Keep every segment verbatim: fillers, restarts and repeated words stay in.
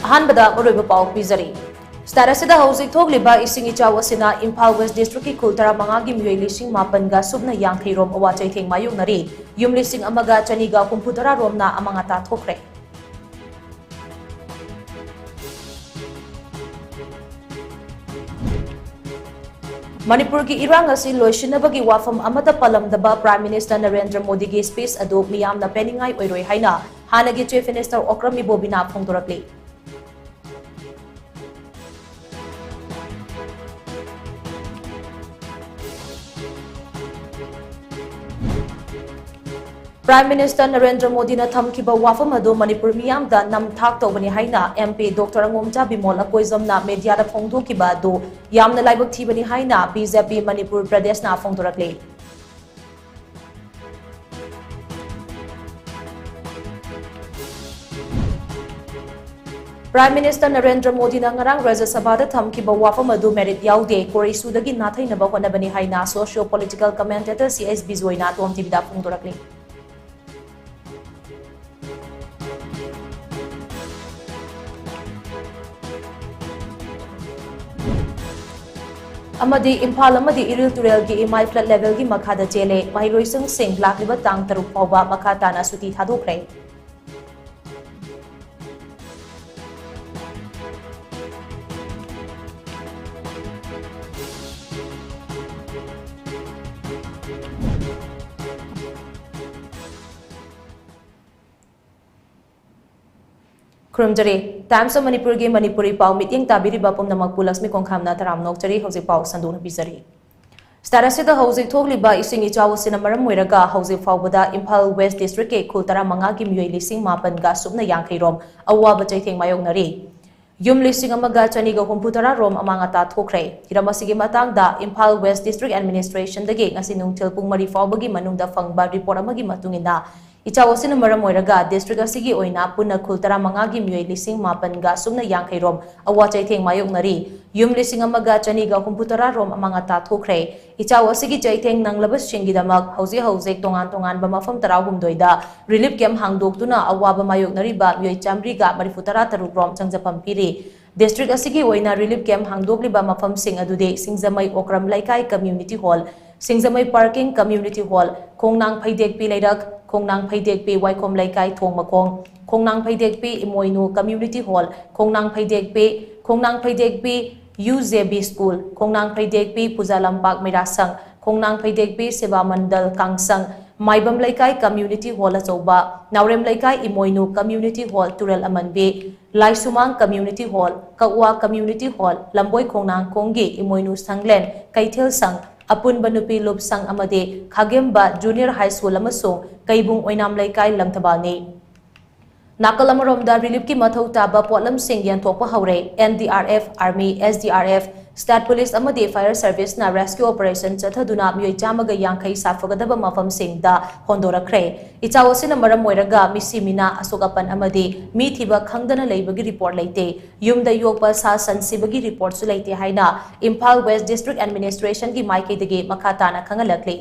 ꯑꯍꯥꯟꯕꯗ ꯃꯔꯨꯑꯣꯏꯕ ꯄꯥꯎ ꯄꯤꯖꯔꯤ꯫ State ꯑꯁꯤꯗ ꯍꯧꯖꯤꯛ ꯊꯣꯛꯂꯤꯕ ꯏꯁꯤꯡ ꯏꯆꯥꯎ ꯑꯁꯤꯅ ꯏꯝꯐꯥꯜ West District ꯀꯤ ꯈꯨꯜ ꯇꯔꯥꯃꯉꯥꯒꯤ ꯃꯤꯑꯣꯏ ꯂꯤꯁꯤꯡ ꯃꯥꯄꯟꯒ ꯁꯨꯞꯅ ꯌꯥꯡꯈꯩ ꯔꯣꯝ ꯑꯋꯥ ꯆꯩꯊꯦꯡ ꯃꯥꯌꯣꯛꯅꯔꯤ꯫ ꯌꯨꯝ ꯂꯤꯁꯤꯡ ꯑꯃꯒ ꯆꯅꯤꯒ ꯍꯨꯝꯐꯨ ꯇꯔꯥ ꯔꯣꯝꯅ ꯑꯃꯥꯡ ꯑꯇꯥ ꯊꯣꯛꯈ꯭ꯔꯦ꯫ ꯃꯅꯤꯄꯨꯔꯒꯤ ꯏꯔꯥꯡ ꯑꯁꯤ ꯂꯣꯏꯁꯤꯟꯅꯕꯒꯤ ꯋꯥꯐꯝ ꯑꯃꯠꯇ ꯄꯜꯂꯝꯗꯕ Prime Minister ꯅꯔꯦꯟꯗ꯭ꯔ ꯃꯣꯗꯤꯒꯤ speech ꯑꯗꯨ ꯃꯤꯌꯥꯝꯅ ꯄꯦꯟꯅꯤꯡꯉꯥꯏ ꯑꯣꯏꯔꯣꯏ ꯍꯥꯏꯅ ꯍꯥꯟꯅꯒꯤ Chief Minister Okram ꯏꯕꯣꯕꯤꯅ ꯐꯣꯡꯗꯣꯔꯛꯂꯤ꯫ Prime Minister Narendra ꯃꯣꯗꯤꯅ ꯊꯝꯈꯤꯕ ꯋꯥꯐꯝ ꯑꯗꯨ ꯃꯅꯤꯄꯨꯔ ꯃꯤꯌꯥꯝꯗ ꯅꯝꯊꯥꯛ ꯇꯧꯕꯅꯤ ꯍꯥꯏꯅ MP Doctor ꯑꯉꯣꯝꯆꯥ ꯕꯤꯃꯣꯜ ꯑꯀꯣꯏꯖꯝꯅ media ꯗ ꯐꯣꯡꯗꯣꯛꯈꯤꯕ ꯑꯗꯨ ꯌꯥꯝꯅ ꯂꯥꯏꯕꯛ ꯊꯤꯕꯅꯤ ꯍꯥꯏꯅ BJP Manipur ꯄ꯭ꯔꯗꯦꯁꯅ ꯐꯣꯡꯗꯣꯔꯛꯂꯤ꯫ Prime Minister Narendra ꯃꯣꯗꯤꯅ ꯉꯔꯥꯡ ꯔꯥꯖ꯭ꯌ ꯁꯚꯥꯗ ꯊꯝꯈꯤꯕ ꯋꯥꯐꯝ ꯑꯗꯨ merit ꯌꯥꯎꯗꯦ, ꯀꯣꯔꯩꯁꯨꯗꯒꯤ ꯅꯥꯊꯩꯅꯕ ꯍꯣꯠꯅꯕꯅꯤ ꯍꯥꯏꯅ socio political commentator C H ꯕꯤꯖꯣꯏꯅ Tom TV ꯗ ꯐꯣꯡꯗꯣꯔꯛꯂꯤ꯫ ꯑꯃꯗꯤ ꯏꯝꯐꯥꯜ ꯑꯃꯗꯤ ꯏꯔꯤꯜ ꯇꯨꯔꯦꯜꯒꯤ ꯏꯃꯥꯏ flood level ꯒꯤ ꯃꯈꯥꯗ ꯆꯦꯜꯂꯦ꯫ ꯃꯍꯩꯔꯣꯏꯁꯤꯡ ꯂꯥꯛꯂꯤꯕ ꯇꯥꯡ ꯇꯔꯨꯛ ꯐꯥꯎꯕ ꯃꯈꯥ ꯇꯥꯅ ꯁꯨꯇꯤ ꯊꯥꯗꯣꯛꯈ꯭ꯔꯦ꯫ ꯈꯨꯔꯨꯝꯖꯔꯤ꯫ Times of ꯃꯅꯤꯄꯨꯔꯒꯤ ꯃꯅꯤꯄꯨꯔꯤ ꯄꯥꯎ ꯃꯤꯠꯌꯦꯡ ꯇꯥꯕꯤꯔꯤꯕ ꯄꯨꯝꯅꯃꯛꯄꯨ ꯂꯛꯁꯃꯤ ꯀꯣꯡꯈꯥꯝꯅ ꯇꯔꯥꯝꯅ ꯑꯣꯛꯆꯔꯤ꯫ ꯍꯧꯖꯤꯛ ꯄꯥꯎ ꯁꯟꯗꯣꯛꯅ ꯄꯤꯖꯔꯤ꯫ State ꯑꯁꯤꯗ ꯍꯧꯖꯤꯛ ꯊꯣꯛꯂꯤꯕ ꯏꯁꯤꯡ ꯏꯆꯥꯎ ꯑꯁꯤꯅ ꯃꯔꯝ ꯑꯣꯏꯔꯒ ꯍꯧꯖꯤꯛ ꯐꯥꯎꯕꯗ ꯏꯝꯐꯥꯜ West District ꯀꯤ ꯈꯨꯜ ꯇꯔꯥꯃꯉꯥꯒꯤ ꯃꯤꯑꯣꯏ ꯂꯤꯁꯤꯡ ꯃꯥꯄꯟꯒ ꯁꯨꯞꯅ ꯌꯥꯡꯈꯩ ꯔꯣꯝ ꯑꯋꯥꯕ ꯆꯩꯊꯦꯡ ꯃꯥꯌꯣꯛꯅꯔꯤ꯫ ꯌꯨꯝ ꯂꯤꯁꯤꯡ ꯑꯃꯒ ꯆꯅꯤꯒ ꯍꯨꯝꯐꯨ ꯇꯔꯥ ꯔꯣꯝ ꯑꯃꯥꯡ ꯑꯇꯥ ꯊꯣꯛꯈ꯭ꯔꯦ꯫ ꯍꯤꯔꯝ ꯑꯁꯤꯒꯤ ꯃꯇꯥꯡꯗ ꯏꯝꯐꯥꯜ West District Administration ꯗꯒꯤ ꯉꯁꯤ ꯅꯨꯡꯊꯤꯜ ꯄꯨꯡ ꯃꯔꯤ ꯐꯥꯎꯕꯒꯤ ꯃꯅꯨꯡꯗ ꯐꯪꯕ report ꯑꯃꯒꯤ ꯃꯇꯨꯡ ꯏꯟꯅ, ꯏꯆꯥꯎ ꯑꯁꯤꯅ ꯃꯔꯝ ꯑꯣꯏꯔꯒ district ꯑꯁꯤꯒꯤ ꯑꯣꯏꯅ ꯄꯨꯟꯅ ꯈꯨꯜ ꯇꯔꯥꯃꯉꯥꯒꯤ ꯃꯤꯑꯣꯏ ꯂꯤꯁꯤꯡ ꯃꯥꯄꯟꯒ ꯁꯨꯞꯅ ꯌꯥꯡꯈꯩ ꯔꯣꯝ ꯑꯋꯥ ꯆꯩꯊꯦꯡ ꯃꯥꯌꯣꯛꯅꯔꯤ꯫ ꯌꯨꯝ ꯂꯤꯁꯤꯡ ꯑꯃꯒ ꯆꯅꯤꯒ ꯍꯨꯝꯐꯨ ꯇꯔꯥ ꯔꯣꯝ ꯑꯃꯥꯡ ꯑꯇꯥ ꯊꯣꯛꯈ꯭ꯔꯦ꯫ ꯏꯆꯥꯎ ꯑꯁꯤꯒꯤ ꯆꯩꯊꯦꯡ ꯅꯪꯂꯕꯁꯤꯡꯒꯤꯗꯃꯛ ꯍꯧꯖꯤꯛ ꯍꯧꯖꯤꯛ ꯇꯣꯉꯥꯟ ꯇꯣꯉꯥꯟꯕ ꯃꯐꯝ ꯇꯔꯥꯍꯨꯝꯗꯣꯏꯗ relief camp ꯍꯥꯡꯗꯣꯛꯇꯨꯅ ꯑꯋꯥꯕ ꯃꯥꯌꯣꯛꯅꯔꯤꯕ ꯃꯤꯑꯣꯏ ꯆꯥꯃꯔꯤꯒ ꯃꯔꯤꯐꯨ ꯇꯔꯥ ꯇꯔꯨꯛ ꯔꯣꯝ ꯆꯪꯖꯐꯝ ꯄꯤꯔꯤ꯫ District ꯑꯁꯤꯒꯤ ꯑꯣꯏꯅ relief camp ꯍꯥꯡꯗꯣꯛꯂꯤꯕ ꯃꯐꯝꯁꯤꯡ ꯑꯗꯨꯗꯤ ꯁꯤꯡꯖꯃꯩ ꯑꯣꯀ꯭ꯔꯝ ꯂꯩꯀꯥꯏ community hall, ꯁꯤꯡꯖꯃꯩ parking community hall, ꯈꯣꯡꯅꯥꯡ ꯐꯩꯗꯦꯛꯄꯤ ꯂꯩꯔꯛ, ꯈꯣꯡꯅꯥꯡ ꯐꯩꯗꯦꯛꯄꯤ ꯋꯥꯏꯈꯣꯝ ꯂꯩꯀꯥꯏ ꯊꯣꯡ ꯃꯈꯣꯡ, ꯈꯣꯡꯅꯥꯡ ꯐꯩꯗꯦꯛꯄꯤ ꯏꯃꯣꯏꯅꯨ community hall, ꯈꯣꯡꯅꯥꯡ ꯐꯩꯗꯦꯛꯄꯤ, ꯈꯣꯡꯅꯥꯡ ꯐꯩꯗꯦꯛꯄꯤ U J B school, ꯈꯣꯡꯅꯥꯡ ꯐꯩꯗꯦꯛꯄꯤ ꯄꯨꯖꯥ ꯂꯝꯄꯥꯛ ꯃꯩꯔꯥꯁꯪ, ꯈꯣꯡꯅꯥꯡ ꯐꯩꯗꯦꯛꯄꯤ ꯁꯦꯕꯥ ꯃꯟꯗꯜ ꯀꯥꯡꯁꯪ, ꯃꯥꯏꯕꯝ ꯂꯩꯀꯥꯏ community hall ꯑꯆꯧꯕ, ꯅꯥꯎꯔꯦꯝ ꯂꯩꯀꯥꯏ ꯏꯃꯣꯏꯅꯨ community hall ꯇꯨꯔꯦꯜ ꯑꯃꯟꯕꯤ, ꯂꯥꯏꯁꯨꯃꯥꯡ community hall, ꯀꯛꯋꯥ community hall, ꯂꯝꯕꯣꯏ ꯈꯣꯡꯅꯥꯡꯈꯣꯡꯒꯤ ꯏꯃꯣꯏꯅꯨ ꯁꯪꯂꯦꯟ, ꯀꯩꯊꯦꯜ ꯁꯪ, ꯑꯄꯨꯟꯕ ꯅꯨꯄꯤ ꯂꯨꯞ ꯁꯪ ꯑꯃꯗꯤ ꯈꯥꯒꯦꯝꯕ junior high school ꯑꯃꯁꯨꯡ ꯀꯩꯕꯨꯡ ꯑꯣꯏꯅꯥꯝ ꯂꯩꯀꯥꯏ ꯂꯪꯊꯕꯥꯜꯅꯤ꯫ ꯅꯥꯀꯜ ꯑꯃꯔꯣꯝꯗ reliefꯀꯤ ꯃꯊꯧ ꯇꯥꯕ ꯄꯣꯠꯂꯝꯁꯤꯡ ꯌꯦꯟꯊꯣꯛꯄ ꯍꯧꯔꯦ꯫ N D R F, Army, S D R F, State Police ꯑꯃꯗꯤ Fire Serviceꯅ rescue operation ꯆꯠꯊꯗꯨꯅ ꯃꯤꯑꯣꯏ ꯆꯥꯝꯃꯒ ꯌꯥꯡꯈꯩ ꯁꯥꯐꯒꯗꯕ ꯃꯐꯝꯁꯤꯡꯗ ꯍꯣꯟꯗꯣꯔꯛꯈ꯭ꯔꯦ꯫ ꯏꯆꯥꯎ ꯑꯁꯤꯅ ꯃꯔꯝ ꯑꯣꯏꯔꯒ ꯃꯤꯁꯤ ꯃꯤꯅꯥ, ꯑꯁꯣꯛ ꯑꯄꯟ ꯑꯃꯗꯤ ꯃꯤ ꯊꯤꯕ ꯈꯪꯗꯅ ꯂꯩꯕꯒꯤ report ꯂꯩꯇꯦ꯫ ꯌꯨꯝꯗ ꯌꯣꯛꯄ ꯁꯥ ꯁꯟ ꯁꯤꯕꯒꯤ reportꯁꯨ ꯂꯩꯇꯦ ꯍꯥꯏꯅ ꯏꯝꯐꯥꯜ West District Administrationꯒꯤ ꯃꯥꯏꯀꯩꯗꯒꯤ ꯃꯈꯥ ꯇꯥꯅ ꯈꯪꯍꯜꯂꯛꯂꯤ꯫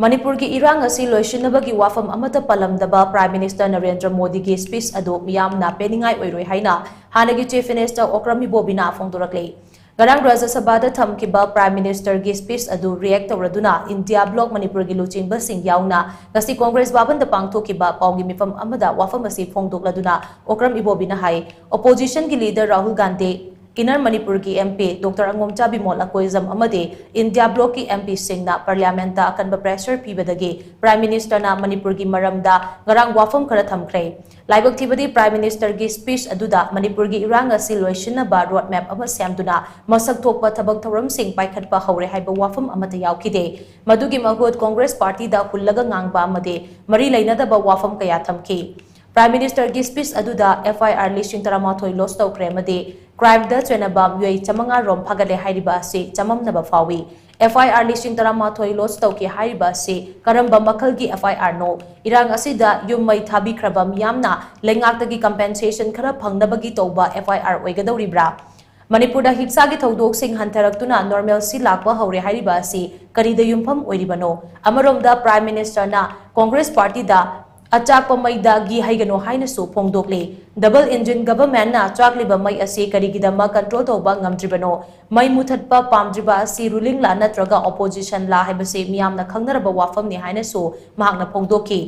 ꯃꯅꯤꯄꯨꯔꯒꯤ ꯏꯔꯥꯡ ꯑꯁꯤ ꯂꯣꯏꯁꯤꯟꯅꯕꯒꯤ ꯋꯥꯐꯝ ꯑꯃꯠꯇ ꯄꯜꯂꯝꯗꯕ Prime Minister ꯅꯔꯦꯟꯗ꯭ꯔ ꯃꯣꯗꯤꯒꯤ speech ꯑꯗꯨ ꯃꯤꯌꯥꯝꯅ ꯄꯦꯟꯅꯤꯡꯉꯥꯏ ꯑꯣꯏꯔꯣꯏ ꯍꯥꯏꯅ ꯍꯥꯟꯅꯒꯤ Chief Minister ꯑꯣꯀ꯭ꯔꯝ ꯏꯕꯣꯕꯤꯅ ꯐꯣꯡꯗꯣꯔꯛꯂꯤ꯫ ꯉꯔꯥꯡ ꯔꯥꯖ꯭ꯌ ꯁꯚꯥꯗ ꯊꯝꯈꯤꯕ Prime Ministerꯒꯤ speech ꯑꯗꯨ react ꯇꯧꯔꯗꯨꯅ India Bloc ꯃꯅꯤꯄꯨꯔꯒꯤ ꯂꯨꯆꯤꯡꯕꯁꯤꯡ ꯌꯥꯎꯅ ꯉꯁꯤ Congress ꯚꯕꯟꯗ ꯄꯥꯡꯊꯣꯛꯈꯤꯕ ꯄꯥꯎꯒꯤ ꯃꯤꯐꯝ ꯑꯃꯗ ꯋꯥꯐꯝ ꯑꯁꯤ ꯐꯣꯡꯗꯣꯛꯂꯗꯨꯅ ꯑꯣꯀ꯭ꯔꯝ ꯏꯕꯣꯕꯤꯅ ꯍꯥꯏ, Oppositionꯒꯤ leader ꯔꯥꯍꯨꯜ ꯒꯥꯟꯙꯤ, Inner ꯃꯅꯤꯄꯨꯔꯒꯤ M P Doctor ꯑꯉꯣꯝꯆꯥ Bimol Akoijam ꯑꯃꯗꯤ India Blocꯀꯤ M Pꯁꯤꯡꯅ Parliamentꯇ ꯑꯀꯟꯕ pressure ꯄꯤꯕꯗꯒꯤ Prime Ministerꯅ ꯃꯅꯤꯄꯨꯔꯒꯤ ꯃꯔꯝꯗ ꯉꯔꯥꯡ ꯋꯥꯐꯝ ꯈꯔ ꯊꯝꯈ꯭ꯔꯦ꯫ ꯂꯥꯏꯕꯛ ꯊꯤꯕꯗꯤ Prime Ministerꯒꯤ speech ꯑꯗꯨꯗ ꯃꯅꯤꯄꯨꯔꯒꯤ ꯏꯔꯥꯡ ꯑꯁꯤ ꯂꯣꯏꯁꯤꯟꯅꯕ road map ꯑꯃ ꯁꯦꯝꯗꯨꯅ ꯃꯁꯛ ꯊꯣꯛꯄ ꯊꯕꯛ ꯊꯧꯔꯝꯁꯤꯡ ꯄꯥꯏꯈꯠꯄ ꯍꯧꯔꯦ ꯍꯥꯏꯕ ꯋꯥꯐꯝ ꯑꯃꯠꯇ ꯌꯥꯎꯈꯤꯗꯦ꯫ ꯃꯗꯨꯒꯤ ꯃꯍꯨꯠ Congress Partyꯗ ꯍꯨꯜꯂꯒ ꯉꯥꯡꯕ ꯑꯃꯗꯤ ꯃꯔꯤ ꯂꯩꯅꯗꯕ ꯋꯥꯐꯝ ꯀꯌꯥ ꯊꯝꯈꯤ꯫ Prime Ministerꯒꯤ speech ꯑꯗꯨꯗ F I R ꯂꯤꯁꯤꯡ ꯇꯔꯥꯃꯥꯊꯣꯏ lodge ꯇꯧꯈ꯭ꯔꯦ ꯑꯃꯗꯤ crimeꯗ ꯆꯦꯟꯅꯕ ꯃꯤꯑꯣꯏ ꯆꯥꯃꯉꯥ ꯔꯣꯝ ꯐꯥꯒꯠꯂꯦ ꯍꯥꯏꯔꯤꯕ ꯑꯁꯤ ꯆꯃꯝꯅꯕ ꯐꯥꯎꯏ꯫ F I R ꯂꯤꯁꯤꯡ ꯇꯔꯥꯃꯥꯊꯣꯏ lodge ꯇꯧꯈꯤ ꯍꯥꯏꯔꯤꯕ ꯑꯁꯤ ꯀꯔꯝꯕ ꯃꯈꯜꯒꯤ F I R ꯅꯣ? ꯏꯔꯥꯡ ꯑꯁꯤꯗ ꯌꯨꯝ ꯃꯩ ꯊꯥꯕꯤꯈ꯭ꯔꯕ ꯃꯤꯌꯥꯝꯅ ꯂꯩꯉꯥꯛꯇꯒꯤ compensation ꯈꯔ ꯐꯪꯅꯕꯒꯤ ꯇꯧꯕ F I R ꯑꯣꯏꯒꯗꯧꯔꯤꯕ꯭ꯔꯥ? ꯃꯅꯤꯄꯨꯔꯗ ꯍꯤꯡꯁꯥꯒꯤ ꯊꯧꯗꯣꯛꯁꯤꯡ ꯍꯟꯊꯔꯛꯇꯨꯅ normalcy ꯂꯥꯛꯄ ꯍꯧꯔꯦ ꯍꯥꯏꯔꯤꯕ ꯑꯁꯤ ꯀꯔꯤꯗ ꯌꯨꯝꯐꯝ ꯑꯣꯏꯔꯤꯕꯅꯣ? ꯑꯃꯔꯣꯝꯗ Prime Ministerꯅ Congress Partyꯗ "ꯑꯆꯥꯛꯄ ꯃꯩꯗ ꯘꯤ ꯍꯩꯒꯅꯨ" ꯍꯥꯏꯅꯁꯨ ꯐꯣꯡꯗꯣꯛꯂꯤ꯫ Double engine governmentꯅ ꯆꯥꯛꯂꯤꯕ ꯃꯩ ꯑꯁꯤ ꯀꯔꯤꯒꯤꯗꯃꯛ control ꯇꯧꯕ ꯉꯝꯗ꯭ꯔꯤꯕꯅꯣ? ꯃꯩ ꯃꯨꯊꯠꯄ ꯄꯥꯝꯗ꯭ꯔꯤꯕ ꯑꯁꯤ rulingꯂꯥ ꯅꯠꯇ꯭ꯔꯒ oppositionꯂꯥ ꯍꯥꯏꯕꯁꯤ ꯃꯤꯌꯥꯝꯅ ꯈꯪꯅꯔꯕ ꯋꯥꯐꯝꯅꯤ ꯍꯥꯏꯅꯁꯨ ꯃꯍꯥꯛꯅ ꯐꯣꯡꯗꯣꯛꯈꯤ꯫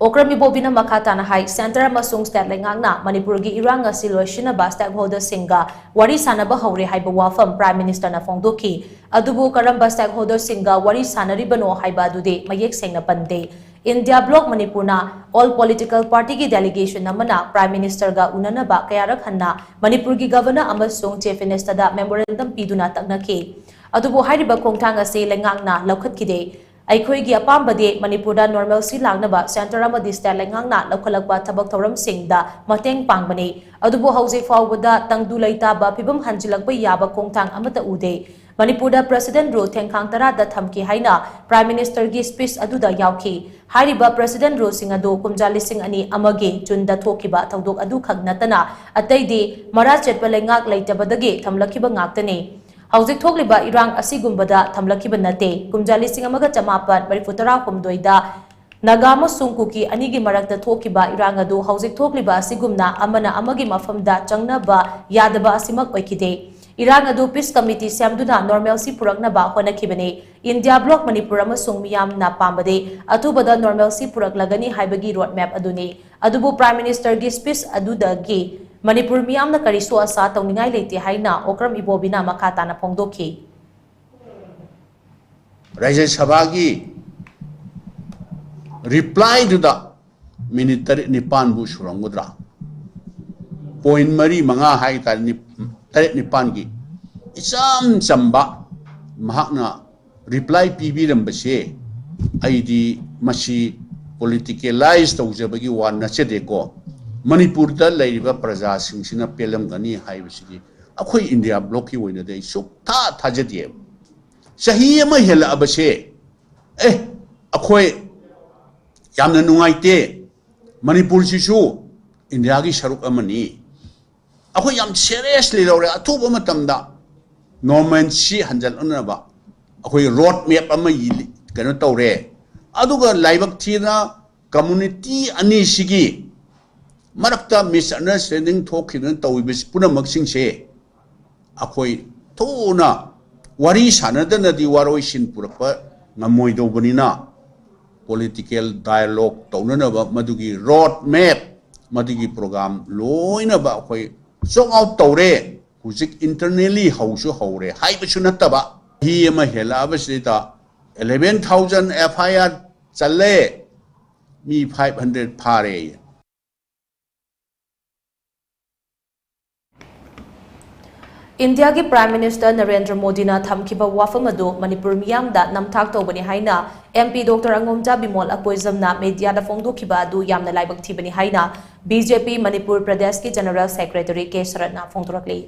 ꯑꯣꯀ꯭ꯔꯝ ꯏꯕꯣꯕꯤꯅ ꯃꯈꯥ ꯇꯥꯅ ꯍꯥꯏ, Centre ꯑꯃꯁꯨꯡ state ꯂꯩꯉꯥꯛꯅ ꯃꯅꯤꯄꯨꯔꯒꯤ ꯏꯔꯥꯡ ꯑꯁꯤ ꯂꯣꯏꯁꯤꯟꯅꯕ stakeholderꯁꯤꯡꯒ ꯋꯥꯔꯤ ꯁꯥꯟꯅꯕ ꯍꯧꯔꯦ ꯍꯥꯏꯕ ꯋꯥꯐꯝ Prime Ministerꯅ ꯐꯣꯡꯗꯣꯛꯈꯤ꯫ ꯑꯗꯨꯕꯨ ꯀꯔꯝꯕ stakeholderꯁꯤꯡꯒ ꯋꯥꯔꯤ ꯁꯥꯟꯅꯔꯤꯕꯅꯣ ꯍꯥꯏꯕ ꯑꯗꯨꯗꯤ ꯃꯌꯦꯛ ꯁꯦꯡꯅ ꯄꯟꯗꯦ꯫ India Bloc ꯃꯅꯤꯄꯨꯔꯅ all political partyꯒꯤ delegation ꯑꯃꯅ Prime Ministerꯒ ꯎꯅꯅꯕ ꯀꯌꯥꯔꯛ ꯍꯟꯅ ꯃꯅꯤꯄꯨꯔꯒꯤ Governor ꯑꯃꯁꯨꯡ Chief Ministerꯗ memorandum ꯄꯤꯗꯨꯅ ꯇꯛꯅꯈꯤ꯫ ꯑꯗꯨꯕꯨ ꯍꯥꯏꯔꯤꯕ ꯈꯣꯡꯊꯥꯡ ꯑꯁꯤ ꯂꯩꯉꯥꯛꯅ ꯂꯧꯈꯠꯈꯤꯗꯦ꯫ ꯑꯩꯈꯣꯏꯒꯤ ꯑꯄꯥꯝꯕꯗꯤ ꯃꯅꯤꯄꯨꯔꯗ normalcy ꯂꯥꯛꯅꯕ Centre ꯑꯃꯗꯤ state ꯂꯩꯉꯥꯛꯅ ꯂꯧꯈꯠꯂꯛꯄ ꯊꯕꯛ ꯊꯧꯔꯝꯁꯤꯡꯗ ꯃꯇꯦꯡ ꯄꯥꯡꯕꯅꯤ꯫ ꯑꯗꯨꯕꯨ ꯍꯧꯖꯤꯛ ꯐꯥꯎꯕꯗ ꯇꯪꯗꯨ ꯂꯩꯇꯥꯕ ꯐꯤꯕꯝ ꯍꯟꯖꯤꯜꯂꯛꯄ ꯌꯥꯕ ꯈꯣꯡꯊꯥꯡ ꯑꯃꯠꯇ ꯎꯗꯦ꯫ ꯃꯅꯤꯄꯨꯔꯗ President Rule ꯊꯦꯡꯈꯥꯡ ꯇꯔꯥꯗ ꯊꯝꯈꯤ ꯍꯥꯏꯅ Prime Ministerꯒꯤ speech ꯑꯗꯨꯗ ꯌꯥꯎꯈꯤ꯫ ꯍꯥꯏꯔꯤꯕ President Ruleꯁꯤꯡ ꯑꯗꯨ ꯀꯨꯝꯖꯥ ꯂꯤꯁꯤꯡ ꯑꯅꯤ ꯑꯃꯒꯤ Juneꯗ ꯊꯣꯛꯈꯤꯕ ꯊꯧꯗꯣꯛ ꯑꯗꯨꯈꯛ ꯅꯠꯇꯅ ꯑꯇꯩꯗꯤ ꯃꯔꯥ ꯆꯦꯠꯄ ꯂꯩꯉꯥꯛ ꯂꯩꯇꯕꯗꯒꯤ ꯊꯝꯂꯛꯈꯤꯕ ꯉꯥꯛꯇꯅꯤ꯫ ꯍꯧꯖꯤꯛ ꯊꯣꯛꯂꯤꯕ ꯏꯔꯥꯡ ꯑꯁꯤꯒꯨꯝꯕꯗ ꯊꯝꯂꯛꯈꯤꯕ ꯅꯠꯇꯦ꯫ ꯀꯨꯝꯖꯥ ꯂꯤꯁꯤꯡ ꯑꯃꯒ ꯆꯃꯥꯄꯟ ꯃꯔꯤꯐꯨ ꯇꯔꯥꯍꯨꯝꯗꯣꯏꯗ ꯅꯥꯒꯥ ꯑꯃꯁꯨꯡ ꯀꯨꯀꯤ ꯑꯅꯤꯒꯤ ꯃꯔꯛꯇ ꯊꯣꯛꯈꯤꯕ ꯏꯔꯥꯡ ꯑꯗꯨ ꯍꯧꯖꯤꯛ ꯊꯣꯛꯂꯤꯕ ꯑꯁꯤꯒꯨꯝꯅ ꯑꯃꯅ ꯑꯃꯒꯤ ꯃꯐꯝꯗ ꯆꯪꯅꯕ ꯌꯥꯗꯕ ꯑꯁꯤꯃꯛ ꯑꯣꯏꯈꯤꯗꯦ꯫ ꯏꯔꯥꯡ ꯑꯗꯨ peace committee ꯁꯦꯝꯗꯨꯅ normalcy ꯄꯨꯔꯛꯅꯕ ꯍꯣꯠꯅꯈꯤꯕꯅꯤ꯫ India Bloc ꯃꯅꯤꯄꯨꯔ ꯑꯃꯁꯨꯡ ꯃꯤꯌꯥꯝꯅ ꯄꯥꯝꯕꯗꯤ ꯑꯊꯨꯕꯗ normalcy ꯄꯨꯔꯛꯂꯒꯅꯤ ꯍꯥꯏꯕꯒꯤ road map ꯑꯗꯨꯅꯤ꯫ ꯑꯗꯨꯕꯨ Prime Ministerꯒꯤ speech ꯑꯗꯨꯗꯒꯤ ꯃꯅꯤꯄꯨꯔ ꯃꯤꯌꯥꯝꯅ ꯀꯔꯤꯁꯨ ꯑꯁꯥ ꯇꯧꯅꯤꯡꯉꯥꯏ ꯂꯩꯇꯦ ꯍꯥꯏꯅ ꯑꯣꯀ꯭ꯔꯝ ꯏꯕꯣꯕꯤꯅ ꯃꯈꯥ ꯇꯥꯅ ꯐꯣꯡꯗꯣꯛꯈꯤ꯫ ꯔꯥꯖ꯭ꯌ ꯁꯚꯥꯒꯤ replyꯗꯨꯗ minute ꯇꯔꯦꯠ ꯅꯤꯄꯥꯟꯕꯨ ꯁꯨꯔꯝꯒꯗ꯭ꯔꯥ? Point ꯃꯔꯤ ꯃꯉꯥ ꯍꯥꯏꯇꯥꯔꯦ, ꯅꯤꯞ-, ꯇꯔꯦꯠ ꯅꯤꯄꯥꯟꯒꯤ ꯏꯆꯝ ꯆꯝꯕ ꯃꯍꯥꯛꯅ reply ꯄꯤꯕꯤꯔꯝꯕꯁꯦ ꯑꯩꯗꯤ ꯃꯁꯤ ꯄꯣꯂꯤꯇꯤꯀꯦꯂꯥꯏꯁ ꯇꯧꯖꯕꯒꯤ ꯋꯥ ꯅꯠꯆꯗꯦꯀꯣ꯫ ꯃꯅꯤꯄꯨꯔꯗ ꯂꯩꯔꯤꯕ ꯄ꯭ꯔꯖꯥꯁꯤꯡꯁꯤꯅ ꯄꯦꯜꯂꯝꯒꯅꯤ ꯍꯥꯏꯕꯁꯤꯗꯤ ꯑꯩꯈꯣꯏ ꯏꯟꯗꯤꯌꯥ ꯕ꯭ꯂꯣꯛꯀꯤ ꯑꯣꯏꯅꯗꯤ ꯑꯩ ꯁꯨꯛꯊꯥ ꯊꯥꯖꯗꯦꯕ꯫ ꯆꯍꯤ ꯑꯃ ꯍꯦꯜꯂꯛꯑꯕꯁꯦ, ꯑꯦ, ꯑꯩꯈꯣꯏ ꯌꯥꯝꯅ ꯅꯨꯡꯉꯥꯏꯇꯦ, ꯃꯅꯤꯄꯨꯔꯁꯤꯁꯨ ꯏꯟꯗꯤꯌꯥꯒꯤ ꯁꯔꯨꯛ ꯑꯃꯅꯤ, ꯑꯩꯈꯣꯏ ꯌꯥꯝ ꯁꯦꯔꯤꯌꯁꯂꯤ ꯂꯧꯔꯦ꯫ ꯑꯊꯨꯕ ꯃꯇꯝꯗ ꯅꯣꯔꯃꯦꯟꯁꯤ ꯍꯟꯖꯜꯂꯛꯅꯕ ꯑꯩꯈꯣꯏ ꯔꯣꯗ ꯃꯦꯞ ꯑꯃ ꯏ-, ꯀꯩꯅꯣ ꯇꯧꯔꯦ꯫ ꯑꯗꯨꯒ ꯂꯥꯏꯕꯛ ꯊꯤꯅ ꯀꯝꯃꯨꯅꯤꯇꯤ ꯑꯅꯤꯁꯤꯒꯤ ꯃꯔꯛꯇ ꯃꯤꯁꯑꯟꯗꯔꯁ꯭ꯇꯦꯟꯗꯤꯡ ꯊꯣꯛꯈꯤꯗꯨꯅ ꯇꯧꯔꯤꯕꯁꯤ ꯄꯨꯝꯅꯃꯛꯁꯤꯡꯁꯦ ꯑꯩꯈꯣꯏ ꯊꯨꯅ ꯋꯥꯔꯤ ꯁꯥꯟꯅꯗꯅꯗꯤ ꯋꯥꯔꯣꯏꯁꯤꯟ ꯄꯨꯔꯛꯄ ꯉꯝꯃꯣꯏꯗꯧꯕꯅꯤꯅ, ꯄꯣꯂꯤꯇꯤꯀꯦꯜ ꯗꯥꯏꯂꯣꯒ ꯇꯧꯅꯅꯕ ꯃꯗꯨꯒꯤ ꯔꯣꯗ ꯃꯦꯞ, ꯃꯗꯨꯒꯤ ꯄ꯭ꯔꯣꯒ꯭ꯔꯥꯝ ꯂꯣꯏꯅꯕ ꯑꯩꯈꯣꯏ ꯆꯣꯛ ꯑꯥꯎꯠ ꯇꯧꯔꯦ꯫ ꯍꯧꯖꯤꯛ ꯏꯟꯇꯔꯅꯦꯜꯂꯤ ꯍꯧꯁꯨ ꯍꯧꯔꯦ ꯍꯥꯏꯕꯁꯨ ꯅꯠꯇꯕ, ꯆꯍꯤ ꯑꯃ ꯍꯦꯜꯂꯛꯑꯕꯁꯤꯗ eleven thousand F I R ꯆꯜꯂꯦ, ꯃꯤ five hundred ꯐꯥꯔꯦ꯫ ꯏꯟꯗꯤꯌꯥꯒꯤ ꯄ꯭ꯔꯥꯏꯝ ꯃꯤꯅꯤꯁꯇꯔ ꯅꯔꯦꯟꯗ꯭ꯔ ꯃꯣꯗꯤꯅ ꯊꯝꯈꯤꯕ ꯋꯥꯐꯝ ꯑꯗꯨ ꯃꯅꯤꯄꯨꯔ ꯃꯤꯌꯥꯝꯗ ꯅꯝꯊꯥꯛ ꯇꯧꯕꯅꯤ ꯍꯥꯏꯅ M P Doctor ꯑꯉꯣꯝꯖꯥ ꯕꯤꯃꯣꯜ ꯑꯀꯣꯏꯖꯝꯅ ꯃꯦꯗꯤꯌꯥꯗ ꯐꯣꯡꯗꯣꯛꯈꯤꯕ ꯑꯗꯨ ꯌꯥꯝꯅ ꯂꯥꯏꯕꯛ ꯊꯤꯕꯅꯤ ꯍꯥꯏꯅ B J P ꯃꯅꯤꯄꯨꯔ ꯄ꯭ꯔꯗꯦꯁꯀꯤ ꯖꯦꯅꯔꯦꯜ ꯁꯦꯀ꯭ꯔꯦꯇꯔꯤ ꯀꯦ ꯁꯔꯠꯅ ꯐꯣꯡꯗꯣꯔꯛꯂꯤ꯫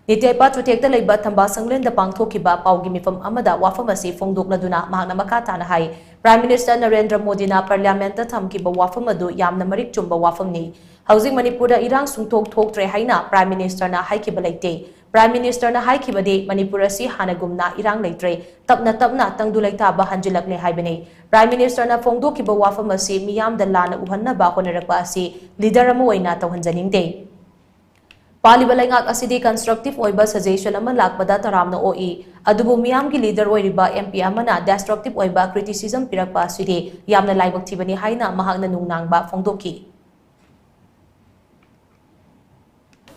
ꯅꯤꯇꯦꯄꯥ ꯆꯨꯊꯦꯛꯇ ꯂꯩꯕ ꯊꯝꯕꯥꯜ ꯁꯪꯂꯦꯟꯗ ꯄꯥꯡꯊꯣꯛꯈꯤꯕ ꯄꯥꯎꯒꯤ ꯃꯤꯐꯝ ꯑꯃꯗ ꯋꯥꯐꯝ ꯑꯁꯤ ꯐꯣꯡꯗꯣꯛꯂꯗꯨꯅ ꯃꯍꯥꯛꯅ ꯃꯈꯥ ꯇꯥꯅ ꯍꯥꯏ, ꯄ꯭ꯔꯥꯏꯝ ꯃꯤꯅꯤꯁꯇꯔ ꯅꯔꯦꯟꯗ꯭ꯔ ꯃꯣꯗꯤꯅ ꯄꯥꯔꯂꯤꯌꯥꯃꯦꯟꯠꯇ ꯊꯝꯈꯤꯕ ꯋꯥꯐꯝ ꯑꯗꯨ ꯌꯥꯝꯅ ꯃꯔꯤꯛ ꯆꯨꯝꯕ ꯋꯥꯐꯝꯅꯤ꯫ ꯍꯧꯖꯤꯛ ꯃꯅꯤꯄꯨꯔꯗ ꯏꯔꯥꯡ ꯁꯨꯡꯊꯣꯛ ꯊꯣꯛꯇ꯭ꯔꯦ ꯍꯥꯏꯅ ꯄ꯭ꯔꯥꯏꯝ ꯃꯤꯅꯤꯁꯇꯔꯅ ꯍꯥꯏꯈꯤꯕ ꯂꯩꯇꯦ꯫ ꯄ꯭ꯔꯥꯏꯝ ꯃꯤꯅꯤꯁꯇꯔꯅ ꯍꯥꯏꯈꯤꯕꯗꯤ ꯃꯅꯤꯄꯨꯔ ꯑꯁꯤ ꯍꯥꯟꯅꯒꯨꯝꯅ ꯏꯔꯥꯡ ꯂꯩꯇ꯭ꯔꯦ, ꯇꯞꯅ ꯇꯞꯅ ꯇꯪꯗꯨ ꯂꯩꯇꯥꯕ ꯍꯟꯖꯤꯜꯂꯛꯂꯦ ꯍꯥꯏꯕꯅꯤ꯫ ꯄ꯭ꯔꯥꯏꯝ ꯃꯤꯅꯤꯁꯇꯔꯅ ꯐꯣꯡꯗꯣꯛꯈꯤꯕ ꯋꯥꯐꯝ ꯑꯁꯤ ꯃꯤꯌꯥꯝꯗ ꯂꯥꯟꯅ ꯎꯍꯟꯅꯕ ꯍꯣꯠꯅꯔꯛꯄ ꯑꯁꯤ ꯂꯤꯗꯔ ꯑꯃ ꯑꯣꯏꯅ ꯇꯧꯍꯟꯖꯅꯤꯡꯗꯦ꯫ ꯄꯥꯜꯂꯤꯕ ꯂꯩꯉꯥꯛ ꯑꯁꯤꯗꯤ ꯀꯟꯁꯇ꯭ꯔꯛꯇꯤꯚ ꯑꯣꯏꯕ ꯁꯖꯦꯁꯟ ꯑꯃ ꯂꯥꯛꯄꯗ ꯇꯔꯥꯝꯅ ꯑꯣꯛꯏ, ꯑꯗꯨꯕꯨ ꯃꯤꯌꯥꯝꯒꯤ ꯂꯤꯗꯔ ꯑꯣꯏꯔꯤꯕ M P ꯑꯃꯅ ꯗꯦꯁꯇ꯭ꯔꯛꯇꯤꯚ ꯑꯣꯏꯕ ꯀ꯭ꯔꯤꯇꯤꯁꯤꯖꯝ ꯄꯤꯔꯛꯄ ꯑꯁꯤꯗꯤ ꯌꯥꯝꯅ ꯂꯥꯏꯕꯛ ꯊꯤꯕꯅꯤ ꯍꯥꯏꯅ ꯃꯍꯥꯛꯅ ꯅꯨꯡꯅꯥꯡꯕ ꯐꯣꯡꯗꯣꯛꯈꯤ꯫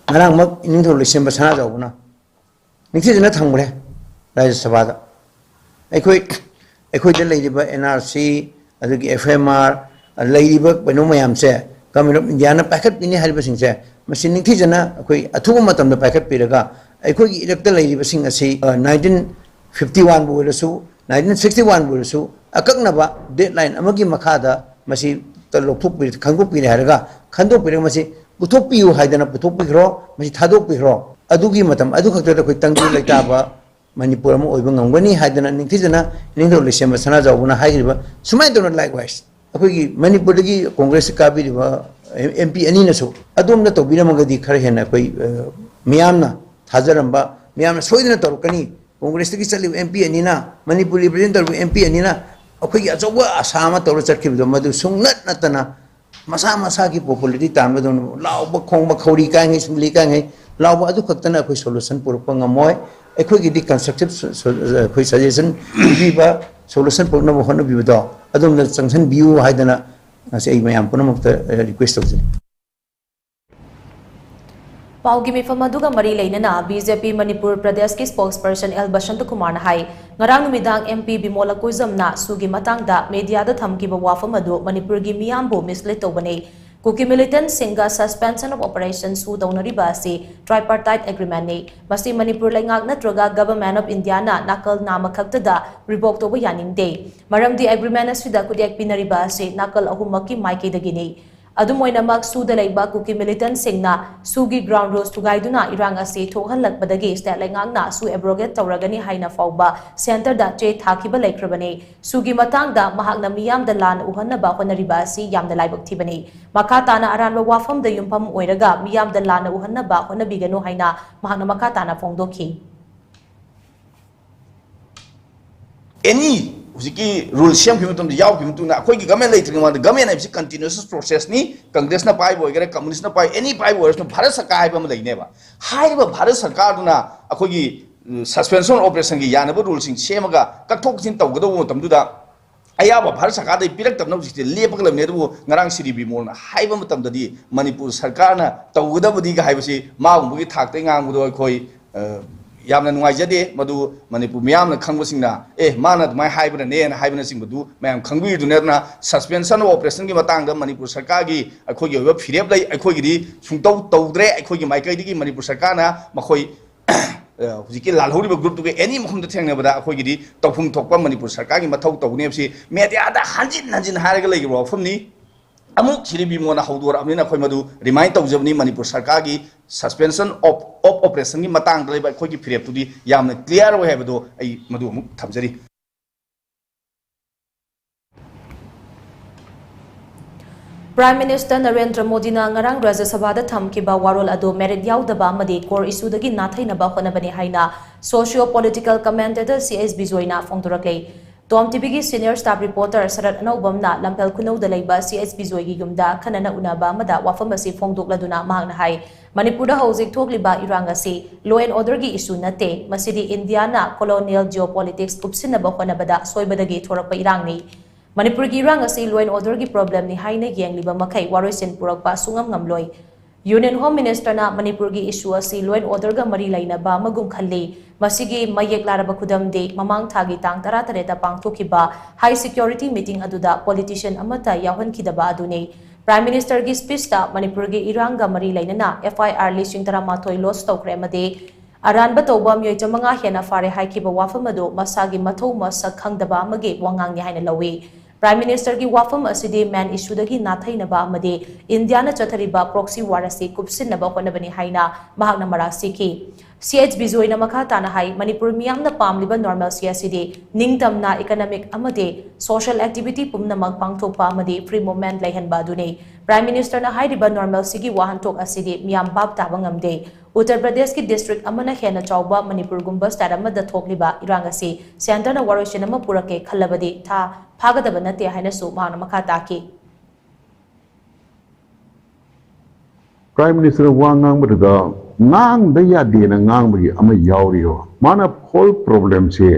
ꯉꯔꯥꯡꯃꯛ ꯏꯅꯤꯡꯊꯧ ꯂꯩꯁꯦꯝꯕ ꯁꯅꯥꯖꯥꯎꯕꯅ ꯅꯤꯡꯊꯤꯖꯅ ꯊꯝꯈ꯭ꯔꯦ ꯔꯥꯖ꯭ꯌ ꯁꯚꯥꯗ꯫ ꯑꯩꯈꯣꯏ, ꯑꯩꯈꯣꯏꯗ ꯂꯩꯔꯤꯕ N R C, ꯑꯗꯨꯒꯤ F M R, ꯂꯩꯔꯤꯕ ꯀꯩꯅꯣ ꯃꯌꯥꯝꯁꯦ, Government of India ꯅ ꯄꯥꯏꯈꯠꯄꯤꯅꯤ ꯍꯥꯏꯔꯤꯕꯁꯤꯡꯁꯦ, ꯃꯁꯤ ꯅꯤꯡꯊꯤꯖꯅ ꯑꯩꯈꯣꯏ ꯑꯊꯨꯕ ꯃꯇꯝꯗ ꯄꯥꯏꯈꯠꯄꯤꯔꯒ, ꯑꯩꯈꯣꯏꯒꯤ ꯏꯔꯛꯇ ꯂꯩꯔꯤꯕꯁꯤꯡ ꯑꯁꯤ, ꯑ, nineteen fifty one ꯕꯨ ꯑꯣꯏꯔꯁꯨ, nineteen sixty one ꯕꯨ ꯑꯣꯏꯔꯁꯨ, ꯑꯀꯛꯅꯕ deadline ꯑꯃꯒꯤ ꯃꯈꯥꯗ ꯃꯁꯤ ꯂꯧꯊꯣꯛꯄꯤ-, ꯈꯪꯗꯣꯛꯄꯤꯔꯦ ꯍꯥꯏꯔꯒ, ꯈꯟꯗꯣꯛꯄꯤꯔꯒ ꯃꯁꯤ ꯄꯨꯊꯣꯛꯄꯤꯌꯨ ꯍꯥꯏꯗꯅ ꯄꯨꯊꯣꯛꯄꯤꯈ꯭ꯔꯣ, ꯃꯁꯤ ꯊꯥꯗꯣꯛꯄꯤꯈ꯭ꯔꯣ꯫ ꯑꯗꯨꯒꯤ ꯃꯇꯝ ꯑꯗꯨ ꯈꯛꯇꯗ ꯑꯩꯈꯣꯏ ꯇꯪꯗꯨ ꯂꯩꯇꯥꯕ ꯃꯅꯤꯄꯨꯔ ꯑꯃ ꯑꯣꯏꯕ ꯉꯝꯒꯅꯤ ꯍꯥꯏꯗꯅ ꯅꯤꯡꯊꯤꯖꯅ ꯏꯅꯤꯡꯊꯧ ꯂꯩꯁꯦꯝꯕ ꯁꯅꯥꯖꯥꯎꯕꯅ ꯍꯥꯏꯈ꯭ꯔꯤꯕ꯫ ꯁꯨꯃꯥꯏꯅ ꯇꯧꯅ, likewise, ꯑꯩꯈꯣꯏꯒꯤ ꯃꯅꯤꯄꯨꯔꯗꯒꯤ ꯀꯣꯡꯒ꯭ꯔꯦꯁꯇ ꯀꯥꯕꯤꯔꯤꯕ ꯑꯦꯝ ꯄꯤ ꯑꯅꯤꯅꯁꯨ ꯑꯗꯣꯝꯅ ꯇꯧꯕꯤꯔꯝꯃꯒꯗꯤ ꯈꯔ ꯍꯦꯟꯅ ꯑꯩꯈꯣꯏ, ꯑ, ꯃꯤꯌꯥꯝꯅ ꯊꯥꯖꯔꯝꯕ, ꯃꯤꯌꯥꯝꯅ ꯁꯣꯏꯗꯅ ꯇꯧꯔꯛꯀꯅꯤ꯫ ꯀꯣꯡꯒ꯭ꯔꯦꯁꯇꯒꯤ ꯆꯠꯂꯤꯕ ꯑꯦꯝ ꯄꯤ ꯑꯅꯤꯅ, ꯃꯅꯤꯄꯨꯔ represent ꯇꯧꯔꯤꯕ ꯑꯦꯝ ꯄꯤ ꯑꯅꯤꯅ ꯑꯩꯈꯣꯏꯒꯤ ꯑꯆꯧꯕ ꯑꯁꯥ ꯑꯃ ꯇꯧꯔ ꯆꯠꯈꯤꯕꯗꯣ, ꯃꯗꯨ ꯁꯨꯡꯅꯠ ꯅꯠꯇꯅ ꯃꯁꯥ ꯃꯁꯥꯒꯤ popularity ꯇꯥꯟꯕꯗꯧꯅ ꯂꯥꯎꯕ ꯈꯣꯡꯕ, ꯈꯧꯔꯤ ꯀꯥꯏꯉꯩ, ꯁꯨꯝꯂꯤ ꯀꯥꯏꯉꯩ ꯂꯥꯎꯕ ꯑꯗꯨ ꯈꯛꯇꯅ ꯑꯩꯈꯣꯏ solution ꯄꯨꯔꯛꯄ ꯉꯝꯃꯣꯏ꯫ ꯑꯩꯈꯣꯏꯒꯤꯗꯤ constructive so-, so-, ꯑꯩꯈꯣꯏ suggestion ꯄꯤꯕꯤꯕ, solution ꯄꯨꯔꯛꯅꯕ ꯍꯣꯠꯅꯕꯤꯕꯗꯣ ꯑꯗꯣꯝꯅ ꯆꯪꯁꯤꯟꯕꯤꯌꯨ ꯍꯥꯏꯗꯅ ꯉꯁꯤ ꯑꯩ ꯃꯌꯥꯝ ꯄꯨꯝꯅꯃꯛꯇ, ꯑ, request ꯇꯧꯖꯔꯤ꯫ ꯄꯥꯎꯒꯤ ꯃꯤꯐꯝ ꯑꯗꯨꯒ ꯃꯔꯤ ꯂꯩꯅꯅ ꯕꯤ ꯖꯦ ꯄꯤ ꯃꯅꯤꯄꯨꯔ ꯄ꯭ꯔꯗꯦꯁꯀꯤ spokesperson ꯑꯦꯜ ꯕꯁꯟꯇꯀꯨꯃꯥꯔꯅ ꯍꯥꯏ, ꯉꯔꯥꯡ ꯅꯨꯃꯤꯗꯥꯡ ꯑꯦꯝ ꯄꯤ ꯕꯤꯃꯣꯜ ꯑꯀꯣꯏꯖꯝꯅ ꯁꯨꯒꯤ ꯃꯇꯥꯡꯗ ꯃꯦꯗꯤꯌꯥꯗ ꯊꯝꯈꯤꯕ ꯋꯥꯐꯝ ꯑꯗꯨ ꯃꯅꯤꯄꯨꯔꯒꯤ ꯃꯤꯌꯥꯝꯕꯨ mislead ꯇꯧꯕꯅꯤ꯫ ꯀꯨꯀꯤ militantꯁꯤꯡꯒ suspension of operation ꯁꯨ ꯇꯧꯅꯔꯤꯕ ꯑꯁꯤ tripartite agreementꯅꯤ꯫ ꯃꯁꯤ ꯃꯅꯤꯄꯨꯔ ꯂꯩꯉꯥꯛ ꯅꯠꯇ꯭ꯔꯒ Government of Indiaꯅ ꯅꯥꯀꯜ ꯅꯥꯝꯃ ꯈꯛꯇꯗ revoke ꯇꯧꯕ ꯌꯥꯅꯤꯡꯗꯦ꯫ ꯃꯔꯝꯗꯤ agreement ꯑꯁꯤꯗ ꯈꯨꯠꯌꯦꯛ ꯄꯤꯅꯔꯤꯕ ꯑꯁꯤ ꯅꯥꯀꯜ ꯑꯍꯨꯝꯃꯛꯀꯤ ꯃꯥꯏꯀꯩꯗꯒꯤꯅꯤ꯫ ꯑꯗꯨꯝ ꯑꯣꯏꯅꯃꯛ ꯁꯨꯗ ꯂꯩꯕ ꯀꯨꯀꯤ militantꯁꯤꯡꯅ ꯁꯨꯒꯤ ground rules ꯊꯨꯒꯥꯏꯗꯨꯅ ꯏꯔꯥꯡ ꯑꯁꯤ ꯊꯣꯛꯍꯜꯂꯛꯄꯗꯒꯤ state ꯂꯩꯉꯥꯛꯅ ꯁꯨ abrogate ꯇꯧꯔꯒꯅꯤ ꯍꯥꯏꯅ ꯐꯥꯎꯕ centreꯗ ꯆꯦ ꯊꯥꯈꯤꯕ ꯂꯩꯈ꯭ꯔꯕꯅꯤ꯫ ꯁꯨꯒꯤ ꯃꯇꯥꯡꯗ ꯃꯍꯥꯛꯅ ꯃꯤꯌꯥꯝꯗ ꯂꯥꯟꯅ ꯎꯍꯟꯅꯕ ꯍꯣꯠꯅꯔꯤꯕ ꯑꯁꯤ ꯌꯥꯝꯅ ꯂꯥꯏꯕꯛ ꯊꯤꯕꯅꯤ꯫ ꯃꯈꯥ ꯇꯥꯅ ꯑꯔꯥꯟꯕ ꯋꯥꯐꯝꯗ ꯌꯨꯝꯐꯝ ꯑꯣꯏꯔꯒ ꯃꯤꯌꯥꯝꯗ ꯂꯥꯟꯅ ꯎꯍꯟꯅꯕ ꯍꯣꯠꯅꯕꯤꯒꯅꯨ ꯍꯥꯏꯅ ꯃꯍꯥꯛꯅ ꯃꯈꯥ ꯇꯥꯅ ꯐꯣꯡꯗꯣꯛꯈꯤ꯫ ꯑꯦꯅꯤ ꯍꯧꯖꯤꯛꯀꯤ ꯔꯨꯜ ꯁꯦꯝꯈꯤꯕ ꯃꯇꯝꯗ ꯌꯥꯎꯈꯤꯕ ꯃꯇꯨꯡꯗ ꯑꯩꯈꯣꯏꯒꯤ ꯒꯃꯦꯟ ꯂꯩꯇ꯭ꯔꯤꯉꯩ ꯃꯃꯥꯡꯗ, ꯒꯃꯦꯟ ꯍꯥꯏꯕꯁꯤ continuous processꯅꯤ꯫ ꯀꯪꯒ꯭ꯔꯦꯁꯅ ꯄꯥꯏꯕ ꯑꯣꯏꯒꯦꯔꯥ, ꯀꯝꯃꯨꯅꯤꯁꯅ ꯄꯥꯏ, ꯑꯦꯅꯤ ꯄꯥꯏꯕ ꯑꯣꯏꯔꯁꯨ ꯚꯥꯔꯠ ꯁꯔꯀꯥꯔ ꯍꯥꯏꯕ ꯑꯃ ꯂꯩꯅꯦꯕ꯫ ꯍꯥꯏꯔꯤꯕ ꯚꯥꯔꯠ ꯁꯔꯀꯥꯔꯗꯨꯅ ꯑꯩꯈꯣꯏꯒꯤ suspension operationꯒꯤ ꯌꯥꯅꯕ ꯔꯨꯜꯁꯤꯡ ꯁꯦꯝꯃꯒ ꯀꯛꯊꯣꯛ ꯀꯛꯁꯤꯟ ꯇꯧꯒꯗꯧꯕ ꯃꯇꯝꯗꯨꯗ ꯑꯌꯥꯕ ꯚꯥꯔꯠ ꯁꯔꯀꯥꯔꯗꯒꯤ ꯄꯤꯔꯛꯇꯕꯅ ꯍꯧꯖꯤꯛꯇꯤ ꯂꯦꯞꯄꯒ ꯂꯩꯕꯅꯦ꯫ ꯑꯗꯨꯕꯨ ꯉꯔꯥꯡ ꯁ꯭ꯔꯤ ꯕꯤꯃꯣꯜꯅ ꯍꯥꯏꯕ ꯃꯇꯝꯗꯗꯤ ꯃꯅꯤꯄꯨꯔ ꯁꯔꯀꯥꯔꯅ ꯇꯧꯒꯗꯕꯅꯤꯒ ꯍꯥꯏꯕꯁꯤ ꯃꯥꯒꯨꯝꯕꯒꯤ ꯊꯥꯛꯇꯒꯤ ꯉꯥꯡꯕꯗꯣ ꯑꯩꯈꯣꯏ, ꯑ, ꯌꯥꯝꯅ ꯅꯨꯡꯉꯥꯏꯖꯗꯦ꯫ ꯃꯗꯨ ꯃꯅꯤꯄꯨꯔ ꯃꯤꯌꯥꯝꯅ ꯈꯪꯕꯁꯤꯡꯅ, "ꯑꯦ, ꯃꯥꯅ ꯑꯗꯨꯃꯥꯏꯅ ꯍꯥꯏꯕꯅꯅꯦꯅ" ꯍꯥꯏꯕꯅꯆꯤꯡꯕꯗꯨ ꯃꯌꯥꯝ ꯈꯪꯕꯤꯔꯤꯗꯨꯅꯤ꯫ ꯑꯗꯨꯅ suspension of operationꯒꯤ ꯃꯇꯥꯡꯗ ꯃꯅꯤꯄꯨꯔ ꯁꯔꯀꯥꯔꯒꯤ ꯑꯩꯈꯣꯏꯒꯤ ꯑꯣꯏꯕ ꯐꯤꯔꯦꯞ ꯂꯩ꯫ ꯑꯩꯈꯣꯏꯒꯤꯗꯤ ꯁꯨꯡꯇꯧ ꯇꯧꯗ꯭ꯔꯦ꯫ ꯑꯩꯈꯣꯏꯒꯤ ꯃꯥꯏꯀꯩꯗꯒꯤ ꯃꯅꯤꯄꯨꯔ ꯁꯔꯀꯥꯔꯅ ꯃꯈꯣꯏ ꯑ, ꯍꯧꯖꯤꯛꯀꯤ ꯂꯥꯜꯍꯧꯔꯤꯕ ꯒ꯭ꯔꯨꯞꯇꯨꯒ ꯑꯦꯅꯤ ꯃꯐꯝꯗ ꯊꯦꯡꯅꯕꯗ ꯑꯩꯈꯣꯏꯒꯤꯗꯤ ꯇꯧꯐꯝ ꯊꯣꯛꯄ ꯃꯅꯤꯄꯨꯔ ꯁꯔꯀꯥꯔꯒꯤ ꯃꯊꯧ ꯇꯧꯒꯅꯤ ꯍꯥꯏꯕꯁꯤ ꯃꯦꯗꯤꯌꯥꯗ ꯍꯟꯖꯤꯟ ꯍꯟꯖꯤꯟ ꯍꯥꯏꯔꯒ ꯂꯩꯈ꯭ꯔꯕ ꯋꯥꯐꯝꯅꯤ꯫ ꯑꯃꯨꯛ ꯁꯤꯔꯤꯕꯤꯃꯣꯅ ꯍꯧꯗꯣꯔꯛꯑꯕꯅꯤꯅ ꯑꯩꯈꯣꯏ ꯃꯗꯨ ꯔꯤꯃꯥꯏꯟ ꯇꯧꯖꯕꯅꯤ꯫ ꯃꯅꯤꯄꯨꯔ ꯁꯔꯀꯥꯔꯒꯤ suspension of of operation ꯒꯤ ꯃꯇꯥꯡꯗ ꯂꯩꯕ ꯑꯩꯈꯣꯏꯒꯤ ꯐꯤꯔꯦꯞꯇꯨꯗꯤ ꯌꯥꯝꯅ ꯀ꯭ꯂꯤꯌꯥꯔ ꯑꯣꯏ ꯍꯥꯏꯕꯗꯣ ꯑꯩ ꯃꯗꯨ ꯑꯃꯨꯛ ꯊꯝꯖꯔꯤ꯫ Prime Minister ꯅꯔꯦꯟꯗ꯭ꯔ ꯃꯣꯗꯤꯅ ꯉꯔꯥꯡ ꯔꯥꯖ꯭ꯌ ꯁꯚꯥꯗ ꯊꯝꯈꯤꯕ ꯋꯥꯔꯣꯜ ꯑꯗꯨ merit ꯌꯥꯎꯗꯕ ꯑꯃꯗꯤ core issue ꯗꯒꯤ ꯅꯥꯊꯩꯅꯕ ꯍꯣꯠꯅꯕꯅꯤ ꯍꯥꯏꯅ socio political commentator C S ꯕꯤꯖꯣꯏꯅ ꯐꯣꯡꯗꯣꯔꯛꯂꯦ꯫ ꯇꯣꯝ ꯇꯤꯚꯤꯒꯤ senior staff reporter ꯁꯔꯠ ꯑꯅꯧꯕꯝꯅ ꯂꯝꯐꯦꯜ ꯈꯨꯅꯧꯗ ꯂꯩꯕ ꯁꯤ ꯑꯦꯁ ꯕꯤꯖꯣꯏꯒꯤ ꯌꯨꯝꯗ ꯈꯟꯅꯅ ꯎꯅꯕ ꯑꯃꯗ ꯋꯥꯐꯝ ꯑꯁꯤ ꯐꯣꯡꯗꯣꯛꯂꯗꯨꯅ ꯃꯍꯥꯛꯅ ꯍꯥꯏ, ꯃꯅꯤꯄꯨꯔꯗ ꯍꯧꯖꯤꯛ ꯊꯣꯛꯂꯤꯕ ꯏꯔꯥꯡ ꯑꯁꯤ law and order ꯒꯤ issue ꯅꯠꯇꯦ, ꯃꯁꯤꯗꯤ ꯏꯟꯗꯤꯌꯥꯅ colonial geopolitics ꯀꯨꯞꯁꯤꯟꯅꯕ ꯍꯣꯠꯅꯕꯗ ꯁꯣꯏꯕꯗꯒꯤ ꯊꯣꯔꯛꯄ ꯏꯔꯥꯡꯅꯤ꯫ ꯃꯅꯤꯄꯨꯔꯒꯤ ꯏꯔꯥꯡ ꯑꯁꯤ law and order ꯒꯤ problem ꯅꯤ ꯍꯥꯏꯅ ꯌꯦꯡꯂꯤꯕ ꯃꯈꯩ ꯋꯥꯔꯣꯏꯁꯤꯟ ꯄꯨꯔꯛꯄ ꯁꯨꯡꯉꯝ ꯉꯝꯂꯣꯏ꯫ Union Home Minister ꯅ ꯃꯅꯤꯄꯨꯔꯒꯤ issue ꯑꯁꯤ law and order ꯒ ꯃꯔꯤ ꯂꯩꯅꯕ ꯑꯃꯒꯨꯝ ꯈꯜꯂꯤ꯫ ꯃꯁꯤꯒꯤ ꯃꯌꯦꯛ ꯂꯥꯔꯕ ꯈꯨꯗꯝꯗꯤ ꯃꯃꯥꯡ ꯊꯥꯒꯤ ꯇꯥꯡ ꯇꯔꯥꯇꯔꯦꯠꯇ ꯄꯥꯡꯊꯣꯛꯈꯤꯕ high security meeting ꯑꯗꯨꯗ politician ꯑꯃꯠꯇ ꯌꯥꯎꯍꯟꯈꯤꯗꯕ ꯑꯗꯨꯅꯤ꯫ Prime Minister ꯒꯤ speech ꯇ ꯃꯅꯤꯄꯨꯔꯒꯤ ꯏꯔꯥꯡꯒ ꯃꯔꯤ ꯂꯩꯅꯅ F I R ꯂꯤꯁꯤꯡ ꯇꯔꯥꯃꯥꯊꯣꯏ lodge ꯇꯧꯈ꯭ꯔꯦ ꯑꯃꯗꯤ ꯑꯔꯥꯟꯕ ꯇꯧꯕ ꯃꯤꯑꯣꯏ ꯆꯥꯃꯉꯥ ꯍꯦꯟꯅ ꯐꯥꯔꯦ ꯍꯥꯏꯈꯤꯕ ꯋꯥꯐꯝ ꯑꯗꯨ ꯃꯁꯥꯒꯤ ꯃꯊꯧ ꯃꯁꯛ ꯈꯪꯗꯕ ꯑꯃꯒꯤ ꯋꯥꯉꯥꯡꯅꯤ ꯍꯥꯏꯅ ꯂꯧꯏ꯫ Prime Minister ꯒꯤ ꯋꯥꯐꯝ ꯑꯁꯤꯗꯤ main issue ꯗꯒꯤ ꯅꯥꯊꯩꯅꯕ ꯑꯃꯗꯤ ꯏꯟꯗꯤꯌꯥꯅ ꯆꯠꯊꯔꯤꯕ proxy war ꯑꯁꯤ ꯀꯨꯞꯁꯤꯟꯅꯕ ꯍꯣꯠꯅꯕꯅꯤ ꯍꯥꯏꯅ ꯃꯍꯥꯛꯅ ꯃꯔꯥꯜ ꯁꯤꯈꯤ꯫ ꯁꯤ ꯑꯦꯆ ꯕꯤꯖꯣꯏꯅ ꯃꯈꯥ ꯇꯥꯅ ꯍꯥꯏ, ꯃꯅꯤꯄꯨꯔ ꯃꯤꯌꯥꯝꯅ ꯄꯥꯝꯂꯤꯕ normalcy ꯑꯁꯤꯗꯤ ꯅꯤꯡꯇꯝꯅ economic ꯑꯃꯗꯤ social activity ꯄꯨꯝꯅꯃꯛ ꯄꯥꯡꯊꯣꯛꯄ ꯑꯃꯗꯤ free movement ꯂꯩꯍꯟꯕ ꯑꯗꯨꯅꯤ꯫ Prime Minister ꯅ ꯍꯥꯏꯔꯤꯕ normalcy ꯒꯤ ꯋꯥꯍꯟꯊꯣꯛ ꯑꯁꯤꯗꯤ ꯃꯤꯌꯥꯝ ꯚꯥꯞ ꯇꯥꯕ ꯉꯝꯗꯦ꯫ ꯎꯠꯇꯔ ꯄ꯭ꯔꯗꯦꯁꯀꯤ district ꯑꯃꯅ ꯍꯦꯟꯅ ꯆꯥꯎꯕ ꯃꯅꯤꯄꯨꯔꯒꯨꯝꯕ state ꯑꯃꯗ ꯊꯣꯛꯂꯤꯕ ꯏꯔꯥꯡ ꯑꯁꯤ centre ꯅ ꯋꯥꯔꯣꯏꯁꯤꯟ ꯑꯃ ꯄꯨꯔꯛꯀꯦ ꯈꯜꯂꯕꯗꯤ ꯊꯥ ꯐꯥꯒꯗꯕ ꯅꯠꯇꯦ ꯍꯥꯏꯅꯁꯨ ꯃꯍꯥꯛꯅ ꯃꯈꯥ ꯇꯥꯈꯤ꯫ Prime Minister ꯅ ꯋꯥ ꯉꯥꯡꯕꯗꯨꯗ ꯉꯥꯡꯗ ꯌꯥꯗꯦꯅ ꯉꯥꯡꯕꯒꯤ ꯑꯃ ꯌꯥꯎꯔꯤꯕ꯫ ꯃꯥꯅ whole problem say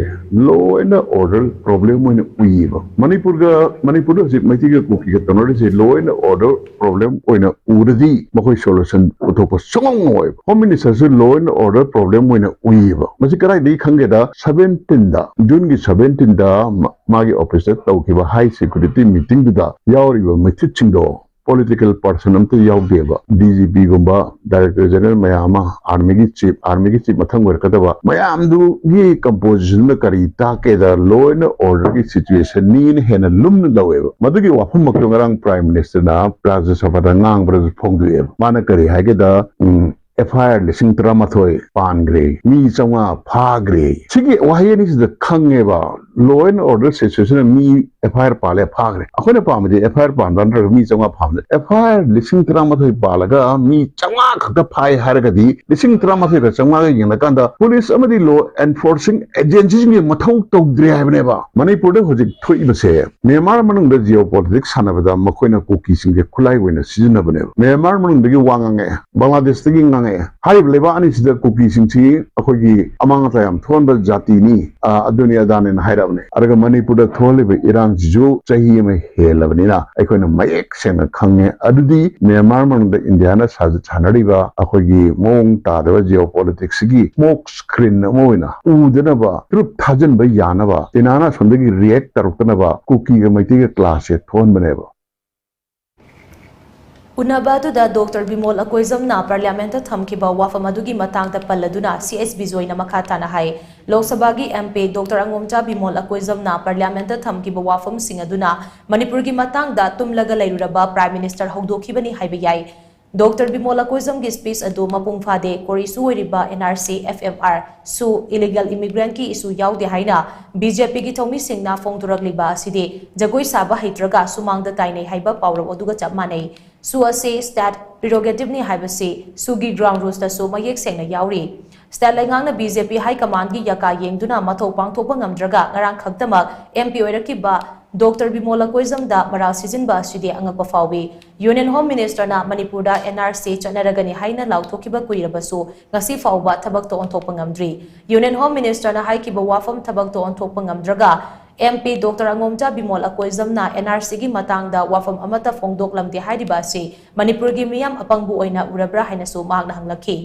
law and order problem ꯑꯣꯏꯅ ꯎꯏꯌꯦꯕ꯫ ꯃꯅꯤꯄꯨꯔꯒ, ꯃꯅꯤꯄꯨꯔꯗ ꯍꯧꯖꯤꯛ ꯃꯩꯇꯩꯒ ꯀꯨꯀꯤꯒ ꯇꯧꯅꯔꯤꯁꯦ law and order problem ꯑꯣꯏꯅ ꯎꯔꯗꯤ ꯃꯈꯣꯏ solution ꯄꯨꯊꯣꯛꯄ ꯁꯨꯡꯉꯝ ꯉꯝꯃꯣꯏꯕ꯫ Home Minister ꯁꯨ law and order problem ꯑꯣꯏꯅ ꯎꯏꯌꯦꯕ꯫ ꯃꯁꯤ ꯀꯗꯥꯏꯗꯒꯤ ꯈꯪꯒꯦꯗ, seventeen ꯗ, June ꯒꯤ seventeen ꯗ ꯃꯥ-, ꯃꯥꯒꯤ office ꯇ ꯇꯧꯈꯤꯕ high security meeting ꯗꯨꯗ ꯌꯥꯎꯔꯤꯕ ꯃꯤꯊꯤꯠꯁꯤꯡꯗꯣ political person ꯑꯝꯇ ꯌꯥꯎꯗꯦꯕ꯫ D G P ꯒꯨꯝꯕ, director general ꯃꯌꯥꯝ ꯑꯃ, army ꯒꯤ chief, army ꯒꯤ chief ꯃꯊꯪ ꯑꯣꯏꯔꯛꯀꯗꯕ ꯃꯌꯥꯝꯗꯨꯒꯤ composition ꯗ ꯀꯔꯤ ꯇꯥꯛꯀꯦꯗ, law and order ꯒꯤ situation ꯅꯤꯅ ꯍꯦꯟꯅ ꯂꯨꯝꯅ ꯂꯧꯋꯦꯕ꯫ ꯃꯗꯨꯒꯤ ꯋꯥꯐꯝꯃꯛꯇꯣ ꯉꯔꯥꯡ Prime Minister ꯅ ꯔꯥꯖ꯭ꯌ ꯁꯚꯥꯗ ꯉꯥꯡꯕꯗꯁꯨ ꯐꯣꯡꯗꯣꯛꯑꯦꯕ꯫ ꯃꯥꯅ ꯀꯔꯤ ꯍꯥꯏꯒꯦꯗ, ꯎꯝ, F I R ꯂꯤꯁꯤꯡ ꯇꯔꯥꯃꯥꯊꯣꯏ ꯄꯥꯟꯈ꯭ꯔꯦ, ꯃꯤ ꯆꯥꯝꯃꯉꯥ ꯐꯥꯈ꯭ꯔꯦ꯫ ꯁꯤꯒꯤ ꯋꯥꯍꯩ ꯑꯅꯤꯁꯤꯗ ꯈꯪꯉꯦꯕ, law and order situation ꯅ ꯃꯤ F I R ꯄꯥꯜꯂꯦ, ꯐꯥꯈ꯭ꯔꯦ꯫ ꯑꯩꯈꯣꯏꯅ ꯄꯥꯝꯕꯗꯤ F I R ꯄꯥꯟꯕ ꯅꯠꯇ꯭ꯔꯒ ꯃꯤ ꯆꯥꯝꯃꯉꯥ ꯐꯥꯕꯅꯦ꯫ F I R ꯂꯤꯁꯤꯡ ꯇꯔꯥꯃꯥꯊꯣꯏ ꯄꯥꯜꯂꯒ ꯃꯤ ꯆꯥꯝꯃꯉꯥ ꯈꯛꯇ ꯐꯥꯏ ꯍꯥꯏꯔꯒꯗꯤ, ꯂꯤꯁꯤꯡ ꯇꯔꯥꯃꯥꯊꯣꯏꯒ ꯆꯥꯝꯃꯉꯥꯒ ꯌꯦꯡꯅꯀꯥꯟꯗ police ꯑꯃꯗꯤ law enforcing agency ꯁꯤꯡꯒꯤ ꯃꯊꯧ ꯇꯧꯗ꯭ꯔꯦ ꯍꯥꯏꯕꯅꯦꯕ꯫ ꯃꯅꯤꯄꯨꯔꯗ ꯍꯧꯖꯤꯛ ꯊꯣꯛꯏꯕꯁꯦ, ꯃ꯭ꯌꯥꯟꯃꯥꯔ ꯃꯅꯨꯡꯗ geopolitics ꯁꯥꯟꯅꯕꯗ ꯃꯈꯣꯏꯅ ꯀꯨꯀꯤꯁꯤꯡꯁꯦ ꯈꯨꯠꯂꯥꯏ ꯑꯣꯏꯅ ꯁꯤꯖꯤꯟꯅꯕꯅꯦꯕ꯫ ꯃ꯭ꯌꯥꯟꯃꯥꯔ ꯃꯅꯨꯡꯗꯒꯤ ꯋꯥ ꯉꯥꯡꯉꯛꯑꯦ, ꯕꯪꯒ꯭ꯂꯥꯗꯦꯁꯇꯒꯤ ꯉꯥꯡꯉꯛꯑꯦ꯫ ꯍꯥꯏꯔꯤꯕ ꯂꯩꯕꯥꯛ ꯑꯅꯤꯁꯤꯗ ꯀꯨꯀꯤꯁꯤꯡꯁꯤ ꯑꯩꯈꯣꯏꯒꯤ ꯑꯃꯥꯡ ꯑꯇꯥ ꯌꯥꯝ ꯊꯣꯛꯍꯟꯕ ꯖꯥꯇꯤꯅꯤ, ꯑ, ꯑꯗꯨꯅꯤ ꯑꯗꯥꯅꯦꯅ ꯍꯥꯏꯔꯛꯑꯕꯅꯦ꯫ ꯑꯗꯨꯒ ꯃꯅꯤꯄꯨꯔꯗ ꯊꯣꯛꯍꯜꯂꯤꯕ ꯏꯔꯥꯡꯁꯤꯁꯨ ꯆꯍꯤ ꯑꯃ ꯍꯦꯜꯂꯕꯅꯤꯅ ꯑꯩꯈꯣꯏꯅ ꯃꯌꯦꯛ ꯁꯦꯡꯅ ꯈꯪꯉꯦ꯫ ꯑꯗꯨꯗꯤ ꯃ꯭ꯌꯥꯟꯃꯥꯔ ꯃꯅꯨꯡꯗ ꯏꯟꯗꯤꯌꯥꯅ ꯁꯥꯖ-, ꯁꯥꯟꯅꯔꯤꯕ ꯑꯩꯈꯣꯏꯒꯤ ꯃꯑꯣꯡ ꯇꯥꯗꯕ geopolitics ꯁꯤꯒꯤ smoke screen ꯑꯃ ꯑꯣꯏꯅ ꯎꯗꯅꯕ, proof ꯊꯥꯖꯤꯟꯕ ꯌꯥꯅꯕ, ꯆꯤꯅꯥꯅ ꯑꯁꯣꯝꯗꯒꯤ react ꯇꯧꯔꯛꯇꯅꯕ ꯀꯨꯀꯤꯒ ꯃꯩꯇꯩꯒ class ꯁꯦ ꯊꯣꯛꯍꯟꯕꯅꯦꯕ꯫ ꯎꯅꯕ ꯑꯗꯨꯗ ꯗꯣꯛꯇꯔ ꯕꯤꯃꯣꯜ ꯑꯀꯣꯏꯖꯝꯅ ꯄꯥꯔꯂꯤꯌꯥꯃꯦꯟꯠꯇ ꯊꯝꯈꯤꯕ ꯋꯥꯐꯝ ꯑꯗꯨꯒꯤ ꯃꯇꯥꯡꯗ ꯄꯜꯂꯗꯨꯅ ꯁꯤ ꯑꯦꯁ ꯕꯤꯖꯣꯏꯅ ꯃꯈꯥ ꯇꯥꯅ ꯍꯥꯏ, ꯂꯣꯛ ꯁꯚꯥꯒꯤ M P doctor Angomcha Bimol ꯑꯀꯣꯏꯖꯝꯅ ꯄꯥꯔꯂꯤꯌꯥꯃꯦꯟꯠꯇ ꯊꯝꯈꯤꯕ ꯋꯥꯐꯝꯁꯤꯡ ꯑꯗꯨꯅ ꯃꯅꯤꯄꯨꯔꯒꯤ ꯃꯇꯥꯡꯗ ꯇꯨꯝꯂꯒ ꯂꯩꯔꯨꯔꯕ ꯄ꯭ꯔꯥꯏꯝ ꯃꯤꯅꯤꯁꯇꯔ ꯍꯧꯗꯣꯛꯈꯤꯕꯅꯤ ꯍꯥꯏꯕ ꯌꯥꯏ꯫ ꯗꯣꯛꯇꯔ ꯕꯤꯃꯣꯜ ꯑꯀꯣꯏꯖꯝꯒꯤ ꯁ꯭ꯄꯤꯆ ꯑꯗꯨ ꯃꯄꯨꯡ ꯐꯥꯗꯦ, ꯀꯣꯔꯤꯁꯨ ꯑꯣꯏꯔꯤꯕ N R C, F F R ꯁꯨ, ꯏꯂꯤꯒꯦꯜ ꯏꯃꯤꯒ꯭ꯔꯦꯟꯠꯀꯤ ꯏꯁꯨ ꯌꯥꯎꯗꯦ ꯍꯥꯏꯅ ꯕꯤ ꯖꯦ ꯄꯤꯒꯤ ꯊꯧꯃꯤꯁꯤꯡꯅ ꯐꯣꯡꯗꯣꯔꯛꯂꯤꯕ ꯑꯁꯤꯗꯤ ꯖꯒꯣꯏ ꯁꯥꯕ ꯍꯩꯇ꯭ꯔꯒ ꯁꯨꯃꯥꯡꯗ ꯇꯥꯏꯅꯩ ꯍꯥꯏꯕ ꯄꯥꯎꯔꯧ ꯑꯗꯨꯒ ꯆꯞ ꯃꯥꯟꯅꯩ꯫ ꯁꯨ ꯑꯁꯤ state prerogative ꯅꯤ ꯍꯥꯏꯕꯁꯤ ꯁꯨꯒꯤ ground rules ꯇꯁꯨ ꯃꯌꯦꯛ ꯁꯦꯡꯅ ꯌꯥꯎꯔꯤ꯫ State ꯂꯩꯉꯥꯛꯅ ꯕꯤ ꯖꯦ ꯄꯤ high command ꯒꯤ ꯌꯥꯀꯥ ꯌꯦꯡꯗꯨꯅ ꯃꯊꯧ ꯄꯥꯡꯊꯣꯛꯄ ꯉꯝꯗ꯭ꯔꯒ ꯉꯔꯥꯡ ꯈꯛꯇꯃꯛ ꯑꯦꯝ ꯄꯤ ꯑꯣꯏꯔꯛꯈꯤꯕ ꯗꯣꯛꯇꯔ ꯕꯤꯃꯣꯜ ꯑꯀꯣꯏꯖꯝꯗ ꯃꯔꯥꯜ ꯁꯤꯖꯤꯟꯕ ꯑꯁꯤꯗꯤ ꯑꯉꯛꯄ ꯐꯥꯎꯏ꯫ Union Home Minister ꯅ ꯃꯅꯤꯄꯨꯔꯗ ꯑꯦꯟ ꯑꯥꯔ ꯁꯤ ꯆꯠꯅꯔꯒꯅꯤ ꯍꯥꯏꯅ ꯂꯥꯎꯊꯣꯛꯈꯤꯕ ꯀꯨꯏꯔꯕꯁꯨ ꯉꯁꯤ ꯐꯥꯎꯕ ꯊꯕꯛꯇ ꯑꯣꯟꯊꯣꯛꯄ ꯉꯝꯗ꯭ꯔꯤ꯫ Union Home Minister ꯅ ꯍꯥꯏꯈꯤꯕ ꯋꯥꯐꯝ ꯊꯕꯛꯇ ꯑꯣꯟꯊꯣꯛꯄ ꯉꯝꯗ꯭ꯔꯒ M P doctor Angomcha Bimol ꯑꯀꯣꯏꯖꯝꯅ ꯑꯦꯟ ꯑꯥꯔ ꯁꯤꯒꯤ ꯃꯇꯥꯡꯗ ꯋꯥꯐꯝ ꯑꯃꯠꯇ ꯐꯣꯡꯗꯣꯛꯂꯝꯗꯦ ꯍꯥꯏꯔꯤꯕ ꯑꯁꯤ ꯃꯅꯤꯄꯨꯔꯒꯤ ꯃꯤꯌꯥꯝ ꯑꯄꯪꯕ ꯑꯣꯏꯅ ꯎꯔꯕ꯭ꯔꯥ ꯍꯥꯏꯅꯁꯨ ꯃꯍꯥꯛꯅ ꯍꯪꯂꯛꯈꯤ꯫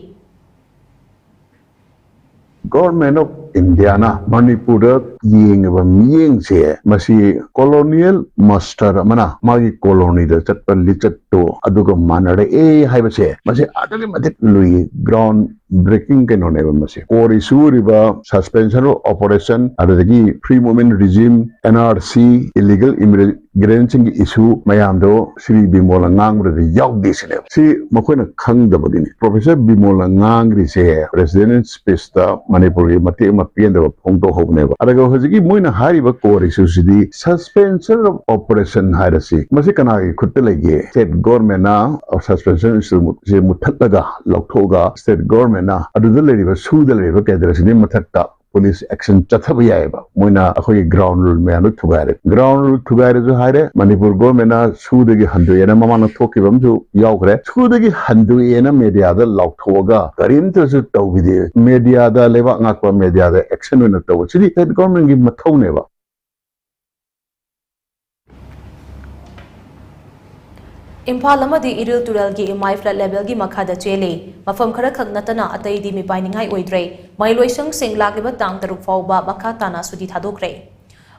Government of ꯏꯟꯗꯤꯌꯥꯅ ꯃꯅꯤꯄꯨꯔꯗ ꯌꯦꯡꯉꯤꯕ ꯃꯤꯠꯌꯦꯡꯁꯦ, ꯃꯁꯤ colonial master ꯑꯃꯅ ꯃꯥꯒꯤ colonyꯗ ꯆꯠꯄ ꯂꯤꯆꯠꯇꯣ ꯑꯗꯨꯒ ꯃꯥꯟꯅꯔꯛꯑꯦ ꯍꯥꯏꯕꯁꯦ, ꯃꯁꯤ ꯑꯗꯨꯛꯀꯤ ꯃꯇꯤꯛ ꯂꯨꯏ꯫ Ground breaking ꯀꯩꯅꯣꯅꯦꯕ ꯃꯁꯤ꯫ Core issue ꯑꯣꯏꯔꯤꯕ suspension of operation, ꯑꯗꯨꯗꯒꯤ free movement regime, N R C, illegal immigrantꯁꯤꯡꯒꯤ issue ꯃꯌꯥꯝꯗꯣ ꯁ꯭ꯔꯤ ꯕꯤꯃꯣꯜꯅ ꯉꯥꯡꯕꯗꯗꯤ ꯌꯥꯎꯗꯦ ꯁꯤꯅꯦꯕ꯫ ꯁꯤ ꯃꯈꯣꯏꯅ ꯈꯪꯗꯕꯒꯤꯅꯤ꯫ Professor ꯕꯤꯃꯣꯜꯅ ꯉꯥꯡꯈ꯭ꯔꯤꯁꯦ president's speechꯇ ꯃꯅꯤꯄꯨꯔꯒꯤ ꯃꯇꯦꯛ ꯑꯃ ꯄꯦꯟꯗꯕ ꯐꯣꯡꯗꯣꯛꯍꯧꯕꯅꯦꯕ꯫ ꯑꯗꯨꯒ ꯍꯧꯖꯤꯛꯀꯤ ꯃꯣꯏꯅ ꯍꯥꯏꯔꯤꯕ core issueꯁꯤꯗꯤ suspension of operation ꯍꯥꯏꯔꯁꯤ, ꯃꯁꯤ ꯀꯅꯥꯒꯤ ꯈꯨꯠꯇ ꯂꯩꯒꯦ? State governmentꯅ suspension issue ꯁꯦ ꯃꯨꯊꯠꯂꯒ ꯂꯧꯊꯣꯛꯑꯒ state governmentꯅ ꯑꯗꯨꯗ ꯂꯩꯔꯤꯕ, ꯁꯨꯗ ꯂꯩꯔꯤꯕ cadreꯁꯤꯡꯒꯤ ꯃꯊꯛꯇ police action ꯆꯠꯊꯕ ꯌꯥꯏꯑꯕ꯫ ꯃꯣꯏꯅ ꯑꯩꯈꯣꯏꯒꯤ ground rule ꯃꯌꯥꯝꯗꯣ ꯊꯨꯒꯥꯏꯔꯦ꯫ Ground rule ꯊꯨꯒꯥꯏꯔꯦꯁꯨ ꯍꯥꯏꯔꯦ, ꯃꯅꯤꯄꯨꯔ governmentꯅ ꯁꯨꯗꯒꯤ ꯍꯟꯗꯣꯛꯑꯦꯅ ꯃꯃꯥꯡꯗ ꯊꯣꯛꯈꯤꯕ ꯑꯃꯁꯨ ꯌꯥꯎꯈ꯭ꯔꯦ꯫ ꯁꯨꯗꯒꯤ ꯍꯟꯗꯣꯛꯑꯦꯅ mediaꯗ ꯂꯥꯎꯊꯣꯛꯑꯒ ꯀꯔꯤꯝꯇꯁꯨ ꯇꯧꯕꯤꯗꯦ꯫ Mediaꯗ, ꯂꯩꯕꯥꯛ ꯉꯥꯛꯄ mediaꯗ action ꯑꯣꯏꯅ ꯇꯧꯕ, ꯁꯤꯗꯤ state governmentꯀꯤ ꯃꯊꯧꯅꯦꯕ꯫ ꯏꯝꯐꯥꯜ ꯑꯃꯗꯤ ꯏꯔꯤꯜ ꯇꯨꯔꯦꯜꯒꯤ ꯏꯃꯥꯏ flood levelꯒꯤ ꯃꯈꯥꯗ ꯆꯦꯜꯂꯤ꯫ ꯃꯐꯝ ꯈꯔꯈꯛ ꯅꯠꯇꯅ ꯑꯇꯩꯗꯤ ꯃꯤꯄꯥꯏꯅꯤꯡꯉꯥꯏ ꯑꯣꯏꯗ꯭ꯔꯦ꯫ ꯃꯍꯩꯂꯣꯏꯁꯪꯁꯤꯡ ꯂꯥꯛꯂꯤꯕ ꯇꯥꯡ ꯇꯔꯨꯛ ꯐꯥꯎꯕ ꯃꯈꯥ ꯇꯥꯅ ꯁꯨꯇꯤ ꯊꯥꯗꯣꯛꯈ꯭ꯔꯦ꯫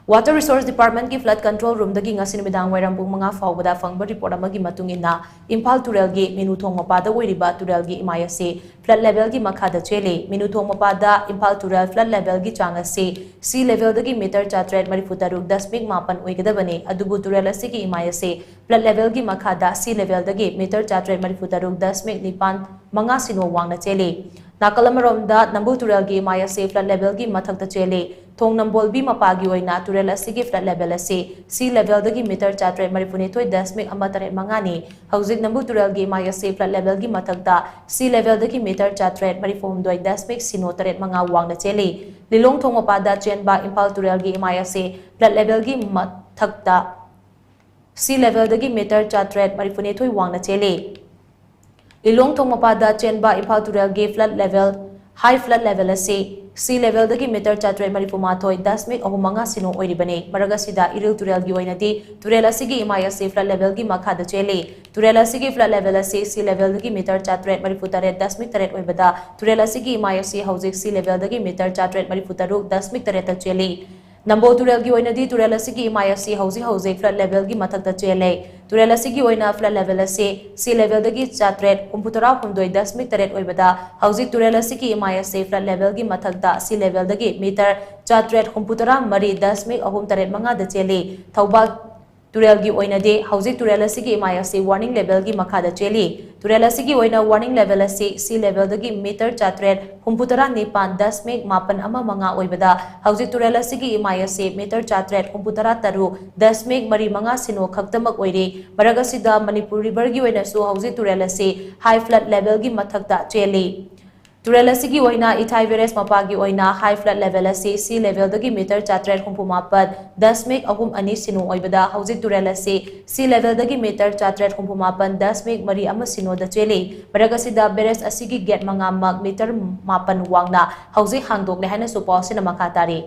Water Resource Departmentꯀꯤ flood control roomꯗꯒꯤ ꯉꯁꯤ ꯅꯨꯃꯤꯗꯥꯡ ꯋꯥꯏꯔꯝ ꯄꯨꯡ ꯃꯉꯥ ꯐꯥꯎꯕꯗ ꯐꯪꯕ report ꯑꯃꯒꯤ ꯃꯇꯨꯡ ꯏꯟꯅ, ꯏꯝꯐꯥꯜ ꯇꯨꯔꯦꯜꯒꯤ ꯃꯤꯅꯨ ꯊꯣꯡ ꯃꯄꯥꯗ ꯑꯣꯏꯔꯤꯕ ꯇꯨꯔꯦꯜꯒꯤ ꯏꯃꯥꯏ ꯑꯁꯤ flood levelꯒꯤ ꯃꯈꯥꯗ ꯆꯦꯜꯂꯤ꯫ ꯃꯤꯅꯨ ꯊꯣꯡ ꯃꯄꯥꯗ ꯏꯝꯐꯥꯜ ꯇꯨꯔꯦꯜ flood levelꯒꯤ ꯆꯥꯡ ꯑꯁꯤ sea levelꯗꯒꯤ meter ꯆꯥꯇ꯭ꯔꯦꯠ ꯃꯔꯤꯐꯨ ꯇꯔꯨꯛ ꯗꯁꯃꯤꯛ ꯃꯥꯄꯟ ꯑꯣꯏꯒꯗꯕꯅꯤ꯫ ꯑꯗꯨꯕꯨ ꯇꯨꯔꯦꯜ ꯑꯁꯤꯒꯤ ꯏꯃꯥꯏ ꯑꯁꯤ flood levelꯒꯤ ꯃꯈꯥꯗ sea levelꯗꯒꯤ meter ꯆꯥꯇ꯭ꯔꯦꯠ ꯃꯔꯤꯐꯨ ꯇꯔꯨꯛ ꯗꯁꯃꯤꯛ ꯅꯤꯄꯥꯟ ꯃꯉꯥ ꯁꯤꯅꯣ ꯋꯥꯡꯅ ꯆꯦꯜꯂꯤ꯫ ꯅꯥꯀꯜ ꯑꯃꯔꯣꯝꯗ ꯅꯝꯕꯨꯜ ꯇꯨꯔꯦꯜꯒꯤ ꯏꯃꯥꯏ ꯑꯁꯤ flood levelꯒꯤ ꯃꯊꯛꯇ ꯆꯦꯜꯂꯤ꯫ ꯊꯣꯡ ꯅꯝꯕꯣꯜꯕꯤ ꯃꯄꯥꯒꯤ ꯑꯣꯏꯅ ꯇꯨꯔꯦꯜ ꯑꯁꯤꯒꯤ flood level ꯑꯁꯤ sea levelꯗꯒꯤ meter ꯆꯥꯇ꯭ꯔꯦꯠ ꯃꯔꯤꯐꯨꯅꯤꯊꯣꯏ ꯗꯁꯃꯤꯛ ꯑꯃ ꯇꯔꯦꯠ ꯃꯉꯥꯅꯤ꯫ ꯍꯧꯖꯤꯛ ꯅꯝꯕꯨꯜ ꯇꯨꯔꯦꯜꯒꯤ ꯏꯃꯥꯏ ꯑꯁꯤ flood levelꯒꯤ ꯃꯊꯛꯇ sea levelꯗꯒꯤ meter ꯆꯥꯇ꯭ꯔꯦꯠ ꯃꯔꯤꯐꯨꯍꯨꯝꯗꯣꯏ ꯗꯁꯃꯤꯛ ꯁꯤꯅꯣ ꯇꯔꯦꯠ ꯃꯉꯥ ꯋꯥꯡꯅ ꯆꯦꯜꯂꯤ꯫ ꯂꯤꯂꯣꯡ ꯊꯣꯡ ꯃꯄꯥꯗ ꯆꯦꯟꯕ ꯏꯝꯐꯥꯜ ꯇꯨꯔꯦꯜꯒꯤ ꯏꯃꯥꯏ ꯑꯁꯤ flood levelꯒꯤ ꯃꯊꯛꯇ sea levelꯗꯒꯤ meter ꯆꯥꯇ꯭ꯔꯦꯠ ꯃꯔꯤꯐꯨꯅꯤꯊꯣꯏ ꯋꯥꯡꯅ ꯆꯦꯜꯂꯤ꯫ ꯂꯤꯂꯣꯡ ꯊꯣꯡ ꯃꯄꯥꯗ ꯆꯦꯟꯕ ꯏꯝꯐꯥꯜ ꯇꯨꯔꯦꯜꯒꯤ flood level High flood level ꯑꯁꯤ sea levelꯗꯒꯤ meter ꯆꯥꯇ꯭ꯔꯦꯠ ꯃꯔꯤꯐꯨ ꯃꯥꯊꯣꯏ ꯗꯁꯃꯤꯛ ꯑꯍꯨꯝ ꯃꯉꯥ ꯁꯤꯅꯣ ꯑꯣꯏꯔꯤꯕꯅꯤ꯫ ꯃꯔꯛ ꯑꯁꯤꯗ ꯏꯔꯤꯜ ꯇꯨꯔꯦꯜꯒꯤ ꯑꯣꯏꯅꯗꯤ ꯇꯨꯔꯦꯜ ꯑꯁꯤꯒꯤ ꯏꯃꯥꯏ ꯑꯁꯤ flood levelꯒꯤ ꯃꯈꯥꯗ ꯆꯦꯜꯂꯤ꯫ ꯇꯨꯔꯦꯜ ꯑꯁꯤꯒꯤ flood level ꯑꯁꯤ sea levelꯗꯒꯤ meter ꯆꯥꯇ꯭ꯔꯦꯠ ꯃꯔꯤꯐꯨ ꯇꯔꯦꯠ ꯗꯁꯃꯤꯛ ꯇꯔꯦꯠ ꯑꯣꯏꯕꯗ ꯇꯨꯔꯦꯜ ꯑꯁꯤꯒꯤ ꯏꯃꯥꯏ ꯑꯁꯤ ꯍꯧꯖꯤꯛ sea levelꯗꯒꯤ meter ꯆꯥꯇ꯭ꯔꯦꯠ ꯃꯔꯤꯐꯨ ꯇꯔꯨꯛ ꯗꯁꯃꯤꯛ ꯇꯔꯦꯠꯇ ꯆꯦꯜꯂꯤ꯫ ꯅꯝꯕꯣꯜ ꯇꯨꯔꯦꯜꯒꯤ ꯑꯣꯏꯅꯗꯤ ꯇꯨꯔꯦꯜ ꯑꯁꯤꯒꯤ ꯏꯃꯥꯏ ꯑꯁꯤ ꯍꯧꯖꯤꯛ ꯍꯧꯖꯤꯛ flood levelꯒꯤ ꯃꯊꯛꯇ ꯆꯦꯜꯂꯦ꯫ ꯇꯨꯔꯦꯜ ꯑꯁꯤꯒꯤ ꯑꯣꯏꯅ flood level ꯑꯁꯤ sea levelꯗꯒꯤ ꯆꯥꯇ꯭ꯔꯦꯠ ꯍꯨꯝꯐꯨꯇꯔꯥ ꯍꯨꯝꯗꯣꯏ ꯗꯁꯃꯤꯛ ꯇꯔꯦꯠ ꯑꯣꯏꯕꯗ ꯍꯧꯖꯤꯛ ꯇꯨꯔꯦꯜ ꯑꯁꯤꯒꯤ ꯏꯃꯥꯏ ꯑꯁꯤ flood levelꯒꯤ ꯃꯊꯛꯇ sea levelꯗꯒꯤ meter ꯆꯥꯇ꯭ꯔꯦꯠ ꯍꯨꯝꯐꯨꯇꯔꯥ ꯃꯔꯤ ꯗꯁꯃꯤꯛ ꯑꯍꯨꯝ ꯇꯔꯦꯠ ꯃꯉꯥꯗ ꯆꯦꯜꯂꯤ꯫ ꯊꯧꯕꯥꯜ ꯇꯨꯔꯦꯜꯒꯤ ꯑꯣꯏꯅꯗꯤ ꯍꯧꯖꯤꯛ ꯇꯨꯔꯦꯜ ꯑꯁꯤꯒꯤ ꯏꯃꯥꯏ ꯑꯁꯤ warning levelꯒꯤ ꯃꯈꯥꯗ ꯆꯦꯜꯂꯤ꯫ ꯇꯨꯔꯦꯜ ꯑꯁꯤꯒꯤ ꯑꯣꯏꯅ warning level ꯑꯁꯤ sea levelꯗꯒꯤ meter ꯆꯥꯇ꯭ꯔꯦꯠ ꯍꯨꯝꯐꯨꯇꯔꯥ ꯅꯤꯄꯥꯟ ꯗꯁꯃꯤꯛ ꯃꯥꯄꯟ ꯑꯃ ꯃꯉꯥ ꯑꯣꯏꯕꯗ ꯍꯧꯖꯤꯛ ꯇꯨꯔꯦꯜ ꯑꯁꯤꯒꯤ ꯏꯃꯥꯏ ꯑꯁꯤ meter ꯆꯥꯇ꯭ꯔꯦꯠ ꯍꯨꯝꯐꯨꯇꯔꯥ ꯇꯔꯨꯛ ꯗꯁꯃꯤꯛ ꯃꯔꯤ ꯃꯉꯥ ꯁꯤꯅꯣ ꯈꯛꯇꯃꯛ ꯑꯣꯏꯔꯤ꯫ ꯃꯔꯛ ꯑꯁꯤꯗ ꯃꯅꯤꯄꯨꯔ riverꯒꯤ ꯑꯣꯏꯅꯁꯨ ꯍꯧꯖꯤꯛ ꯇꯨꯔꯦꯜ ꯑꯁꯤ high flood levelꯒꯤ ꯃꯊꯛꯇ ꯆꯦꯜꯂꯤ꯫ ꯇꯨꯔꯦꯜ ꯑꯁꯤꯒꯤ ꯑꯣꯏꯅ ꯏꯊꯥꯏ barrage ꯃꯄꯥꯒꯤ ꯑꯣꯏꯅ high flood level ꯑꯁꯤ sea levelꯗꯒꯤ meter ꯆꯥꯇ꯭ꯔꯦꯠ ꯍꯨꯝꯐꯨ ꯃꯥꯄꯟ ꯗꯁꯃꯤꯛ ꯑꯍꯨꯝ ꯑꯅꯤ ꯁꯤꯅꯣ ꯑꯣꯏꯕꯗ ꯍꯧꯖꯤꯛ ꯇꯨꯔꯦꯜ ꯑꯁꯤ sea levelꯗꯒꯤ meter ꯆꯥꯇ꯭ꯔꯦꯠ ꯍꯨꯝꯐꯨ ꯃꯥꯄꯟ ꯗꯁꯃꯤꯛ ꯃꯔꯤ ꯑꯃ ꯁꯤꯅꯣꯗ ꯆꯦꯜꯂꯤ꯫ ꯃꯔꯛ ꯑꯁꯤꯗ barrage ꯑꯁꯤꯒꯤ gate ꯃꯉꯥꯃꯛ meter ꯃꯥꯄꯟ ꯋꯥꯡꯅ ꯍꯧꯖꯤꯛ ꯍꯥꯡꯗꯣꯛꯂꯦ ꯍꯥꯏꯅꯁꯨ ꯄꯥꯎ ꯑꯁꯤꯅ ꯃꯈꯥ ꯇꯥꯔꯤ꯫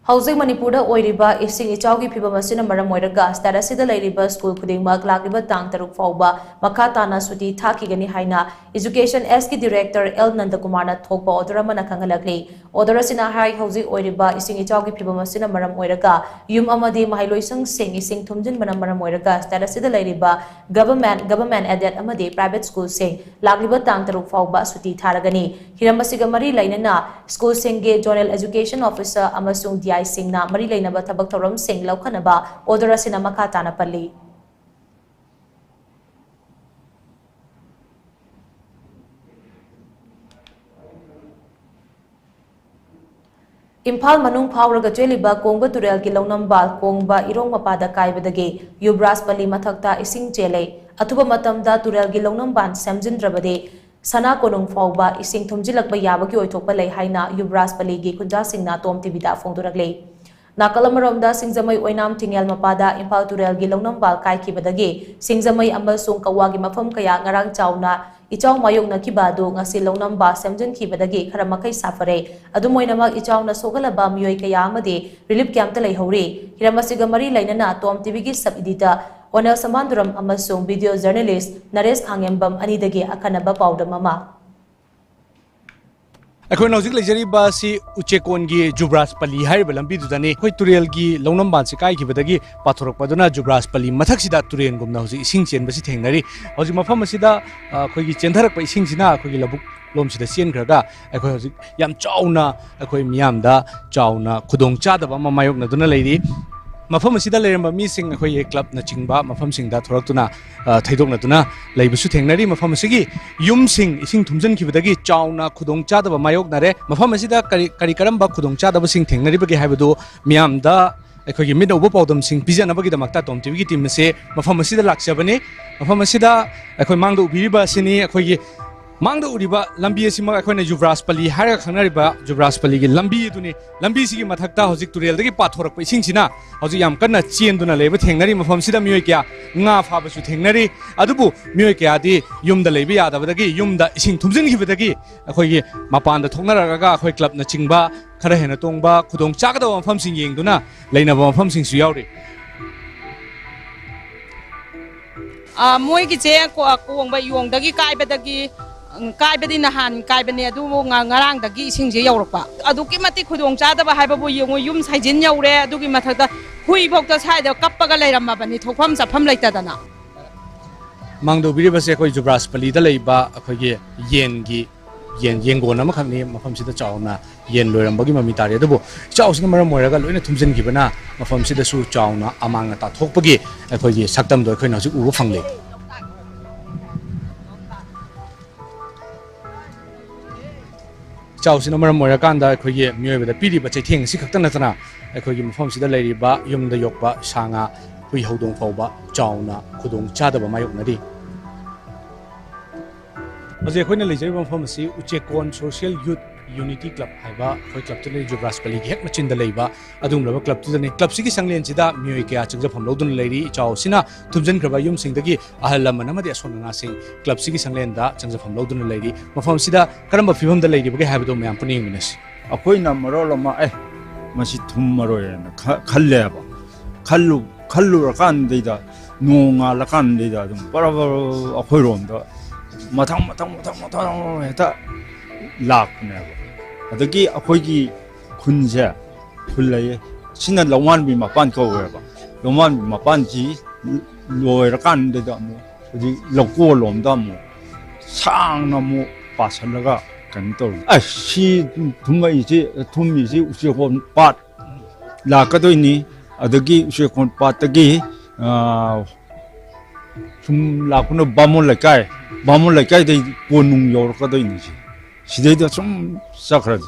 ꯍꯧꯖꯤꯛ ꯃꯅꯤꯄꯨꯔꯗ ꯑꯣꯏꯔꯤꯕ ꯏꯁꯤꯡ ꯏꯆꯥꯎꯒꯤ ꯐꯤꯕꯝ ꯑꯁꯤꯅ ꯃꯔꯝ ꯑꯣꯏꯔꯒ state ꯑꯁꯤꯗ ꯂꯩꯔꯤꯕ school ꯈꯨꯗꯤꯡꯃꯛ ꯂꯥꯛꯂꯤꯕ ꯇꯥꯡ ꯇꯔꯨꯛ ꯐꯥꯎꯕ ꯃꯈꯥ ꯇꯥꯅ ꯁꯨꯇꯤ ꯊꯥꯈꯤꯒꯅꯤ ꯍꯥꯏꯅ Education S's ꯀꯤ director L ꯅꯟꯗꯀꯨꯃꯥꯔꯅ ꯊꯣꯛꯄ order ꯑꯃꯅ ꯈꯪꯍꯜꯂꯛꯂꯤ꯫ Order ꯑꯁꯤꯅ ꯍꯥꯏ, ꯍꯧꯖꯤꯛ ꯑꯣꯏꯔꯤꯕ ꯏꯁꯤꯡ ꯏꯆꯥꯎꯒꯤ ꯐꯤꯕꯝ ꯑꯁꯤꯅ ꯃꯔꯝ ꯑꯣꯏꯔꯒ ꯌꯨꯝ ꯑꯃꯗꯤ ꯃꯍꯩꯂꯣꯏꯁꯪꯁꯤꯡ ꯏꯁꯤꯡ ꯊꯨꯝꯖꯤꯟꯕꯅ ꯃꯔꯝ ꯑꯣꯏꯔꯒ state ꯑꯁꯤꯗ ꯂꯩꯔꯤꯕ government, government aided ꯑꯃꯗꯤ private school ꯁꯤꯡ ꯂꯥꯛꯂꯤꯕ ꯇꯥꯡ ꯇꯔꯨꯛ ꯐꯥꯎꯕ ꯁꯨꯇꯤ ꯊꯥꯔꯒꯅꯤ꯫ ꯍꯤꯔꯝ ꯑꯁꯤꯒ ꯃꯔꯤ ꯂꯩꯅꯅ school ꯁꯤꯡꯒꯤ zonal education officer ꯑꯃꯁꯨꯡ D I ꯁꯤꯡꯅ ꯃꯔꯤ ꯂꯩꯅꯕ ꯊꯕꯛ ꯊꯧꯔꯝꯁꯤꯡ ꯂꯧꯈꯠꯅꯕ order ꯑꯁꯤꯅ ꯃꯈꯥ ꯇꯥꯅ ꯄꯜꯂꯤ꯫ ꯏꯝꯐꯥꯜ ꯃꯅꯨꯡ ꯐꯥꯎꯔꯒ ꯆꯦꯜꯂꯤꯕ ꯀꯣꯡꯕ ꯇꯨꯔꯦꯜꯒꯤ ꯂꯧꯅꯝꯕꯥꯜ ꯀꯣꯡꯕ ꯏꯔꯣꯡ ꯃꯄꯥꯗ ꯀꯥꯏꯕꯗꯒꯤ ꯌꯨꯕ꯭ꯔꯥꯖ ꯄꯜꯂꯤ ꯃꯊꯛꯇ ꯏꯁꯤꯡ ꯆꯦꯜꯂꯦ꯫ ꯑꯊꯨꯕ ꯃꯇꯝꯗ ꯇꯨꯔꯦꯜꯒꯤ ꯂꯧꯅꯝꯕꯥꯟ ꯁꯦꯝꯖꯤꯟꯗ꯭ꯔꯕꯗꯤ ꯁꯅꯥ ꯀꯣꯅꯨꯡ ꯐꯥꯎꯕ ꯏꯁꯤꯡ ꯊꯨꯝꯖꯤꯜꯂꯛꯄ ꯌꯥꯕꯒꯤ ꯑꯣꯏꯊꯣꯛꯄ ꯂꯩ ꯍꯥꯏꯅ ꯌꯨꯕ꯭ꯔꯥꯖ ꯄꯜꯂꯤꯒꯤ ꯈꯨꯟꯖꯥꯁꯤꯡꯅ ꯇꯣꯝ ꯇꯤꯚꯤꯗ ꯐꯣꯡꯗꯣꯔꯛꯂꯤ꯫ ꯅꯥꯀꯜ ꯑꯃꯔꯣꯝꯗ, ꯁꯤꯡꯖꯃꯩ ꯑꯣꯏꯅꯥꯝ ꯊꯤꯡꯉꯦꯜ ꯃꯄꯥꯗ ꯏꯝꯐꯥꯜ ꯇꯨꯔꯦꯜꯒꯤ ꯂꯧꯅꯝꯕꯥꯜ ꯀꯥꯏꯈꯤꯕꯗꯒꯤ ꯁꯤꯡꯖꯃꯩ ꯑꯃꯁꯨꯡ ꯀꯛꯋꯥꯒꯤ ꯃꯐꯝ ꯀꯌꯥ ꯉꯔꯥꯡ ꯆꯥꯎꯅ ꯏꯆꯥꯎ ꯃꯥꯌꯣꯛꯅꯈꯤꯕ ꯑꯗꯨ ꯉꯁꯤ ꯂꯧꯅꯝꯕꯥꯜ ꯁꯦꯝꯖꯤꯟꯈꯤꯕꯗꯒꯤ ꯈꯔ ꯃꯈꯩ ꯁꯥꯐꯔꯦ꯫ ꯑꯗꯨꯝ ꯑꯣꯏꯅꯃꯛ, ꯏꯆꯥꯎꯅ ꯁꯣꯛꯍꯜꯂꯕ ꯃꯤꯑꯣꯏ ꯀꯌꯥ ꯑꯃꯗꯤ ꯔꯤꯂꯤꯐ ꯀꯦꯝꯞꯇ ꯂꯩꯍꯧꯔꯤ꯫ ꯍꯤꯔꯝ ꯑꯁꯤꯒ ꯃꯔꯤ ꯂꯩꯅꯅ ꯇꯣꯝ ꯇꯤꯚꯤꯒꯤ ꯁꯕ ꯏꯗꯤꯇꯔ ꯑꯣꯅꯦꯜ ꯁꯝꯕꯥꯟꯗꯨꯔꯝ ꯑꯃꯁꯨꯡ ꯚꯤꯗꯤꯑꯣ ꯖꯔꯅꯦꯂꯤꯁ ꯅꯔꯦꯁ ꯈꯥꯡꯉꯦꯝꯕꯝ ꯑꯅꯤꯗꯒꯤ ꯑꯈꯟꯅꯕ ꯄꯥꯎꯗꯝ ꯑꯃ꯫ ꯑꯩꯈꯣꯏꯅ ꯍꯧꯖꯤꯛ ꯂꯩꯖꯔꯤꯕ ꯑꯁꯤ ꯎꯆꯦꯀꯣꯟꯒꯤ ꯖꯨꯕ꯭ꯔꯥꯖ ꯄꯂꯤ ꯍꯥꯏꯔꯤꯕ ꯂꯝꯕꯤꯗꯨꯗꯅꯤ꯫ ꯑꯩꯈꯣꯏ ꯇꯨꯔꯦꯜꯒꯤ ꯂꯧꯅꯝꯕꯥꯜꯁꯤ ꯀꯥꯏꯈꯤꯕꯗꯒꯤ ꯄꯥꯊꯣꯔꯛꯄꯗꯨꯅ ꯖꯨꯕ꯭ꯔꯥꯖ ꯄꯂꯤ ꯃꯊꯛꯁꯤꯗ ꯇꯨꯔꯦꯟꯒꯨꯝꯅ ꯍꯧꯖꯤꯛ ꯏꯁꯤꯡ ꯆꯦꯟꯕꯁꯤ ꯊꯦꯡꯅꯔꯤ꯫ ꯍꯧꯖꯤꯛ ꯃꯐꯝ ꯑꯁꯤꯗ, ꯑ, ꯑꯩꯈꯣꯏꯒꯤ ꯆꯦꯟꯊꯔꯛꯄ ꯏꯁꯤꯡꯁꯤꯅ ꯑꯩꯈꯣꯏꯒꯤ ꯂꯧꯕꯨꯛ ꯂꯣꯝꯁꯤꯗ ꯆꯦꯟꯈ꯭ꯔꯒ ꯑꯩꯈꯣꯏ ꯍꯧꯖꯤꯛ ꯌꯥꯝ ꯆꯥꯎꯅ, ꯑꯩꯈꯣꯏ ꯃꯤꯌꯥꯝꯗ ꯆꯥꯎꯅ ꯈꯨꯗꯣꯡ ꯆꯥꯗꯕ ꯑꯃ ꯃꯥꯌꯣꯛꯅꯗꯨꯅ ꯂꯩꯔꯤ꯫ ꯃꯐꯝ ꯑꯁꯤꯗ ꯂꯩꯔꯝꯕ ꯃꯤꯁꯤꯡ, ꯑꯩꯈꯣꯏꯒꯤ ꯀ꯭ꯂꯕꯅꯆꯤꯡꯕ ꯃꯐꯝꯁꯤꯡꯗ ꯊꯣꯔꯛꯇꯨꯅ, ꯑ, ꯊꯩꯗꯣꯛꯅꯗꯨꯅ ꯂꯩꯕꯁꯨ ꯊꯦꯡꯅꯔꯤ꯫ ꯃꯐꯝ ꯑꯁꯤꯒꯤ ꯌꯨꯝꯁꯤꯡ ꯏꯁꯤꯡ ꯊꯨꯝꯖꯤꯟꯈꯤꯕꯗꯒꯤ ꯆꯥꯎꯅ ꯈꯨꯗꯣꯡ ꯆꯥꯗꯕ ꯃꯥꯌꯣꯛꯅꯔꯦ꯫ ꯃꯐꯝ ꯑꯁꯤꯗ ꯀꯔꯤ, ꯀꯔꯤ ꯀꯔꯝꯕ ꯈꯨꯗꯣꯡ ꯆꯥꯗꯕꯁꯤꯡ ꯊꯦꯡꯅꯔꯤꯕꯒꯦ ꯍꯥꯏꯕꯗꯨ ꯃꯤꯌꯥꯝꯗ ꯑꯩꯈꯣꯏꯒꯤ ꯃꯤꯠꯅ ꯎꯕ ꯄꯥꯎꯗꯝꯁꯤꯡ ꯄꯤꯖꯅꯕꯒꯤꯗꯃꯛꯇ ꯇꯣꯝ ꯇꯤꯚꯤꯒꯤ ꯇꯤꯝ ꯑꯁꯤ ꯃꯐꯝ ꯑꯁꯤꯗ ꯂꯥꯛꯆꯕꯅꯤ꯫ ꯃꯐꯝ ꯑꯁꯤꯗ ꯑꯩꯈꯣꯏ ꯃꯥꯡꯗ ꯎꯕꯤꯔꯤꯕ ꯑꯁꯤꯅꯤ꯫ ꯑꯩꯈꯣꯏꯒꯤ ꯃꯥꯡꯗ ꯎꯔꯤꯕ ꯂꯝꯕꯤ ꯑꯁꯤꯃꯛ ꯑꯩꯈꯣꯏꯅ ꯌꯨꯕ꯭ꯔꯥꯖ ꯄꯂꯤ ꯍꯥꯏꯔꯒ ꯈꯪꯅꯔꯤꯕ ꯌꯨꯕ꯭ꯔꯥꯖ ꯄꯂꯤꯒꯤ ꯂꯝꯕꯤ ꯑꯗꯨꯅꯤ꯫ ꯂꯝꯕꯤꯁꯤꯒꯤ ꯃꯊꯛꯇ ꯍꯧꯖꯤꯛ ꯇꯨꯔꯦꯜꯗꯒꯤ ꯄꯥꯊꯣꯔꯛꯄ ꯏꯁꯤꯡꯁꯤꯅ ꯍꯧꯖꯤꯛ ꯌꯥꯝ ꯀꯟꯅ ꯆꯦꯟꯗꯨꯅ ꯂꯩꯕ ꯊꯦꯡꯅꯔꯤ꯫ ꯃꯐꯝꯁꯤꯗ ꯃꯤꯑꯣꯏ ꯀꯌꯥ ꯉꯥ ꯐꯥꯕꯁꯨ ꯊꯦꯡꯅꯔꯤ꯫ ꯑꯗꯨꯕꯨ ꯃꯤꯑꯣꯏ ꯀꯌꯥꯗꯤ ꯌꯨꯝꯗ ꯂꯩꯕ ꯌꯥꯗꯕꯗꯒꯤ, ꯌꯨꯝꯗ ꯏꯁꯤꯡ ꯊꯨꯝꯖꯤꯟꯈꯤꯕꯗꯒꯤ ꯑꯩꯈꯣꯏꯒꯤ ꯃꯄꯥꯟꯗ ꯊꯣꯛꯅꯔꯛꯂꯒ ꯑꯩꯈꯣꯏ ꯀ꯭ꯂꯕꯅꯆꯤꯡꯕ ꯈꯔ ꯍꯦꯟꯅ ꯇꯣꯡꯕ ꯈꯨꯗꯣꯡ ꯆꯥꯒꯗꯕ ꯃꯐꯝꯁꯤꯡ ꯌꯦꯡꯗꯨꯅ ꯂꯩꯅꯕ ꯃꯐꯝꯁꯤꯡꯁꯨ ꯌꯥꯎꯔꯤ꯫ ꯑ, ꯃꯣꯏꯒꯤꯁꯦ ꯀꯣ-, ꯀꯣꯡꯕ ꯌꯣꯡꯗꯒꯤ ꯀꯥꯏꯕꯗꯒꯤ, ꯎꯝ, ꯀꯥꯏꯕꯗꯤ ꯅꯍꯥꯟ ꯀꯥꯏꯕꯅꯦ, ꯑꯗꯨꯕꯨ ꯉ-, ꯉꯔꯥꯡꯗꯒꯤ ꯏꯁꯤꯡꯁꯦ ꯌꯧꯔꯛꯄ꯫ ꯑꯗꯨꯛꯀꯤ ꯃꯇꯤꯛ ꯈꯨꯗꯣꯡ ꯆꯥꯗꯕ ꯍꯥꯏꯕꯕꯨ ꯌꯦꯡꯉꯨ, ꯌꯨꯝ ꯁꯥꯏꯖꯤꯟ ꯌꯧꯔꯦ, ꯑꯗꯨꯒꯤ ꯃꯊꯛꯇ ꯍꯨꯏꯐꯧꯗ ꯁ꯭ꯋꯥꯏꯗ ꯀꯞꯄꯒ ꯂꯩꯔꯝꯃꯕꯅꯤ, ꯊꯣꯛꯐꯝ ꯆꯠꯐꯝ ꯂꯩꯇꯗꯅ꯫ ꯃꯥꯡꯗ ꯎꯕꯤꯔꯤꯕꯁꯦ ꯑꯩꯈꯣꯏ ꯖꯨꯕ꯭ꯔꯥꯖ ꯄꯂꯤꯗ ꯂꯩꯕ ꯑꯩꯈꯣꯏꯒꯤ ꯌꯦꯟꯒꯤ, ꯌꯦꯟ, ꯌꯦꯟꯒꯣꯟ ꯑꯃꯈꯛꯅꯤ꯫ ꯃꯐꯝꯁꯤꯗ ꯆꯥꯎꯅ ꯌꯦꯟ ꯂꯣꯏꯔꯝꯕꯒꯤ ꯃꯃꯤ ꯇꯥꯔꯤ꯫ ꯑꯗꯨꯕꯨ ꯏꯆꯥꯎꯁꯤꯅ ꯃꯔꯝ ꯑꯣꯏꯔꯒ ꯂꯣꯏꯅ ꯊꯨꯝꯖꯤꯟꯈꯤꯕꯅ ꯃꯐꯝꯁꯤꯗꯁꯨ ꯆꯥꯎꯅ ꯑꯃꯥꯡ ꯑꯇꯥ ꯊꯣꯛꯄꯒꯤ ꯑꯩꯈꯣꯏꯒꯤ ꯁꯛꯇꯝꯗꯣ ꯑꯩꯈꯣꯏꯅ ꯍꯧꯖꯤꯛ ꯎꯕ ꯐꯪꯂꯤ꯫ ꯏꯆꯥꯎꯁꯤꯅ ꯃꯔꯝ ꯑꯣꯏꯔꯀꯥꯟꯗ ꯑꯩꯈꯣꯏꯒꯤ ꯃꯤꯑꯣꯏꯕꯗ ꯄꯤꯔꯤꯕ ꯆꯩꯊꯦꯡ ꯑꯁꯤ ꯈꯛꯇ ꯅꯠꯇꯅ ꯑꯩꯈꯣꯏꯒꯤ ꯃꯐꯝꯁꯤꯗ ꯂꯩꯔꯤꯕ ꯌꯨꯝꯗ ꯌꯣꯛꯄ ꯁꯥ ꯉꯥ, ꯍꯨꯏ ꯍꯧꯗꯣꯡ ꯐꯥꯎꯕ ꯆꯥꯎꯅ ꯈꯨꯗꯣꯡ ꯆꯥꯗꯕ ꯃꯥꯌꯣꯛꯅꯔꯤ꯫ ꯍꯧꯖꯤꯛ ꯑꯩꯈꯣꯏꯅ ꯂꯩꯖꯔꯤꯕ ꯃꯐꯝ ꯑꯁꯤ ꯎꯆꯦꯛꯀꯣꯟ ꯁꯣꯁꯤꯌꯦꯜ ꯌꯨꯠ ꯌꯨꯅꯤꯇꯤ ꯀ꯭ꯂꯕ ꯍꯥꯏꯕ ꯑꯩꯈꯣꯏ ꯀ꯭ꯂꯕꯇꯨ ꯂꯩ, ꯖꯨꯕ꯭ꯔꯥꯖ ꯄꯂꯤꯒꯤ ꯍꯦꯛ ꯃꯆꯤꯟꯗ ꯂꯩꯕ ꯑꯗꯨꯒꯨꯝꯂꯕ ꯀ꯭ꯂꯕꯇꯨꯗꯅꯤ꯫ ꯀ꯭ꯂꯕꯁꯤꯒꯤ ꯁꯪꯂꯦꯟꯁꯤꯗ ꯃꯤꯑꯣꯏ ꯀꯌꯥ ꯆꯪꯖꯐꯝ ꯂꯧꯗꯨꯅ ꯂꯩꯔꯤ꯫ ꯏꯆꯥꯎ ꯑꯁꯤꯅ ꯊꯨꯝꯖꯤꯟꯈ꯭ꯔꯕ ꯌꯨꯝꯁꯤꯡꯗꯒꯤ ꯑꯍꯜ ꯂꯃꯟ ꯑꯃꯗꯤ ꯑꯁꯣꯟ ꯑꯉꯥꯁꯤꯡ ꯀ꯭ꯂꯕꯁꯤꯒꯤ ꯁꯪꯂꯦꯟꯗ ꯆꯪꯖꯐꯝ ꯂꯧꯗꯨꯅ ꯂꯩꯔꯤ꯫ ꯃꯐꯝ ꯑꯁꯤꯗ ꯀꯔꯝꯕ ꯐꯤꯕꯝꯗ ꯂꯩꯔꯤꯕꯒꯦ ꯍꯥꯏꯕꯗꯨ ꯃꯌꯥꯝ ꯄꯨꯟꯅ ꯌꯦꯡꯃꯤꯟꯅꯁꯤ꯫ ꯑꯩꯈꯣꯏꯅ ꯃꯔꯣꯜ ꯑꯃ, "ꯑꯦ, ꯃꯁꯤ ꯊꯨꯝꯃꯔꯣꯏ" ꯍꯥꯏꯅ ꯈ-, ꯈꯜꯂꯦꯕ꯫ ꯈꯜꯂꯨ-, ꯈꯜꯂꯨꯔꯀꯥꯟꯗꯩꯗ, ꯅꯣꯡ ꯉꯥꯜꯂꯀꯥꯟꯗꯩꯗ ꯑꯗꯨꯝ ꯕꯔ ꯕꯔ ꯑꯩꯈꯣꯏꯔꯣꯝꯗ ꯃꯊꯪ, ꯃꯊꯪ, ꯃꯊꯪ, ꯃꯊꯪ ꯍꯦꯛꯇ ꯂꯥꯛꯄꯅꯦꯕ꯫ ꯑꯗꯒꯤ ꯑꯩꯈꯣꯏꯒꯤ ꯈꯨꯟꯁꯦ, ꯈꯨꯜ ꯂꯩꯌꯦ, ꯁꯤꯅ ꯂꯧꯃꯥꯟꯕꯤ ꯃꯄꯥꯟ ꯀꯧꯋꯦꯕ꯫ ꯂꯧꯃꯥꯟꯕꯤ ꯃꯄꯥꯟꯁꯤ ꯂꯣꯏꯔꯀꯥꯟꯗꯨꯗ ꯑꯃꯨꯛ ꯍꯧꯖꯤꯛ ꯂꯧꯀꯣꯜ ꯂꯣꯝꯗ ꯑꯃꯨꯛ ꯁꯥꯡꯅ ꯑꯃꯨꯛ ꯄꯥꯁꯜꯂꯒ ꯀꯩꯅꯣ ꯇꯧꯔꯤ꯫ ꯑꯁ, ꯁꯤ ꯊꯨꯝꯃꯛꯏꯁꯤ, ꯊꯨꯝꯃꯤꯁꯤ ꯎꯆꯦꯛꯀꯣꯟ ꯄꯥꯠ ꯂꯥꯛꯀꯗꯣꯏꯅꯤ꯫ ꯑꯗꯒꯤ ꯎꯆꯦꯛꯀꯣꯟ ꯄꯥꯠꯇꯒꯤ, ꯑꯥ, ꯁꯨꯝ ꯂꯥꯛꯄꯅ ꯕꯥꯃꯣꯟ ꯂꯩꯀꯥꯏ, ꯕꯥꯃꯣꯟ ꯂꯩꯀꯥꯏꯗꯩ ꯀꯣꯅꯨꯡ ꯌꯧꯔꯛꯀꯗꯣꯏꯅꯤ꯫ ꯁꯤ ꯁꯤꯗꯩꯗ ꯁꯨꯝ ꯆꯠꯈ꯭ꯔꯗꯤ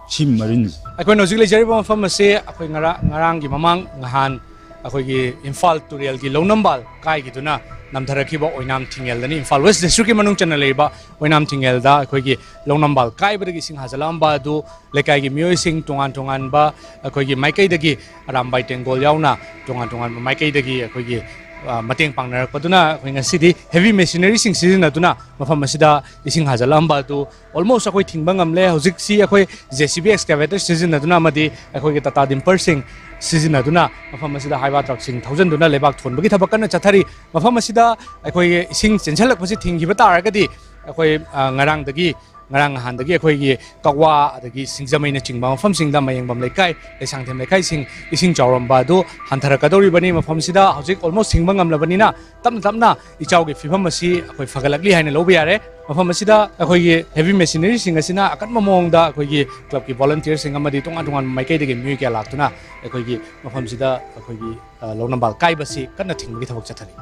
ꯁꯤ ꯃꯔꯤꯟꯁꯦ꯫ ꯑꯩꯈꯣꯏꯅ ꯍꯧꯖꯤꯛ ꯂꯩꯖꯔꯤꯕ ꯃꯐꯝ ꯑꯁꯤ ꯑꯩꯈꯣꯏ ꯉꯔꯥꯡ, ꯉꯔꯥꯡꯒꯤ ꯃꯃꯥꯡ ꯅꯍꯥꯟ ꯑꯩꯈꯣꯏꯒꯤ ꯏꯝꯐꯥꯜ ꯇꯨꯔꯦꯜꯒꯤ ꯂꯧꯅꯝꯕꯥꯜ ꯀꯥꯏꯈꯤꯗꯨꯅ ꯅꯝꯊꯔꯛꯈꯤꯕ ꯑꯣꯏꯅꯥꯝ ꯊꯤꯡꯉꯦꯜꯗꯅꯤ꯫ ꯏꯝꯐꯥꯜ ꯋꯦꯁ ꯗꯤꯁꯇ꯭ꯔꯤꯛꯀꯤ ꯃꯅꯨꯡ ꯆꯟꯅ ꯂꯩꯔꯤꯕ ꯑꯣꯏꯅꯥꯝ ꯊꯤꯡꯉꯦꯜꯗ ꯑꯩꯈꯣꯏꯒꯤ ꯂꯧꯅꯝꯕꯥꯜ ꯀꯥꯏꯕꯗꯒꯤ ꯏꯁꯤꯡ ꯍꯥꯖꯤꯜꯂꯛꯑꯝꯕ ꯑꯗꯨ ꯂꯩꯀꯥꯏꯒꯤ ꯃꯤꯑꯣꯏꯁꯤꯡ ꯇꯣꯉꯥꯟ ꯇꯣꯉꯥꯟꯕ ꯑꯩꯈꯣꯏꯒꯤ ꯃꯥꯏꯀꯩꯗꯒꯤ, ꯑꯔꯥꯝꯕꯥꯏ ꯇꯦꯡꯒꯣꯜ ꯌꯥꯎꯅ ꯇꯣꯉꯥꯟ ꯇꯣꯉꯥꯟꯕ ꯃꯥꯏꯀꯩꯗꯒꯤ ꯑꯩꯈꯣꯏꯒꯤ, ꯑ, ꯃꯇꯦꯡ ꯄꯥꯡꯅꯔꯛꯄꯗꯨꯅ ꯑꯩꯈꯣꯏ ꯉꯁꯤꯗꯤ heavy machineryꯁꯤꯡ ꯁꯤꯖꯤꯟꯅꯗꯨꯅ ꯃꯐꯝ ꯑꯁꯤꯗ ꯏꯁꯤꯡ ꯍꯥꯖꯤꯜꯂꯛꯑꯝꯕ ꯑꯗꯨ almost ꯑꯩꯈꯣꯏ ꯊꯤꯡꯕ ꯉꯝꯂꯦ꯫ ꯍꯧꯖꯤꯛꯁꯤ ꯑꯩꯈꯣꯏ JCB excavator ꯁꯤꯖꯤꯟꯅꯗꯨꯅ ꯑꯃꯗꯤ ꯑꯩꯈꯣꯏꯒꯤ ꯇꯥꯇꯥ ꯗꯤꯝꯄꯔꯁꯤꯡ ꯁꯤꯖꯤꯟꯅꯗꯨꯅ ꯃꯐꯝ ꯑꯁꯤꯗ ꯍꯥꯏꯋꯥ ꯇ꯭ꯔꯛꯁꯤꯡ ꯊꯧꯖꯤꯟꯗꯨꯅ ꯂꯩꯕꯥꯛ ꯊꯣꯟꯕꯒꯤ ꯊꯕꯛ ꯀꯟꯅ ꯆꯠꯊꯔꯤ꯫ ꯃꯐꯝ ꯑꯁꯤꯗ ꯑꯩꯈꯣꯏꯒꯤ ꯏꯁꯤꯡ ꯆꯦꯟꯁꯤꯜꯂꯛꯄꯁꯤ ꯊꯤꯡꯈꯤꯕ ꯇꯥꯔꯒꯗꯤ ꯑꯩꯈꯣꯏ, ꯑ, ꯉꯔꯥꯡꯗꯒꯤ, ꯉꯔꯥꯡ ꯅꯍꯥꯟꯗꯒꯤ ꯑꯩꯈꯣꯏꯒꯤ ꯀꯛꯋꯥ ꯑꯗꯒꯤ ꯁꯤꯡꯖꯃꯩꯅꯆꯤꯡꯕ ꯃꯐꯝꯁꯤꯡꯗ, ꯃꯌꯦꯡꯕꯝ ꯂꯩꯀꯥꯏ, ꯂꯩꯁꯥꯡꯊꯦꯝ ꯂꯩꯀꯥꯏꯁꯤꯡ ꯏꯁꯤꯡ ꯆꯥꯎꯔꯝꯕ ꯑꯗꯨ ꯍꯟꯊꯔꯛꯀꯗꯧꯔꯤꯕꯅꯤ꯫ ꯃꯐꯝꯁꯤꯗ ꯍꯧꯖꯤꯛ almost ꯊꯤꯡꯕ ꯉꯝꯂꯕꯅꯤꯅ ꯇꯞꯅ ꯇꯞꯅ ꯏꯆꯥꯎꯒꯤ ꯐꯤꯕꯝ ꯑꯁꯤ ꯑꯩꯈꯣꯏ ꯐꯒꯠꯂꯛꯂꯤ ꯍꯥꯏꯅ ꯂꯧꯕ ꯌꯥꯔꯦ꯫ ꯃꯐꯝ ꯑꯁꯤꯗ ꯑꯩꯈꯣꯏꯒꯤ heavy machineryꯁꯤꯡ ꯑꯁꯤꯅ ꯑꯀꯟꯕ ꯃꯑꯣꯡꯗ ꯑꯩꯈꯣꯏꯒꯤ ꯀ꯭ꯂꯕꯀꯤ volunteerꯁꯤꯡ ꯑꯃꯗꯤ ꯇꯣꯉꯥꯟ ꯇꯣꯉꯥꯟꯕ ꯃꯥꯏꯀꯩꯗꯒꯤ ꯃꯤꯑꯣꯏ ꯀꯌꯥ ꯂꯥꯛꯇꯨꯅ ꯑꯩꯈꯣꯏꯒꯤ ꯃꯐꯝꯁꯤꯗ ꯑꯩꯈꯣꯏꯒꯤ, ꯑ, ꯂꯧꯅꯝꯕꯥꯜ ꯀꯥꯏꯕꯁꯤ ꯀꯟꯅ ꯊꯤꯡꯕꯒꯤ ꯊꯕꯛ ꯆꯠꯊꯔꯤ꯫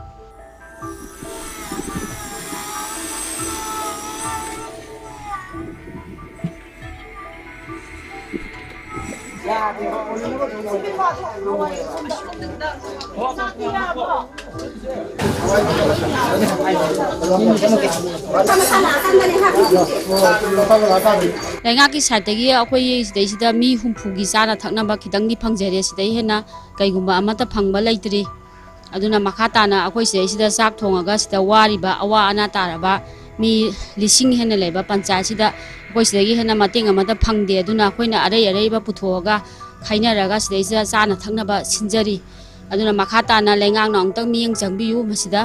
ꯂꯩꯉꯥꯛꯀꯤ ꯁꯥꯏꯠꯇꯒꯤ ꯑꯩꯈꯣꯏ ꯁꯤꯗꯩꯁꯤꯗ ꯃꯤ ꯍꯨꯝꯐꯨꯒꯤ ꯆꯥꯅ ꯊꯛꯅꯕ ꯈꯤꯇꯪꯗꯤ ꯐꯪꯖꯔꯦ, ꯁꯤꯗꯩ ꯍꯦꯟꯅ ꯀꯩꯒꯨꯝꯕ ꯑꯃꯠꯇ ꯐꯪꯕ ꯂꯩꯇ꯭ꯔꯤ꯫ ꯑꯗꯨꯅ ꯃꯈꯥ ꯇꯥꯅ ꯑꯩꯈꯣꯏ ꯁꯤꯗꯩꯁꯤꯗ ꯆꯥꯛ ꯊꯣꯡꯉꯒ ꯁꯤꯗ ꯋꯥꯔꯤꯕ ꯑꯋꯥ ꯑꯅꯥ ꯇꯥꯔꯕ ꯃꯤ ꯂꯤꯁꯤꯡ ꯍꯦꯟꯅ ꯂꯩꯕ ꯄꯟꯆꯥꯌꯠꯁꯤꯗ ꯑꯩꯈꯣꯏ ꯁꯤꯗꯒꯤ ꯍꯦꯟꯅ ꯃꯇꯦꯡ ꯑꯃꯠꯇ ꯐꯪꯗꯦ꯫ ꯑꯗꯨꯅ ꯑꯩꯈꯣꯏꯅ ꯑꯔꯩ ꯑꯔꯩꯕ ꯄꯨꯊꯣꯛꯑꯒ ꯈꯥꯏꯅꯔꯒ ꯁꯤꯗꯩꯁꯤꯗ ꯆꯥꯅ ꯊꯛꯅꯕ ꯁꯤꯟꯖꯔꯤ꯫ ꯑꯗꯨꯅ ꯃꯈꯥ ꯇꯥꯅ ꯂꯩꯉꯥꯛꯅ ꯑꯃꯨꯛꯇꯪ ꯃꯤꯠꯌꯦꯡ ꯆꯪꯕꯤꯌꯨ ꯃꯁꯤꯗ꯫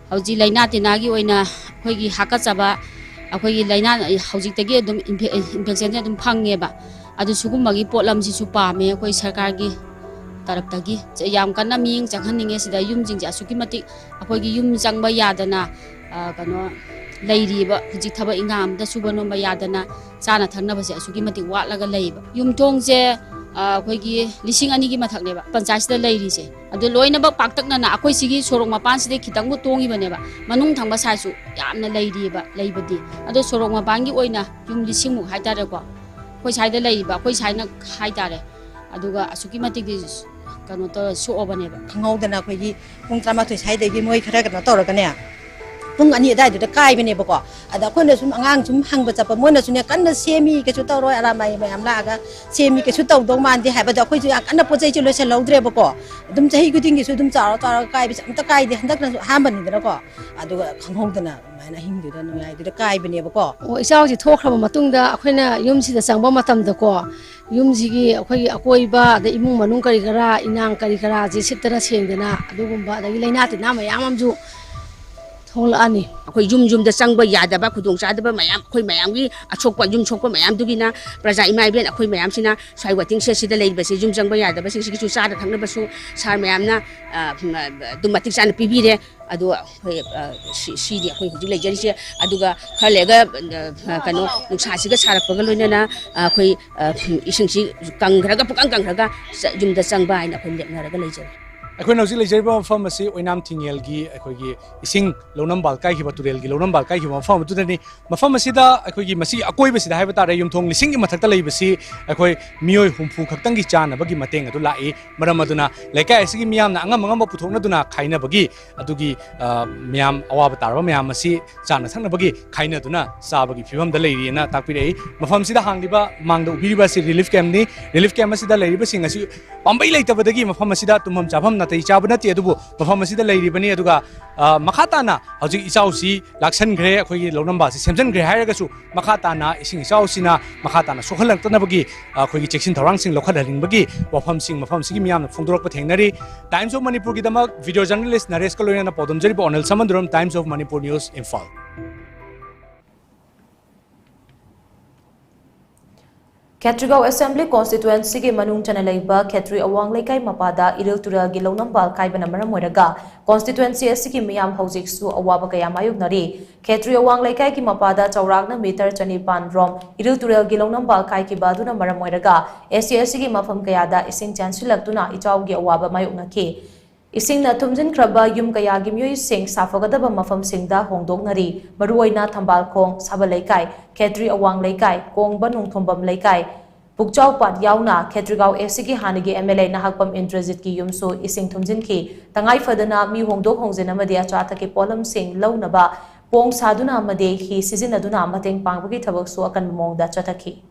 ꯍꯧꯖꯤꯛ ꯂꯥꯏꯅꯥ ꯇꯤꯟꯅꯥꯒꯤ ꯑꯣꯏꯅ ꯑꯩꯈꯣꯏꯒꯤ ꯍꯥꯀꯠꯆꯕ, ꯑꯩꯈꯣꯏꯒꯤ ꯂꯥꯏꯅꯥ ꯍꯧꯖꯤꯛꯇꯒꯤ ꯑꯗꯨꯝ ꯏꯟꯐꯦ-, ꯏꯟꯐꯦꯛꯁꯟꯁꯦ ꯑꯗꯨꯝ ꯐꯪꯉꯦꯕ꯫ ꯑꯗꯨ ꯁꯤꯒꯨꯝꯕꯒꯤ ꯄꯣꯠꯂꯝꯁꯤꯁꯨ ꯄꯥꯝꯃꯦ ꯑꯩꯈꯣꯏ ꯁꯔꯀꯥꯔꯒꯤ ꯇꯔꯞꯇꯒꯤ꯫ ꯌꯥꯝ ꯀꯟꯅ ꯃꯤꯠꯌꯦꯡ ꯆꯪꯍꯟꯅꯤꯡꯉꯦ꯫ ꯁꯤꯗ ꯌꯨꯝꯁꯤꯡꯁꯦ ꯑꯁꯨꯛꯀꯤ ꯃꯇꯤꯛ ꯑꯩꯈꯣꯏꯒꯤ ꯌꯨꯝ ꯆꯪꯕ ꯌꯥꯗꯅ, ꯑ, ꯀꯩꯅꯣ ꯂꯩꯔꯤꯕ, ꯍꯧꯖꯤꯛ ꯊꯕꯛ ꯏꯪꯈꯥꯡ ꯑꯝꯇ ꯁꯨꯕ ꯅꯣꯝꯕ ꯌꯥꯗꯅ ꯆꯥꯅ ꯊꯛꯅꯕꯁꯦ ꯑꯁꯨꯛꯀꯤ ꯃꯇꯤꯛ ꯋꯥꯠꯂꯒ ꯂꯩꯌꯦꯕ꯫ ꯌꯨꯝꯊꯣꯡꯁꯦ, ꯑ, ꯑꯩꯈꯣꯏꯒꯤ ꯂꯤꯁꯤꯡ ꯑꯅꯤꯒꯤ ꯃꯊꯛꯅꯦꯕ ꯄꯟꯆꯥꯌꯠꯁꯤꯗ ꯂꯩꯔꯤꯁꯦ꯫ ꯑꯗꯨ ꯂꯣꯏꯅꯃꯛ ꯄꯥꯛꯇꯛꯅꯅ ꯑꯩꯈꯣꯏ ꯁꯤꯒꯤ ꯁꯣꯔꯣꯛ ꯃꯄꯥꯟꯁꯤꯗꯩ ꯈꯤꯇꯪꯕꯨ ꯇꯣꯡꯉꯤꯕꯅꯦꯕ, ꯃꯅꯨꯡ ꯊꯪꯕ ꯁꯥꯏꯠꯁꯨ ꯌꯥꯝꯅ ꯂꯩꯔꯤꯑꯕ ꯂꯩꯕꯗꯤ꯫ ꯑꯗꯣ ꯁꯣꯔꯣꯛ ꯃꯄꯥꯟꯒꯤ ꯑꯣꯏꯅ ꯌꯨꯝ ꯂꯤꯁꯤꯡꯃꯨꯛ ꯍꯥꯏꯇꯥꯔꯦꯀꯣ, ꯑꯩꯈꯣꯏ ꯁ꯭ꯋꯥꯏꯗ ꯂꯩꯔꯤꯕ, ꯑꯩꯈꯣꯏ ꯁ꯭ꯋꯥꯏꯅ ꯍꯥꯏꯇꯥꯔꯦ꯫ ꯑꯗꯨꯒ ꯑꯁꯨꯛꯀꯤ ꯃꯇꯤꯛꯇꯤ ꯀꯩꯅꯣ ꯇꯧꯔ ꯁꯣꯛꯑꯕꯅꯦꯕ꯫ ꯈꯪꯍꯧꯗꯅ ꯑꯩꯈꯣꯏꯒꯤ ꯄꯨꯡ ꯇꯔꯥꯃꯥꯊꯣꯏ ꯁ꯭ꯋꯥꯏꯗꯒꯤ ꯃꯣꯏ ꯈꯔ ꯀꯩꯅꯣ ꯇꯧꯔꯒꯅꯦ, ꯄꯨꯡ ꯑꯅꯤ ꯑꯗꯨꯋꯥꯏꯗꯨꯗ ꯀꯥꯏꯕꯅꯦꯕꯀꯣ꯫ ꯑꯗ ꯑꯩꯈꯣꯏꯅ ꯁꯨꯝ ꯑꯉꯥꯡ ꯁꯨꯝ ꯍꯪꯕ ꯆꯠꯄ, ꯃꯣꯏꯅꯁꯨꯅꯦ ꯀꯟꯅ ꯁꯦꯝꯃꯤ, ꯀꯩꯁꯨ ꯇꯧꯔꯣꯏ, ꯑꯔꯥꯝꯕꯥꯏ ꯃꯌꯥꯝ ꯂꯥꯛꯑꯒ ꯁꯦꯝꯃꯤ, ꯀꯩꯁꯨ ꯇꯧꯗꯧ ꯃꯥꯟꯗꯦ ꯍꯥꯏꯕꯗꯣ ꯑꯩꯈꯣꯏꯁꯨ ꯌꯥꯝ ꯀꯟꯅ ꯄꯣꯠ ꯆꯩꯁꯦ ꯂꯣꯏꯁꯤꯜꯍꯧꯗ꯭ꯔꯦꯕꯀꯣ꯫ ꯑꯗꯨꯝ ꯆꯍꯤ ꯈꯨꯗꯤꯡꯒꯤꯁꯨ ꯑꯗꯨꯝ ꯆꯥꯎꯔ ꯆꯥꯎꯔꯒ ꯀꯥꯏꯕꯁꯦ ꯑꯝꯇ ꯀꯥꯏꯗꯦ, ꯍꯟꯗꯛꯅꯁꯨ ꯑꯍꯥꯟꯕꯅꯤꯗꯅꯀꯣ꯫ ꯑꯗꯨꯒ ꯈꯪꯍꯧꯗꯅ ꯑꯗꯨꯃꯥꯏꯅ ꯑꯍꯤꯡꯗꯨꯗ ꯅꯣꯡꯌꯥꯏꯗꯨꯗ ꯀꯥꯏꯕꯅꯦꯕꯀꯣ꯫ ꯑꯣ, ꯏꯆꯥꯎꯁꯦ ꯊꯣꯛꯈ꯭ꯔꯕ ꯃꯇꯨꯡꯗ ꯑꯩꯈꯣꯏꯅ ꯌꯨꯝꯁꯤꯗ ꯆꯪꯕ ꯃꯇꯝꯗꯀꯣ, ꯌꯨꯝꯁꯤꯒꯤ ꯑꯩꯈꯣꯏꯒꯤ ꯑꯀꯣꯏꯕ, ꯑꯗꯩ ꯏꯃꯨꯡ ꯃꯅꯨꯡ ꯀꯔꯤ ꯀꯔꯥ, ꯏꯅꯥꯡ ꯀꯔꯤ ꯀꯔꯥꯁꯦ ꯁꯤꯠꯇꯅ ꯁꯦꯡꯗꯅ ꯑꯗꯨꯒꯨꯝꯕ, ꯑꯗꯒꯤ ꯂꯥꯏꯅꯥ ꯇꯤꯟꯅꯥ ꯃꯌꯥꯝ ꯑꯃꯁꯨ ꯊꯣꯛꯂꯛꯑꯅꯤ꯫ ꯑꯩꯈꯣꯏ ꯌꯨꯝ ꯌꯨꯝꯗ ꯆꯪꯕ ꯌꯥꯗꯕ ꯈꯨꯗꯣꯡꯆꯥꯗꯕ ꯃꯌꯥꯝ, ꯑꯩꯈꯣꯏ ꯃꯌꯥꯝꯒꯤ ꯑꯁꯣꯛꯄ, ꯌꯨꯝ ꯁꯣꯛꯄ ꯃꯌꯥꯝꯗꯨꯒꯤꯅ ꯄ꯭ꯔꯖꯥ ꯏꯃꯥ ꯏꯕꯦꯟ ꯑꯩꯈꯣꯏ ꯃꯌꯥꯝꯁꯤꯅ ꯁ꯭ꯋꯥꯏ ꯋꯦꯇꯤꯡ ꯁꯦꯗꯁꯤꯗ ꯂꯩꯔꯤꯕꯁꯦ, ꯌꯨꯝ ꯆꯪꯕ ꯌꯥꯗꯕꯁꯤꯡꯁꯤꯒꯤꯁꯨ ꯆꯥꯅ ꯊꯛꯅꯕꯁꯨ ꯁꯥꯔ ꯃꯌꯥꯝꯅ, ꯑ, ꯑꯗꯨꯝ ꯃꯇꯤꯛ ꯆꯥꯅ ꯄꯤꯕꯤꯔꯦ꯫ ꯑꯗꯣ ꯑꯩꯈꯣꯏ, ꯑ, ꯁꯤ-, ꯁꯤꯅꯤ ꯑꯩꯈꯣꯏ ꯍꯧꯖꯤꯛ ꯂꯩꯖꯔꯤꯁꯦ꯫ ꯑꯗꯨꯒ ꯈꯔ ꯂꯩꯔꯒ, ꯑ, ꯀꯩꯅꯣ, ꯅꯨꯡꯁꯥꯁꯤꯒ ꯁꯥꯔꯛꯄꯒ ꯂꯣꯏꯅꯅ, ꯑ, ꯑꯩꯈꯣꯏ, ꯑ, ꯏꯁꯤꯡꯁꯤ ꯀꯪꯈ꯭ꯔꯒ, ꯄꯨꯡꯀꯪ ꯀꯪꯈ꯭ꯔꯒ ꯆ-, ꯌꯨꯝꯗ ꯆꯪꯕ ꯍꯥꯏꯅ ꯑꯩꯈꯣꯏ ꯂꯦꯞꯅꯔꯒ ꯂꯩꯖꯔꯦ꯫ ꯑꯩꯈꯣꯏꯅ ꯍꯧꯖꯤꯛ ꯂꯩꯖꯔꯤꯕ ꯃꯐꯝ ꯑꯁꯤ ꯑꯣꯏꯅꯥꯝ ꯊꯤꯡꯉꯦꯜꯒꯤ ꯑꯩꯈꯣꯏꯒꯤ ꯏꯁꯤꯡ ꯂꯧꯅꯝꯕꯥꯜ ꯀꯥꯏꯈꯤꯕ, ꯇꯨꯔꯦꯜꯒꯤ ꯂꯧꯅꯝꯕꯥꯜ ꯀꯥꯏꯈꯤꯕ ꯃꯐꯝ ꯑꯗꯨꯗꯅꯤ꯫ ꯃꯐꯝ ꯑꯁꯤꯗ ꯑꯩꯈꯣꯏꯒꯤ ꯃꯁꯤꯒꯤ ꯑꯀꯣꯏꯕꯁꯤꯗ ꯍꯥꯏꯕ ꯇꯥꯔꯦ, ꯌꯨꯝꯊꯣꯡ ꯂꯤꯁꯤꯡꯒꯤ ꯃꯊꯛꯇ ꯂꯩꯕꯁꯤ ꯑꯩꯈꯣꯏ ꯃꯤꯑꯣꯏ ꯍꯨꯝꯐꯨ ꯈꯛꯇꯪꯒꯤ ꯆꯥꯅꯕꯒꯤ ꯃꯇꯦꯡ ꯑꯗꯨ ꯂꯥꯛꯏ꯫ ꯃꯔꯝ ꯑꯗꯨꯅ ꯂꯩꯀꯥꯏ ꯑꯁꯤꯒꯤ ꯃꯤꯌꯥꯝꯅ ꯑꯉꯝ ꯑꯉꯝꯕ ꯄꯨꯊꯣꯛꯅꯗꯨꯅ ꯈꯥꯏꯅꯕꯒꯤ ꯑꯗꯨꯒꯤ, ꯑ, ꯃꯌꯥꯝ ꯑꯋꯥꯕ ꯇꯥꯔꯕ ꯃꯌꯥꯝ ꯑꯁꯤ ꯆꯥꯅ ꯊꯛꯅꯕꯒꯤ ꯈꯥꯏꯅꯗꯨꯅ ꯆꯥꯕꯒꯤ ꯐꯤꯕꯝꯗ ꯂꯩꯔꯤꯑꯅ ꯇꯥꯛꯄꯤꯔꯛꯏ꯫ ꯃꯐꯝꯁꯤꯗ ꯍꯥꯡꯂꯤꯕ, ꯃꯥꯡꯗ ꯎꯕꯤꯔꯤꯕ ꯑꯁꯤ relief camp ꯅꯤ꯫ Relief camp ꯑꯁꯤꯗ ꯂꯩꯔꯤꯕꯁꯤꯡ ꯑꯁꯤ ꯄꯥꯝꯕꯩ ꯂꯩꯇꯕꯗꯒꯤ ꯃꯐꯝ ꯑꯁꯤꯗ ꯇꯨꯝꯐꯝ ꯆꯥꯐꯝ ꯅꯥꯇꯩ ꯆꯥꯕ ꯅꯠꯇꯦ, ꯑꯗꯨꯕꯨ ꯃꯐꯝ ꯑꯁꯤꯗ ꯂꯩꯔꯤꯕꯅꯤ꯫ ꯑꯗꯨꯒ, ꯑ, ꯃꯈꯥ ꯇꯥꯅ ꯍꯧꯖꯤꯛ ꯏꯆꯥꯎꯁꯤ ꯂꯥꯛꯁꯟꯈ꯭ꯔꯦ, ꯑꯩꯈꯣꯏꯒꯤ ꯂꯧꯅꯝꯕꯥꯜꯁꯤ ꯁꯦꯝꯖꯤꯟꯈ꯭ꯔꯦ ꯍꯥꯏꯔꯒꯁꯨ, ꯃꯈꯥ ꯇꯥꯅ ꯏꯁꯤꯡ ꯏꯆꯥꯎꯁꯤꯅ ꯃꯈꯥ ꯇꯥꯅ ꯁꯣꯛꯍꯜꯂꯛꯇꯅꯕꯒꯤ, ꯑ, ꯑꯩꯈꯣꯏꯒꯤ ꯆꯦꯛꯁꯤꯟ ꯊꯧꯔꯥꯡꯁꯤꯡ ꯂꯧꯈꯠꯍꯟꯅꯤꯡꯕꯒꯤ ꯋꯥꯐꯝꯁꯤꯡ ꯃꯐꯝꯁꯤꯒꯤ ꯃꯤꯌꯥꯝꯅ ꯐꯣꯡꯗꯣꯔꯛꯄ ꯊꯦꯡꯅꯔꯤ꯫ Times of Manipurꯒꯤꯗꯃꯛ video journalist ꯅꯔꯦꯁꯀ ꯂꯣꯏꯅꯅ ꯄꯥꯎꯗꯝꯖꯔꯤꯕ ꯑꯣꯅꯤꯜ ꯁꯃꯟꯗꯨꯔꯝ, Times of Manipur News, Imphal. Khetrigao Assembly Constituencyꯒꯤ ꯃꯅꯨꯡ ꯆꯟꯅ ꯂꯩꯕ ꯈꯦꯇ꯭ꯔꯤ ꯑꯋꯥꯡ ꯂꯩꯀꯥꯏ ꯃꯄꯥꯗ ꯏꯔꯤꯜ ꯇꯨꯔꯦꯜꯒꯤ ꯂꯧꯅꯝꯕꯥꯜ ꯀꯥꯏꯕꯅ ꯃꯔꯝ ꯑꯣꯏꯔꯒ constituency ꯑꯁꯤꯒꯤ ꯃꯤꯌꯥꯝ ꯍꯧꯖꯤꯛꯁꯨ ꯑꯋꯥꯕ ꯀꯌꯥ ꯃꯥꯌꯣꯛꯅꯔꯤ꯫ ꯈꯦꯇ꯭ꯔꯤ ꯑꯋꯥꯡ ꯂꯩꯀꯥꯏꯒꯤ ꯃꯄꯥꯗ ꯆꯥꯎꯔꯥꯛꯅ meter ꯆꯅꯤꯄꯥꯟ ꯔꯣꯝ ꯏꯔꯤꯜ ꯇꯨꯔꯦꯜꯒꯤ ꯂꯧꯅꯝꯕꯥꯜ ꯀꯥꯏꯈꯤꯕ ꯑꯗꯨꯅ ꯃꯔꯝ ꯑꯣꯏꯔꯒ ꯑꯦꯁ ꯁꯤ ꯑꯦꯁ ꯁꯤꯒꯤ ꯃꯐꯝ ꯀꯌꯥꯗ ꯏꯁꯤꯡ ꯆꯦꯟꯁꯤꯜꯂꯛꯇꯨꯅ ꯏꯆꯥꯎꯒꯤ ꯑꯋꯥꯕ ꯃꯥꯌꯣꯛꯅꯈꯤ꯫ ꯏꯁꯤꯡꯅ ꯊꯨꯝꯖꯤꯟꯈ꯭ꯔꯕ ꯌꯨꯝ ꯀꯌꯥꯒꯤ ꯃꯤꯑꯣꯏꯁꯤꯡ ꯁꯥꯐꯒꯗꯕ ꯃꯐꯝꯁꯤꯡꯗ ꯍꯣꯡꯗꯣꯛꯅꯔꯤ꯫ ꯃꯔꯨꯑꯣꯏꯅ ꯊꯝꯕꯥꯜꯈꯣꯡ, ꯁꯥꯕ ꯂꯩꯀꯥꯏ, ꯈꯦꯇ꯭ꯔꯤ ꯑꯋꯥꯡ ꯂꯩꯀꯥꯏ, ꯀꯣꯡꯕ ꯅꯣꯡꯊꯣꯝꯕꯝ ꯂꯩꯀꯥꯏ, ꯄꯨꯛꯆꯥꯎꯄꯥꯠ ꯌꯥꯎꯅ ꯈꯦꯇ꯭ꯔꯤꯒꯥꯎ ꯑꯦꯁ ꯁꯤꯒꯤ ꯍꯥꯟꯅꯒꯤ ꯑꯦꯝ ꯑꯦꯜ ꯑꯦ ꯅꯍꯥꯛꯄꯝ ꯏꯟꯗ꯭ꯔꯖꯤꯠꯀꯤ ꯌꯨꯝꯁꯨ ꯏꯁꯤꯡ ꯊꯨꯝꯖꯤꯟꯈꯤ꯫ ꯇꯉꯥꯏ ꯐꯗꯅ ꯃꯤ ꯍꯣꯡꯗꯣꯛ ꯍꯣꯡꯖꯤꯟ ꯑꯃꯗꯤ ꯑꯆꯥ ꯑꯊꯛꯀꯤ ꯄꯣꯠꯂꯝꯁꯤꯡ ꯂꯧꯅꯕ ꯄꯣꯡ ꯁꯥꯗꯨꯅ ꯑꯃꯗꯤ ꯍꯤ ꯁꯤꯖꯤꯟꯅꯗꯨꯅ ꯃꯇꯦꯡ ꯄꯥꯡꯕꯒꯤ ꯊꯕꯛꯁꯨ ꯑꯀꯟꯕ ꯃꯑꯣꯡꯗ ꯆꯠꯊꯈꯤ꯫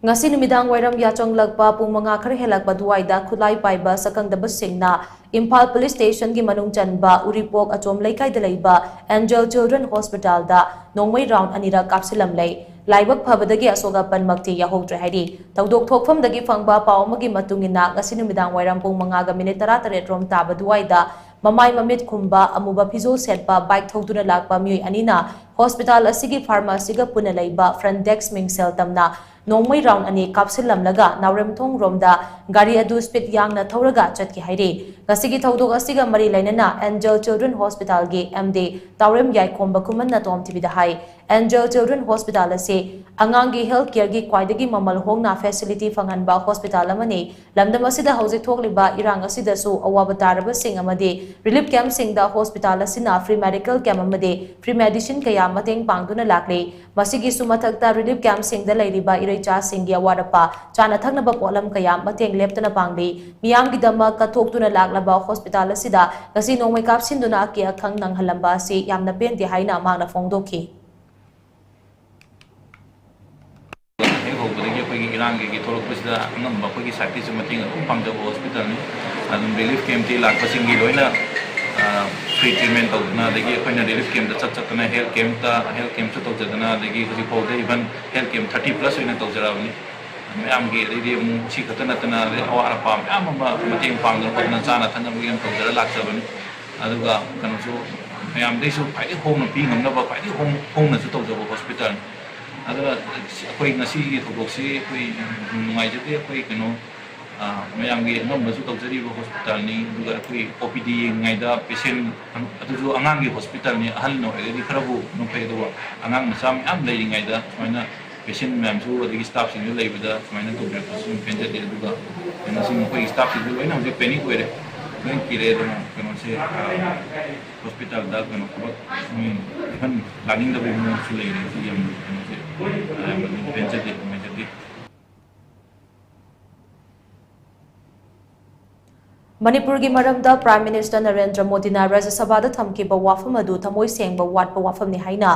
ꯉꯁꯤ ꯅꯨꯃꯤꯗꯥꯡ ꯋꯥꯏꯔꯝ ꯌꯥꯆꯪꯂꯛꯄ ꯄꯨꯡ ꯃꯉꯥ ꯈꯔ ꯍꯦꯜꯂꯛꯄ ꯑꯗꯨꯋꯥꯏꯗ ꯈꯨꯠꯂꯥꯏ ꯄꯥꯏꯕ ꯁꯛꯈꯪꯗꯕꯁꯤꯡꯅ ꯏꯝꯐꯥꯜ ꯄꯨꯂꯤꯁ ꯁ꯭ꯇꯦꯁꯟꯒꯤ ꯃꯅꯨꯡ ꯆꯟꯕ ꯎꯔꯤꯄꯣꯛ ꯑꯆꯣꯝ ꯂꯩꯀꯥꯏꯗ ꯂꯩꯕ ꯑꯦꯟꯖꯦꯜ ꯆꯤꯜꯗ꯭ꯔꯦꯟ ꯍꯣꯁꯄꯤꯇꯥꯜꯗ ꯅꯣꯡꯃꯩ ꯔꯥꯎꯟ ꯑꯅꯤꯔꯛ ꯀꯥꯞꯁꯤꯜꯂꯝꯂꯦ꯫ ꯂꯥꯏꯕꯛ ꯐꯕꯗꯒꯤ ꯑꯁꯣꯛ ꯑꯄꯟꯃꯛꯇꯤ ꯌꯥꯎꯍꯧꯗ꯭ꯔꯦ ꯍꯥꯏꯔꯤ꯫ ꯊꯧꯗꯣꯛ ꯊꯣꯛꯐꯝꯗꯒꯤ ꯐꯪꯕ ꯄꯥꯎ ꯑꯃꯒꯤ ꯃꯇꯨꯡ ꯏꯟꯅ, ꯉꯁꯤ ꯅꯨꯃꯤꯗꯥꯡ ꯋꯥꯏꯔꯝ ꯄꯨꯡ ꯃꯉꯥꯒ ꯃꯤꯅꯤꯠ ꯇꯔꯥꯇꯔꯦꯠ ꯔꯣꯝ ꯇꯥꯕ ꯑꯗꯨꯋꯥꯏꯗ ꯃꯃꯥꯏ ꯃꯃꯤꯠ ꯈꯨꯝꯕ, ꯑꯃꯨꯕ ꯐꯤꯖꯣꯜ ꯁꯦꯠꯄ, ꯕꯥꯏꯛ ꯊꯧꯗꯨꯅ ꯂꯥꯛꯄ ꯃꯤꯑꯣꯏ ꯑꯅꯤꯅ ꯍꯣꯁꯄꯤꯇꯥꯜ ꯑꯁꯤꯒꯤ ꯐꯥꯔꯃꯥꯁꯤꯒ ꯄꯨꯟꯅ ꯂꯩꯕ ꯐ꯭ꯔꯟ ꯗꯦꯁ꯭ꯛ ꯃꯤꯡꯁꯦꯜ ꯇꯝꯅ ꯅꯣꯡꯃꯩ ꯔꯥꯎꯟ ꯑꯅꯤ ꯀꯥꯞꯁꯤꯜꯂꯝꯂꯒ ꯅꯥꯎꯔꯦꯝꯊꯣꯡ ꯔꯣꯝꯗ ꯒꯥꯔꯤ ꯑꯗꯨ ꯁ꯭ꯄꯤꯗ ꯌꯥꯡꯅ ꯊꯧꯔꯒ ꯆꯠꯈꯤ ꯍꯥꯏꯔꯤ꯫ ꯉꯁꯤꯒꯤ ꯊꯧꯗꯣꯛ ꯑꯁꯤꯒ ꯃꯔꯤ ꯂꯩꯅꯅ ꯑꯦꯟꯖꯦꯜ ꯆꯤꯜꯗ꯭ꯔꯦꯟ ꯍꯣꯁꯄꯤꯇꯥꯜꯒꯤ ꯑꯦꯝ ꯗꯤ ꯇꯥꯎꯔꯦꯝ ꯌꯥꯏꯈꯣꯝꯕ ꯈꯨꯃꯟꯅ ꯇꯣꯝ ꯇꯤꯚꯤꯗ ꯍꯥꯏ, ꯑꯦꯟꯖꯦꯜ ꯆꯤꯜꯗ꯭ꯔꯦꯟ ꯍꯣꯁꯄꯤꯇꯥꯜ ꯑꯁꯤ ꯑꯉꯥꯡꯒꯤ ꯍꯦꯜꯊ ꯀꯦꯌꯔꯒꯤ ꯈ꯭ꯋꯥꯏꯗꯒꯤ ꯃꯃꯜ ꯍꯣꯡꯅ ꯐꯦꯁꯤꯂꯤꯇꯤ ꯐꯪꯍꯟꯕ ꯍꯣꯁꯄꯤꯇꯥꯜ ꯑꯃꯅꯤ꯫ ꯂꯝꯗꯝ ꯑꯁꯤꯗ ꯍꯧꯖꯤꯛ ꯊꯣꯛꯂꯤꯕ ꯏꯔꯥꯡ ꯑꯁꯤꯗꯁꯨ ꯑꯋꯥꯕ ꯇꯥꯔꯕꯁꯤꯡ ꯑꯃꯗꯤ ꯔꯤꯂꯤꯐ ꯀꯦꯝꯞꯁꯤꯡꯗ ꯍꯣꯁꯄꯤꯇꯥꯜ ꯑꯁꯤꯅ ꯐ꯭ꯔꯤ ꯃꯦꯗꯤꯀꯦꯜ ꯀꯦꯝꯞ ꯑꯃꯗꯤ ꯐ꯭ꯔꯤ ꯃꯦꯗꯤꯁꯤꯟ ꯀꯌꯥ ꯃꯇꯦꯡ ꯄꯥꯡꯗꯨꯅ ꯂꯥꯛꯂꯤ꯫ ꯃꯁꯤꯒꯤꯁꯨ ꯃꯊꯛꯇ ꯔꯤꯂꯤꯐ ꯀꯦꯝꯞꯁꯤꯡꯗ ꯂꯩꯔꯤꯕ ꯏꯔꯩꯆꯥꯁꯤꯡꯒꯤ ꯑꯋꯥꯠ ꯑꯄꯥ, ꯆꯥꯅ ꯊꯛꯅꯕ ꯄꯣꯠꯂꯝ ꯀꯌꯥ ꯃꯇꯦꯡ ꯂꯦꯞꯇꯅ ꯄꯥꯡꯂꯤ꯫ ꯃꯤꯌꯥꯝꯒꯤꯗꯃꯛ ꯀꯠꯊꯣꯛꯇꯨꯅ ꯂꯥꯛꯂꯕ ꯍꯣꯁꯄꯤꯇꯥꯜ ꯑꯁꯤꯗ ꯉꯁꯤ ꯅꯣꯡꯃꯩ ꯀꯥꯞꯁꯤꯟꯗꯨꯅ ꯑꯀꯤ ꯑꯈꯪ ꯅꯪꯍꯜꯂꯝꯕ ꯑꯁꯤ ꯌꯥꯝꯅ ꯄꯦꯟꯗꯦ ꯍꯥꯏꯅ ꯃꯍꯥꯛꯅ ꯐꯣꯡꯗꯣꯛꯈꯤ꯫ ꯍꯦꯛ ꯍꯧꯕꯗꯒꯤ ꯑꯩꯈꯣꯏꯒꯤ ꯏꯔꯥꯡꯒꯤ ꯊꯣꯛꯂꯛꯄꯁꯤꯗ ꯑꯉꯝꯕ ꯑꯩꯈꯣꯏꯒꯤ ꯁꯥꯏꯠꯇꯒꯤꯁꯨ ꯃꯇꯦꯡ ꯑꯗꯨꯝ ꯄꯥꯡꯖꯕ ꯍꯣꯁꯄꯤꯇꯥꯜꯅꯤ꯫ ꯑꯗꯨꯝ ꯔꯤꯂꯤꯐ ꯀꯦꯝꯞꯇꯒꯤ ꯂꯥꯛꯄꯁꯤꯡꯒꯤ ꯂꯣꯏꯅ, ꯑ, ꯐ꯭ꯔꯤ ꯇ꯭ꯔꯤꯠꯃꯦꯟ ꯇꯧꯗꯅ, ꯑꯗꯒꯤ ꯑꯩꯈꯣꯏꯅ ꯔꯤꯂꯤꯐ ꯀꯦꯝꯞꯇ ꯆꯠ ꯆꯠꯇꯅ ꯍꯦꯜꯊ ꯀꯦꯝꯞꯇ, ꯍꯦꯜꯊ ꯀꯦꯝꯞꯁꯨ ꯇꯧꯖꯗꯅ, ꯑꯗꯒꯤ ꯍꯧꯖꯤꯛ ꯐꯥꯎꯗ even health camp thirty plus ꯑꯣꯏꯅ ꯇꯧꯖꯔꯛꯑꯕꯅꯤ꯫ ꯃꯌꯥꯝꯒꯤ, ꯑꯗꯩꯗꯤ ꯑꯃꯨꯛ ꯁꯤ ꯈꯛꯇ ꯅꯠꯇꯅ, ꯑꯗꯩ ꯑꯋꯥꯠ ꯑꯄꯥ ꯃꯌꯥꯝ ꯑꯃ ꯃꯇꯦꯡ ꯄꯥꯡꯗꯅ ꯈꯣꯠꯇꯅ, ꯆꯥꯅ ꯊꯛꯅꯕꯒꯤ ꯑꯃ ꯇꯧꯖꯔ ꯂꯥꯛꯆꯕꯅꯤ꯫ ꯑꯗꯨꯒ ꯀꯩꯅꯣꯁꯨ, ꯃꯌꯥꯝꯗꯩꯁꯨ ꯈ꯭ꯋꯥꯏꯗꯒꯤ ꯍꯣꯡꯅ ꯄꯤ ꯉꯝꯅꯕ ꯈ꯭ꯋꯥꯏꯗꯒꯤ ꯍꯣꯡ-, ꯍꯣꯡꯅꯁꯨ ꯇꯧꯖꯕ ꯍꯣꯁꯄꯤꯇꯥꯜꯅꯤ꯫ ꯑꯗꯨꯅ ꯑꯩꯈꯣꯏ ꯉꯁꯤꯒꯤ ꯊꯧꯗꯣꯛꯁꯤ ꯑꯩꯈꯣꯏ ꯅꯨꯡꯉꯥꯏꯖꯗꯦ꯫ ꯑꯩꯈꯣꯏ ꯀꯩꯅꯣ, ꯑ, ꯃꯌꯥꯝꯒꯤ ꯑꯉꯝꯕꯁꯨ ꯇꯧꯖꯔꯤꯕ ꯍꯣꯁꯄꯤꯇꯥꯜꯅꯤ꯫ ꯑꯗꯨꯒ ꯑꯩꯈꯣꯏ ꯑꯣ ꯄꯤ ꯗꯤ ꯌꯦꯡꯉꯤꯉꯩꯗ ꯄꯦꯁꯦꯟ, ꯑꯗꯨꯁꯨ ꯑꯉꯥꯡꯒꯤ ꯍꯣꯁꯄꯤꯇꯥꯜꯅꯤ, ꯑꯍꯜ ꯑꯣꯏꯔꯒꯗꯤ ꯈꯔꯕꯨ ꯑꯗꯨꯝ ꯐꯩ, ꯑꯗꯨꯒ ꯑꯉꯥꯡ ꯃꯆꯥ ꯃꯌꯥꯝ ꯂꯩꯔꯤꯉꯩꯗ ꯁꯨꯃꯥꯏꯅ ꯄꯦꯁꯦꯟ ꯃꯌꯥꯝꯁꯨ ꯑꯗꯒꯤ ꯁ꯭ꯇꯥꯐꯁꯤꯡꯁꯨ ꯂꯩꯕꯗ ꯁꯨꯃꯥꯏꯅ ꯇꯧꯕꯤꯔꯛꯄꯁꯤ ꯌꯥꯝ ꯄꯦꯟꯖꯗꯦ꯫ ꯑꯗꯨꯒ ꯀꯩꯅꯣꯁꯤꯡ, ꯑꯩꯈꯣꯏ ꯁ꯭ꯇꯥꯐꯁꯤꯡꯁꯨ ꯂꯣꯏꯅ ꯍꯧꯖꯤꯛ ꯄꯦꯅꯤꯛ ꯑꯣꯏꯔꯦ, ꯂꯣꯏ ꯀꯤꯔꯦ꯫ ꯑꯗꯨꯅ ꯀꯩꯅꯣꯁꯦ, ꯑ, ꯍꯣꯁꯄꯤꯇꯥꯜꯗ ꯀꯩꯅꯣ ꯊꯕꯛ ꯃꯤ ꯏꯐꯟ ꯂꯥꯛꯅꯤꯡꯗꯕꯒꯤ ꯃꯑꯣꯡꯁꯨ ꯂꯩꯔꯦ꯫ ꯁꯤ ꯌꯥꯝ ꯀꯩꯅꯣꯁꯦ, ꯑ, ꯌꯥꯝꯅ ꯄꯦꯟꯖꯗꯦ, ꯅꯨꯡꯉꯥꯏꯖꯗꯦ꯫ ꯃꯅꯤꯄꯨꯔꯒꯤ ꯃꯔꯝꯗ ꯄ꯭ꯔꯥꯏꯝ ꯃꯤꯅꯤꯁꯇꯔ ꯅꯔꯦꯟꯗ꯭ꯔ ꯃꯣꯗꯤꯅ ꯔꯥꯖ꯭ꯌ ꯁꯚꯥꯗ ꯊꯝꯈꯤꯕ ꯋꯥꯐꯝ ꯑꯗꯨ ꯊꯃꯣꯏ ꯁꯦꯡꯕ ꯋꯥꯠꯄ ꯋꯥꯐꯝꯅꯤ ꯍꯥꯏꯅ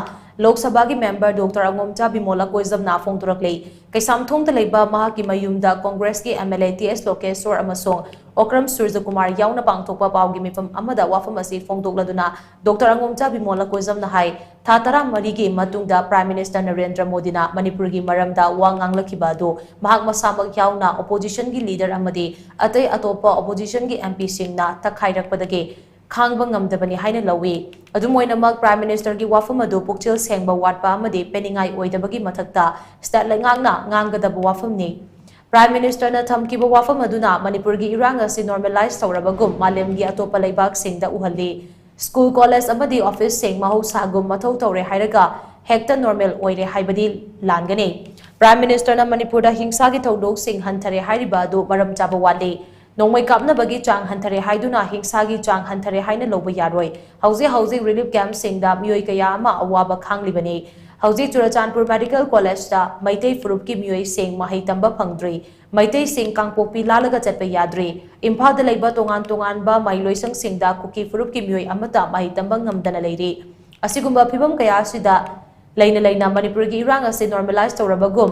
ꯂꯣꯛ ꯁꯚꯥꯒꯤ ꯃꯦꯝꯕꯔ ꯗꯣꯛꯇꯔ ꯑꯉꯣꯝꯆꯥ ꯕꯤꯃꯣꯂꯥ ꯀꯣꯏꯖꯝꯅ ꯐꯣꯡꯗꯣꯔꯛꯂꯤ꯫ ꯀꯩꯁꯥꯝꯊꯣꯡꯗ ꯂꯩꯕ ꯃꯍꯥꯛꯀꯤ ꯃꯌꯨꯝꯗ ꯀꯣꯡꯒ꯭ꯔꯦꯁꯀꯤ ꯑꯦꯝ ꯑꯦꯜ ꯑꯦ ꯇꯤ ꯑꯦꯁ ꯂꯣꯀꯦꯁꯣꯔ ꯑꯃꯁꯨꯡ ꯑꯣꯀ꯭ꯔꯝ ꯁꯨꯔꯖꯀꯨꯃꯥꯔ ꯌꯥꯎꯅ ꯄꯥꯡꯊꯣꯛꯄ ꯄꯥꯎꯒꯤ ꯃꯤꯐꯝ ꯑꯃꯗ ꯋꯥꯐꯝ ꯑꯁꯤ ꯐꯣꯡꯗꯣꯛꯂꯗꯨꯅ ꯗꯣꯛꯇꯔ ꯑꯉꯣꯝꯆꯥ ꯕꯤꯃꯣꯂꯥ ꯀꯣꯏꯖꯝꯅ ꯍꯥꯏ, ꯊꯥ ꯇꯔꯥꯃꯔꯤꯒꯤ ꯃꯇꯨꯡꯗ ꯄ꯭ꯔꯥꯏꯝ ꯃꯤꯅꯤꯁꯇꯔ ꯅꯔꯦꯟꯗ꯭ꯔ ꯃꯣꯗꯤꯅ ꯃꯅꯤꯄꯨꯔꯒꯤ ꯃꯔꯝꯗ ꯋꯥ ꯉꯥꯡꯂꯛꯈꯤꯕ ꯑꯗꯨ ꯃꯍꯥꯛ ꯃꯁꯥꯃꯛ ꯌꯥꯎꯅ ꯑꯣꯄꯣꯖꯤꯁꯟꯒꯤ ꯂꯤꯗꯔ ꯑꯃꯗꯤ ꯑꯇꯩ ꯑꯇꯣꯞꯄ ꯑꯣꯄꯣꯖꯤꯁꯟꯒꯤ ꯑꯦꯝ ꯄꯤꯁꯤꯡꯅ ꯇꯛꯈꯥꯏꯔꯛꯄꯗꯒꯤ ꯈꯥꯡꯕ ꯉꯝꯗꯕꯅꯤ ꯍꯥꯏꯅ ꯂꯧꯏ꯫ ꯑꯗꯨꯝ ꯑꯣꯏꯅꯃꯛ, Prime Ministerꯒꯤ ꯋꯥꯐꯝ ꯑꯗꯨ ꯄꯨꯛꯆꯦꯜ ꯁꯦꯡꯕ ꯋꯥꯠꯄ ꯑꯃꯗꯤ ꯄꯦꯟꯅꯤꯡꯉꯥꯏ ꯑꯣꯏꯗꯕꯒꯤ ꯃꯊꯛꯇ state ꯂꯩꯉꯥꯛꯅ ꯉꯥꯡꯒꯗꯕ ꯋꯥꯐꯝꯅꯤ꯫ Prime Ministerꯅ ꯊꯝꯈꯤꯕ ꯋꯥꯐꯝ ꯑꯗꯨꯅ ꯃꯅꯤꯄꯨꯔꯒꯤ ꯏꯔꯥꯡ ꯑꯁꯤ normalise ꯇꯧꯔꯕꯒꯨꯝ ꯃꯥꯂꯦꯝꯒꯤ ꯑꯇꯣꯞꯄ ꯂꯩꯕꯥꯛꯁꯤꯡꯗ ꯎꯍꯜꯂꯤ꯫ School, college ꯑꯃꯗꯤ officeꯁꯤꯡ ꯃꯍꯧꯁꯥꯒꯨꯝ ꯃꯊꯧ ꯇꯧꯔꯦ ꯍꯥꯏꯔꯒ ꯍꯦꯛꯇ normal ꯑꯣꯏꯔꯦ ꯍꯥꯏꯕꯗꯤ ꯂꯥꯟꯒꯅꯤ꯫ Prime Ministerꯅ ꯃꯅꯤꯄꯨꯔꯗ ꯍꯤꯡꯁꯥꯒꯤ ꯊꯧꯗꯣꯛꯁꯤꯡ ꯍꯟꯊꯔꯦ ꯍꯥꯏꯔꯤꯕ ꯑꯗꯨ ꯃꯔꯝ ꯆꯥꯕ ꯋꯥꯠꯂꯤ꯫ ꯅꯣꯡꯃꯩ ꯀꯥꯞꯅꯕꯒꯤ ꯆꯥꯡ ꯍꯟꯊꯔꯦ ꯍꯥꯏꯗꯨꯅ ꯍꯤꯡꯁꯥꯒꯤ ꯆꯥꯡ ꯍꯟꯊꯔꯦ ꯍꯥꯏꯅ ꯂꯧꯕ ꯌꯥꯔꯣꯏ꯫ ꯍꯧꯖꯤꯛ ꯍꯧꯖꯤꯛ relief campꯁꯤꯡꯗ ꯃꯤꯑꯣꯏ ꯀꯌꯥ ꯑꯃ ꯑꯋꯥꯕ ꯈꯥꯡꯂꯤꯕꯅꯤ꯫ ꯍꯧꯖꯤꯛ ꯆꯨꯔꯆꯥꯟꯄꯨꯔ Medical Collegeꯇ ꯃꯩꯇꯩ ꯐꯨꯔꯨꯞꯀꯤ ꯃꯤꯑꯣꯏꯁꯤꯡ ꯃꯍꯩ ꯇꯝꯕ ꯐꯪꯗ꯭ꯔꯤ꯫ ꯃꯩꯇꯩꯁꯤꯡ ꯀꯥꯡꯄꯣꯛꯄꯤ ꯂꯥꯜꯂꯒ ꯆꯠꯄ ꯌꯥꯗ꯭ꯔꯤ꯫ ꯏꯝꯐꯥꯜꯗ ꯂꯩꯕ ꯇꯣꯉꯥꯟ ꯇꯣꯉꯥꯟꯕ ꯃꯍꯩꯂꯣꯏꯁꯪꯁꯤꯡꯗ ꯀꯨꯀꯤ ꯐꯨꯔꯨꯞꯀꯤ ꯃꯤꯑꯣꯏ ꯑꯃꯠꯇ ꯃꯍꯩ ꯇꯝꯕ ꯉꯝꯗꯅ ꯂꯩꯔꯤ꯫ ꯑꯁꯤꯒꯨꯝꯕ ꯐꯤꯕꯝ ꯀꯌꯥ ꯑꯁꯤꯗ ꯂꯩꯅ ꯂꯩꯅ ꯃꯅꯤꯄꯨꯔꯒꯤ ꯏꯔꯥꯡ ꯑꯁꯤ normalise ꯇꯧꯔꯕꯒꯨꯝ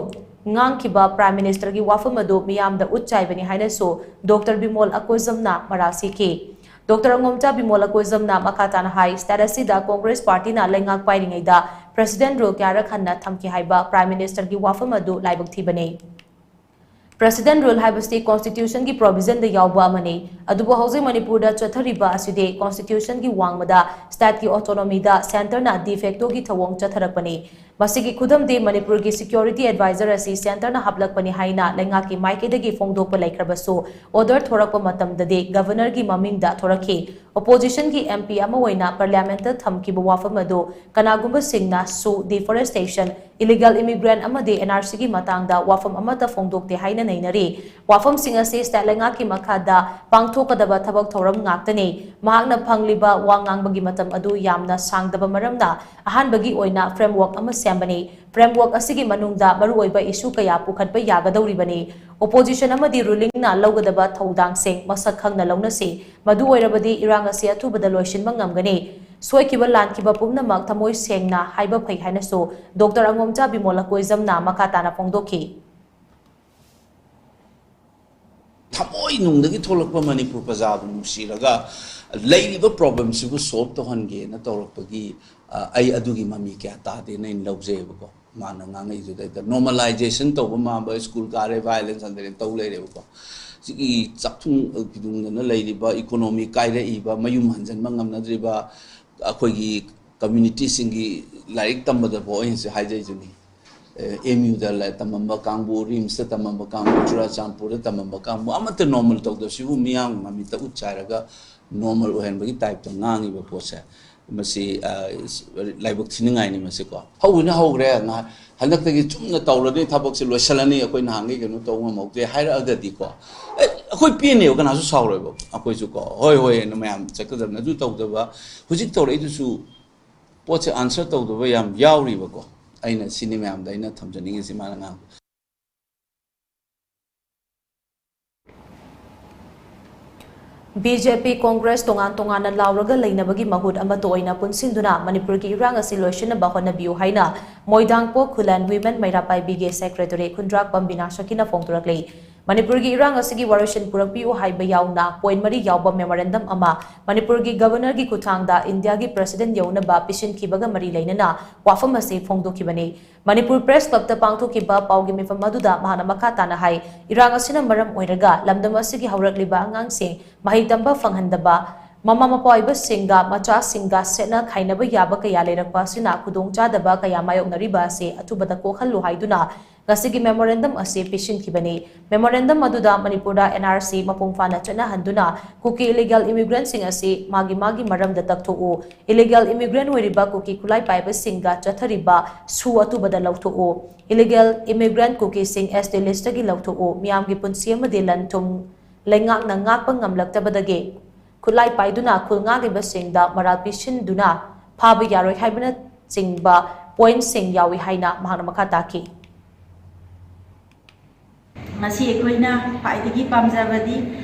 ꯉꯥꯡꯈꯤꯕ Prime Ministerꯒꯤ ꯋꯥꯐꯝ ꯑꯗꯨ ꯃꯤꯌꯥꯝꯗ ꯎꯠ ꯆꯥꯏꯕꯅꯤ ꯍꯥꯏꯅꯁꯨ Doctor ꯕꯤꯃꯣꯜ ꯑꯀꯣꯏꯖꯝꯅ ꯃꯔꯥꯜ ꯁꯤꯈꯤ꯫ Doctor ꯑꯉꯣꯝꯆꯥ ꯕꯤꯃꯣꯜ ꯑꯀꯣꯏꯖꯝꯅ ꯃꯈꯥ ꯇꯥꯅ ꯍꯥꯏ, state ꯑꯁꯤꯗ Congress Partyꯅ ꯂꯩꯉꯥꯛ ꯄꯥꯏꯔꯤꯉꯩꯗ President Rule ꯀꯌꯥꯔꯛ ꯍꯟꯅ ꯊꯝꯈꯤ ꯍꯥꯏꯕ Prime Ministerꯒꯤ ꯋꯥꯐꯝ ꯑꯗꯨ ꯂꯥꯏꯕꯛ ꯊꯤꯕꯅꯤ꯫ President Rule ꯍꯥꯏꯕꯁꯤ Constitutionꯒꯤ provisionꯗ ꯌꯥꯎꯕ ꯑꯃꯅꯤ꯫ ꯑꯗꯨꯕꯨ ꯍꯧꯖꯤꯛ ꯃꯅꯤꯄꯨꯔꯗ ꯆꯠꯊꯔꯤꯕ ꯑꯁꯤꯗꯤ Constitutionꯒꯤ ꯋꯥꯡꯃꯗ stateꯀꯤ autonomyꯗ centreꯅ de factoꯒꯤ ꯊꯧꯑꯣꯡ ꯆꯠꯊꯔꯛꯄꯅꯤ꯫ ꯃꯁꯤꯒꯤ ꯈꯨꯗꯝꯗꯤ ꯃꯅꯤꯄꯨꯔꯒꯤ security adviser ꯑꯁꯤ centreꯅ ꯍꯥꯞꯂꯛꯄꯅꯤ ꯍꯥꯏꯅ ꯂꯩꯉꯥꯛꯀꯤ ꯃꯥꯏꯀꯩꯗꯒꯤ ꯐꯣꯡꯗꯣꯛꯄ ꯂꯩꯈ꯭ꯔꯕꯁꯨ, order ꯊꯣꯔꯛꯄ ꯃꯇꯝꯗꯗꯤ governorꯒꯤ ꯃꯃꯤꯡꯗ ꯊꯣꯔꯛꯈꯤ꯫ Oppositionꯒꯤ MP ꯑꯃ ꯑꯣꯏꯅ parliamentꯇ ꯊꯝꯈꯤꯕ ꯋꯥꯐꯝ ꯑꯗꯨ ꯀꯅꯥꯒꯨꯝꯕꯁꯤꯡꯅꯁꯨ deforestation, illegal immigrant ꯑꯃꯗꯤ NRCꯒꯤ ꯃꯇꯥꯡꯗ ꯋꯥꯐꯝ ꯑꯃꯠꯇ ꯐꯣꯡꯗꯣꯛꯇꯦ ꯍꯥꯏꯅ ꯅꯩꯅꯔꯤ꯫ ꯋꯥꯐꯝꯁꯤꯡ ꯑꯁꯤ state ꯂꯩꯉꯥꯛꯀꯤ ꯃꯈꯥꯗ ꯄꯥꯡꯊꯣꯛꯀꯗꯕ ꯊꯕꯛ ꯊꯧꯔꯝ ꯉꯥꯛꯇꯅꯤ꯫ ꯃꯍꯥꯛꯅ ꯐꯪꯂꯤꯕ ꯋꯥ ꯉꯥꯡꯕꯒꯤ ꯃꯇꯝ ꯑꯗꯨ ꯌꯥꯝꯅ ꯁꯥꯡꯗꯕ ꯃꯔꯝꯅ ꯑꯍꯥꯟꯕꯒꯤ ꯑꯣꯏꯅ framework ꯑꯃ ꯁꯦꯝꯕꯅꯤ꯫ Framework ꯑꯁꯤꯒꯤ ꯃꯅꯨꯡꯗ ꯃꯔꯨꯑꯣꯏꯕ issue ꯀꯌꯥ ꯄꯨꯈꯠꯄ ꯌꯥꯒꯗꯧꯔꯤꯕꯅꯤ꯫ Opposition ꯑꯃꯗꯤ rulingꯅ ꯂꯧꯒꯗꯕ ꯊꯧꯗꯥꯡꯁꯤꯡ ꯃꯁꯛ ꯈꯪꯅ ꯂꯧꯅꯁꯤ꯫ ꯃꯗꯨ ꯑꯣꯏꯔꯕꯗꯤ ꯏꯔꯥꯡ ꯑꯁꯤ ꯑꯊꯨꯕꯗ ꯂꯣꯏꯁꯤꯟꯕ ꯉꯝꯒꯅꯤ꯫ ꯁꯣꯏꯈꯤꯕ ꯂꯥꯟꯈꯤꯕ ꯄꯨꯝꯅꯃꯛ ꯊꯃꯣꯏ ꯁꯦꯡꯅ ꯍꯥꯏꯕ ꯐꯩ ꯍꯥꯏꯅꯁꯨ Doctor ꯑꯉꯣꯝꯆꯥ ꯕꯤꯃꯣꯜ ꯑꯀꯣꯏꯖꯝꯅ ꯃꯈꯥ ꯇꯥꯅ ꯐꯣꯡꯗꯣꯛꯈꯤ꯫ ꯊꯃꯣꯏ ꯅꯨꯡꯗꯒꯤ ꯊꯣꯛꯂꯛꯄ ꯃꯅꯤꯄꯨꯔ ꯄ꯭ꯔꯖꯥꯕꯨ ꯅꯨꯡꯁꯤꯔꯒ ꯂꯩꯔꯤꯕ problemꯁꯤꯕꯨ solve ꯇꯧꯍꯟꯒꯦꯅ ꯇꯧꯔꯛꯄꯒꯤ, ꯑ, ꯑꯩ ꯑꯗꯨꯒꯤ ꯃꯃꯤ ꯀꯌꯥ ꯇꯥꯗꯦꯅ ꯑꯩꯅ ꯂꯧꯖꯩꯑꯕꯀꯣ꯫ ꯃꯥꯅ ꯉꯥꯡꯉꯛꯏꯗꯨꯗꯩꯗ normalization ꯇꯧꯕ ꯃꯥꯟꯕ, school ꯀꯥꯔꯦ, violence ꯍꯟꯊꯔꯦ ꯇꯧ ꯂꯩꯔꯦꯕꯀꯣ꯫ ꯁꯤꯒꯤ ꯆꯥꯛꯊꯨꯡ ꯈꯤꯗꯨꯡꯗꯅ ꯂꯩꯔꯤꯕ, ꯏꯀꯣꯅꯣꯃꯤ ꯀꯥꯏꯔꯛꯏꯕ, ꯃꯌꯨꯝ ꯍꯟꯖꯤꯟꯕ ꯉꯝꯅꯗ꯭ꯔꯤꯕ ꯑꯩꯈꯣꯏꯒꯤ ꯀꯝꯃ꯭ꯌꯨꯅꯤꯇꯤꯁꯤꯡꯒꯤ ꯂꯥꯏꯔꯤꯛ ꯇꯝꯕꯗꯐꯥꯎ ꯑꯩꯅꯁꯨ ꯍꯥꯏꯖꯩꯗꯨꯅꯤ꯫ ꯑꯦꯝ ꯌꯨꯗ ꯇꯝꯃꯝꯕ ꯀꯥꯡꯕꯨ, ꯔꯤꯝꯁꯇ ꯇꯝꯃꯝꯕ ꯀꯥꯡꯕꯨ, ꯆꯨꯔꯥꯆꯥꯟꯄꯨꯔꯗ ꯇꯝꯃꯝꯕ ꯀꯥꯡꯕꯨ ꯑꯃꯠꯇ ꯅꯣꯔꯃꯦꯜ ꯇꯧꯗꯕꯁꯤꯕꯨ ꯃꯤꯌꯥꯝꯒꯤ ꯃꯃꯤꯠꯇ ꯎꯠ ꯆꯥꯏꯔꯒ ꯅꯣꯔꯃꯦꯜ ꯑꯣꯏꯍꯟꯕꯒꯤ ꯇꯥꯏꯞꯇ ꯉꯥꯡꯉꯤꯕ ꯄꯣꯠꯁꯦ, ꯃꯁꯤ ꯂꯥꯏꯕꯛ ꯊꯤꯅꯤꯡꯉꯥꯏꯅꯤ꯫ ꯃꯁꯤꯀꯣ, ꯍꯧꯕꯅ ꯍꯧꯈ꯭ꯔꯦ꯫ ꯍꯟꯗꯛꯇꯒꯤ ꯆꯨꯝꯅ ꯇꯧꯔꯅꯤ, ꯊꯕꯛꯁꯦ ꯂꯣꯏꯁꯤꯜꯂꯅꯤ, ꯑꯩꯈꯣꯏ ꯅꯍꯥꯟꯈꯩ ꯀꯩꯅꯣ ꯇꯧꯕ ꯉꯝꯍꯧꯗꯦ ꯍꯥꯏꯔꯛꯑꯒꯗꯤꯀꯣ, ꯑꯦ, ꯑꯩꯈꯣꯏ ꯄꯦꯟꯅꯦꯕ, ꯀꯅꯥꯁꯨ ꯁꯥꯎꯔꯣꯏꯕ꯫ ꯑꯩꯈꯣꯏꯁꯨꯀꯣ, ꯍꯣꯏ ꯍꯣꯏ ꯍꯥꯏꯅ ꯃꯌꯥꯝ ꯆꯠꯀꯗꯕꯅꯤ꯫ ꯑꯗꯨ ꯇꯧꯗꯕ, ꯍꯧꯖꯤꯛ ꯇꯧꯔꯛꯏꯗꯨꯁꯨ ꯄꯣꯠꯁꯦ ꯑꯟꯁꯔ ꯇꯧꯗꯕ ꯌꯥꯝ ꯌꯥꯎꯔꯤꯕꯀꯣ꯫ ꯑꯩꯅ ꯁꯤꯅꯤ ꯃꯌꯥꯝꯗ ꯑꯩꯅ ꯊꯝꯖꯅꯤꯡꯉꯤꯁꯤ, ꯃꯥꯅ ꯉꯥꯡꯕ꯫ ꯕꯤ ꯖꯦ ꯄꯤ, ꯀꯣꯡꯒ꯭ꯔꯦꯁ ꯇꯣꯉꯥꯟ ꯇꯣꯉꯥꯟꯅ ꯂꯥꯎꯔꯒ ꯂꯩꯅꯕꯒꯤ ꯃꯍꯨꯠ ꯑꯃꯠꯇ ꯑꯣꯏꯅ ꯄꯨꯟꯁꯤꯟꯗꯨꯅ ꯃꯅꯤꯄꯨꯔꯒꯤ ꯏꯔꯥꯡ ꯑꯁꯤ ꯂꯣꯏꯁꯤꯟꯅꯕ ꯍꯣꯠꯅꯕꯤꯌꯨ ꯍꯥꯏꯅ ꯃꯣꯏꯗꯥꯡꯄꯣꯛ ꯈꯨꯂꯟ ꯋꯤꯃꯦꯟ ꯃꯩꯔꯥ ꯄꯥꯏꯕꯤꯒꯤ ꯁꯦꯀ꯭ꯔꯦꯇꯔꯤ ꯈꯨꯟꯗ꯭ꯔꯥꯛꯄꯝ ꯕꯤꯅꯥ ꯁꯈꯤꯅ ꯐꯣꯡꯗꯣꯔꯛꯂꯤ꯫ ꯃꯅꯤꯄꯨꯔꯒꯤ ꯏꯔꯥꯡ ꯑꯁꯤꯒꯤ ꯋꯥꯔꯣꯏꯁꯤꯟ ꯄꯨꯔꯛꯄꯤꯌꯨ ꯍꯥꯏꯕ ꯌꯥꯎꯅ ꯄꯣꯏꯟ ꯃꯔꯤ ꯌꯥꯎꯕ ꯃꯦꯃꯣꯔꯦꯟꯗꯝ ꯑꯃ ꯃꯅꯤꯄꯨꯔꯒꯤ ꯒꯕꯔꯅꯔꯒꯤ ꯈꯨꯠꯊꯥꯡꯗ ꯏꯟꯗꯤꯌꯥꯒꯤ ꯄ꯭ꯔꯁꯤꯗꯦꯟꯠ ꯌꯧꯅꯕ ꯄꯤꯁꯤꯟꯈꯤꯕꯒ ꯃꯔꯤ ꯂꯩꯅꯅ ꯋꯥꯐꯝ ꯑꯁꯤ ꯐꯣꯡꯗꯣꯛꯈꯤꯕꯅꯤ꯫ ꯃꯅꯤꯄꯨꯔ ꯄ꯭ꯔꯦꯁ ꯀ꯭ꯂꯕꯇ ꯄꯥꯡꯊꯣꯛꯈꯤꯕ ꯄꯥꯎꯒꯤ ꯃꯤꯐꯝ ꯑꯗꯨꯗ ꯃꯍꯥꯛꯅ ꯃꯈꯥ ꯇꯥꯅ ꯍꯥꯏ, ꯏꯔꯥꯡ ꯑꯁꯤꯅ ꯃꯔꯝ ꯑꯣꯏꯔꯒ ꯂꯝꯗꯝ ꯑꯁꯤꯒꯤ ꯍꯧꯔꯛꯂꯤꯕ ꯑꯉꯥꯡꯁꯤꯡ ꯃꯍꯩ ꯇꯝꯕ ꯐꯪꯍꯟꯗꯕ, ꯃꯃꯥ ꯃꯄꯥ ꯑꯣꯏꯕꯁꯤꯡꯒ ꯃꯆꯥꯁꯤꯡꯒ ꯁꯦꯠꯅ ꯈꯥꯏꯅꯕ ꯌꯥꯕ ꯀꯌꯥ ꯂꯩꯔꯛꯄ ꯑꯁꯤꯅ ꯈꯨꯗꯣꯡꯆꯥꯗꯕ ꯀꯌꯥ ꯃꯥꯌꯣꯛꯅꯔꯤꯕ ꯑꯁꯤ ꯑꯊꯨꯕꯗ ꯀꯣꯛꯍꯜꯂꯨ ꯍꯥꯏꯗꯨꯅ ꯉꯁꯤꯒꯤ ꯃꯦꯃꯣꯔꯦꯟꯗꯝ ꯑꯁꯤ ꯄꯤꯁꯤꯟꯈꯤꯕꯅꯤ꯫ ꯃꯦꯃꯣꯔꯦꯟꯗꯝ ꯑꯗꯨꯗ ꯃꯅꯤꯄꯨꯔꯗ ꯑꯦꯟ ꯑꯥꯔ ꯁꯤ ꯃꯄꯨꯡ ꯐꯥꯅ ꯆꯠꯅꯍꯟꯗꯨꯅ ꯀꯨꯀꯤ ꯏꯂꯤꯒꯦꯜ ꯏꯃꯤꯒ꯭ꯔꯦꯟꯠꯁꯤꯡ ꯑꯁꯤ ꯃꯥꯒꯤ ꯃꯥꯒꯤ ꯃꯔꯝꯗ ꯇꯛꯊꯣꯛꯎ, ꯏꯂꯤꯒꯦꯜ ꯏꯃꯤꯒ꯭ꯔꯦꯟꯠ ꯑꯣꯏꯔꯤꯕ ꯀꯨꯀꯤ ꯈꯨꯠꯂꯥꯏ ꯄꯥꯏꯕꯁꯤꯡꯒ ꯆꯠꯊꯔꯤꯕ ꯁꯨ ꯑꯊꯨꯕꯗ ꯂꯧꯊꯣꯛꯎ, ꯏꯂꯤꯒꯦꯜ ꯏꯃꯤꯒ꯭ꯔꯦꯟꯠ ꯀꯨꯀꯤꯁꯤꯡ ꯑꯦꯁ ꯇꯤ ꯂꯤꯁ꯭ꯠꯇꯒꯤ ꯂꯧꯊꯣꯛꯎ, ꯃꯤꯌꯥꯝꯒꯤ ꯄꯨꯟꯁꯤ ꯑꯃꯗꯤ ꯂꯟ ꯊꯨꯝ ꯂꯩꯉꯥꯛꯅ ꯉꯥꯛꯄ ꯉꯝꯂꯛꯇꯕꯗꯒꯤ ꯈꯨꯠꯂꯥꯏ ꯄꯥꯏꯗꯨꯅ ꯈꯨꯜ ꯉꯥꯛꯂꯤꯕꯁꯤꯡꯗ ꯃꯔꯥꯜ ꯄꯤꯁꯤꯟꯗꯨꯅ ꯐꯥꯕ ꯌꯥꯔꯣꯏ ꯍꯥꯏꯕꯅꯆꯤꯡꯕ ꯄꯣꯏꯟꯠꯁꯤꯡ ꯌꯥꯎꯏ ꯍꯥꯏꯅ ꯃꯍꯥꯛꯅ ꯃꯈꯥ ꯇꯥꯈꯤ꯫ ꯉꯁꯤ ꯑꯩꯈꯣꯏꯅ ꯈ꯭ꯋꯥꯏꯗꯒꯤ ꯄꯥꯝꯖꯕꯗꯤ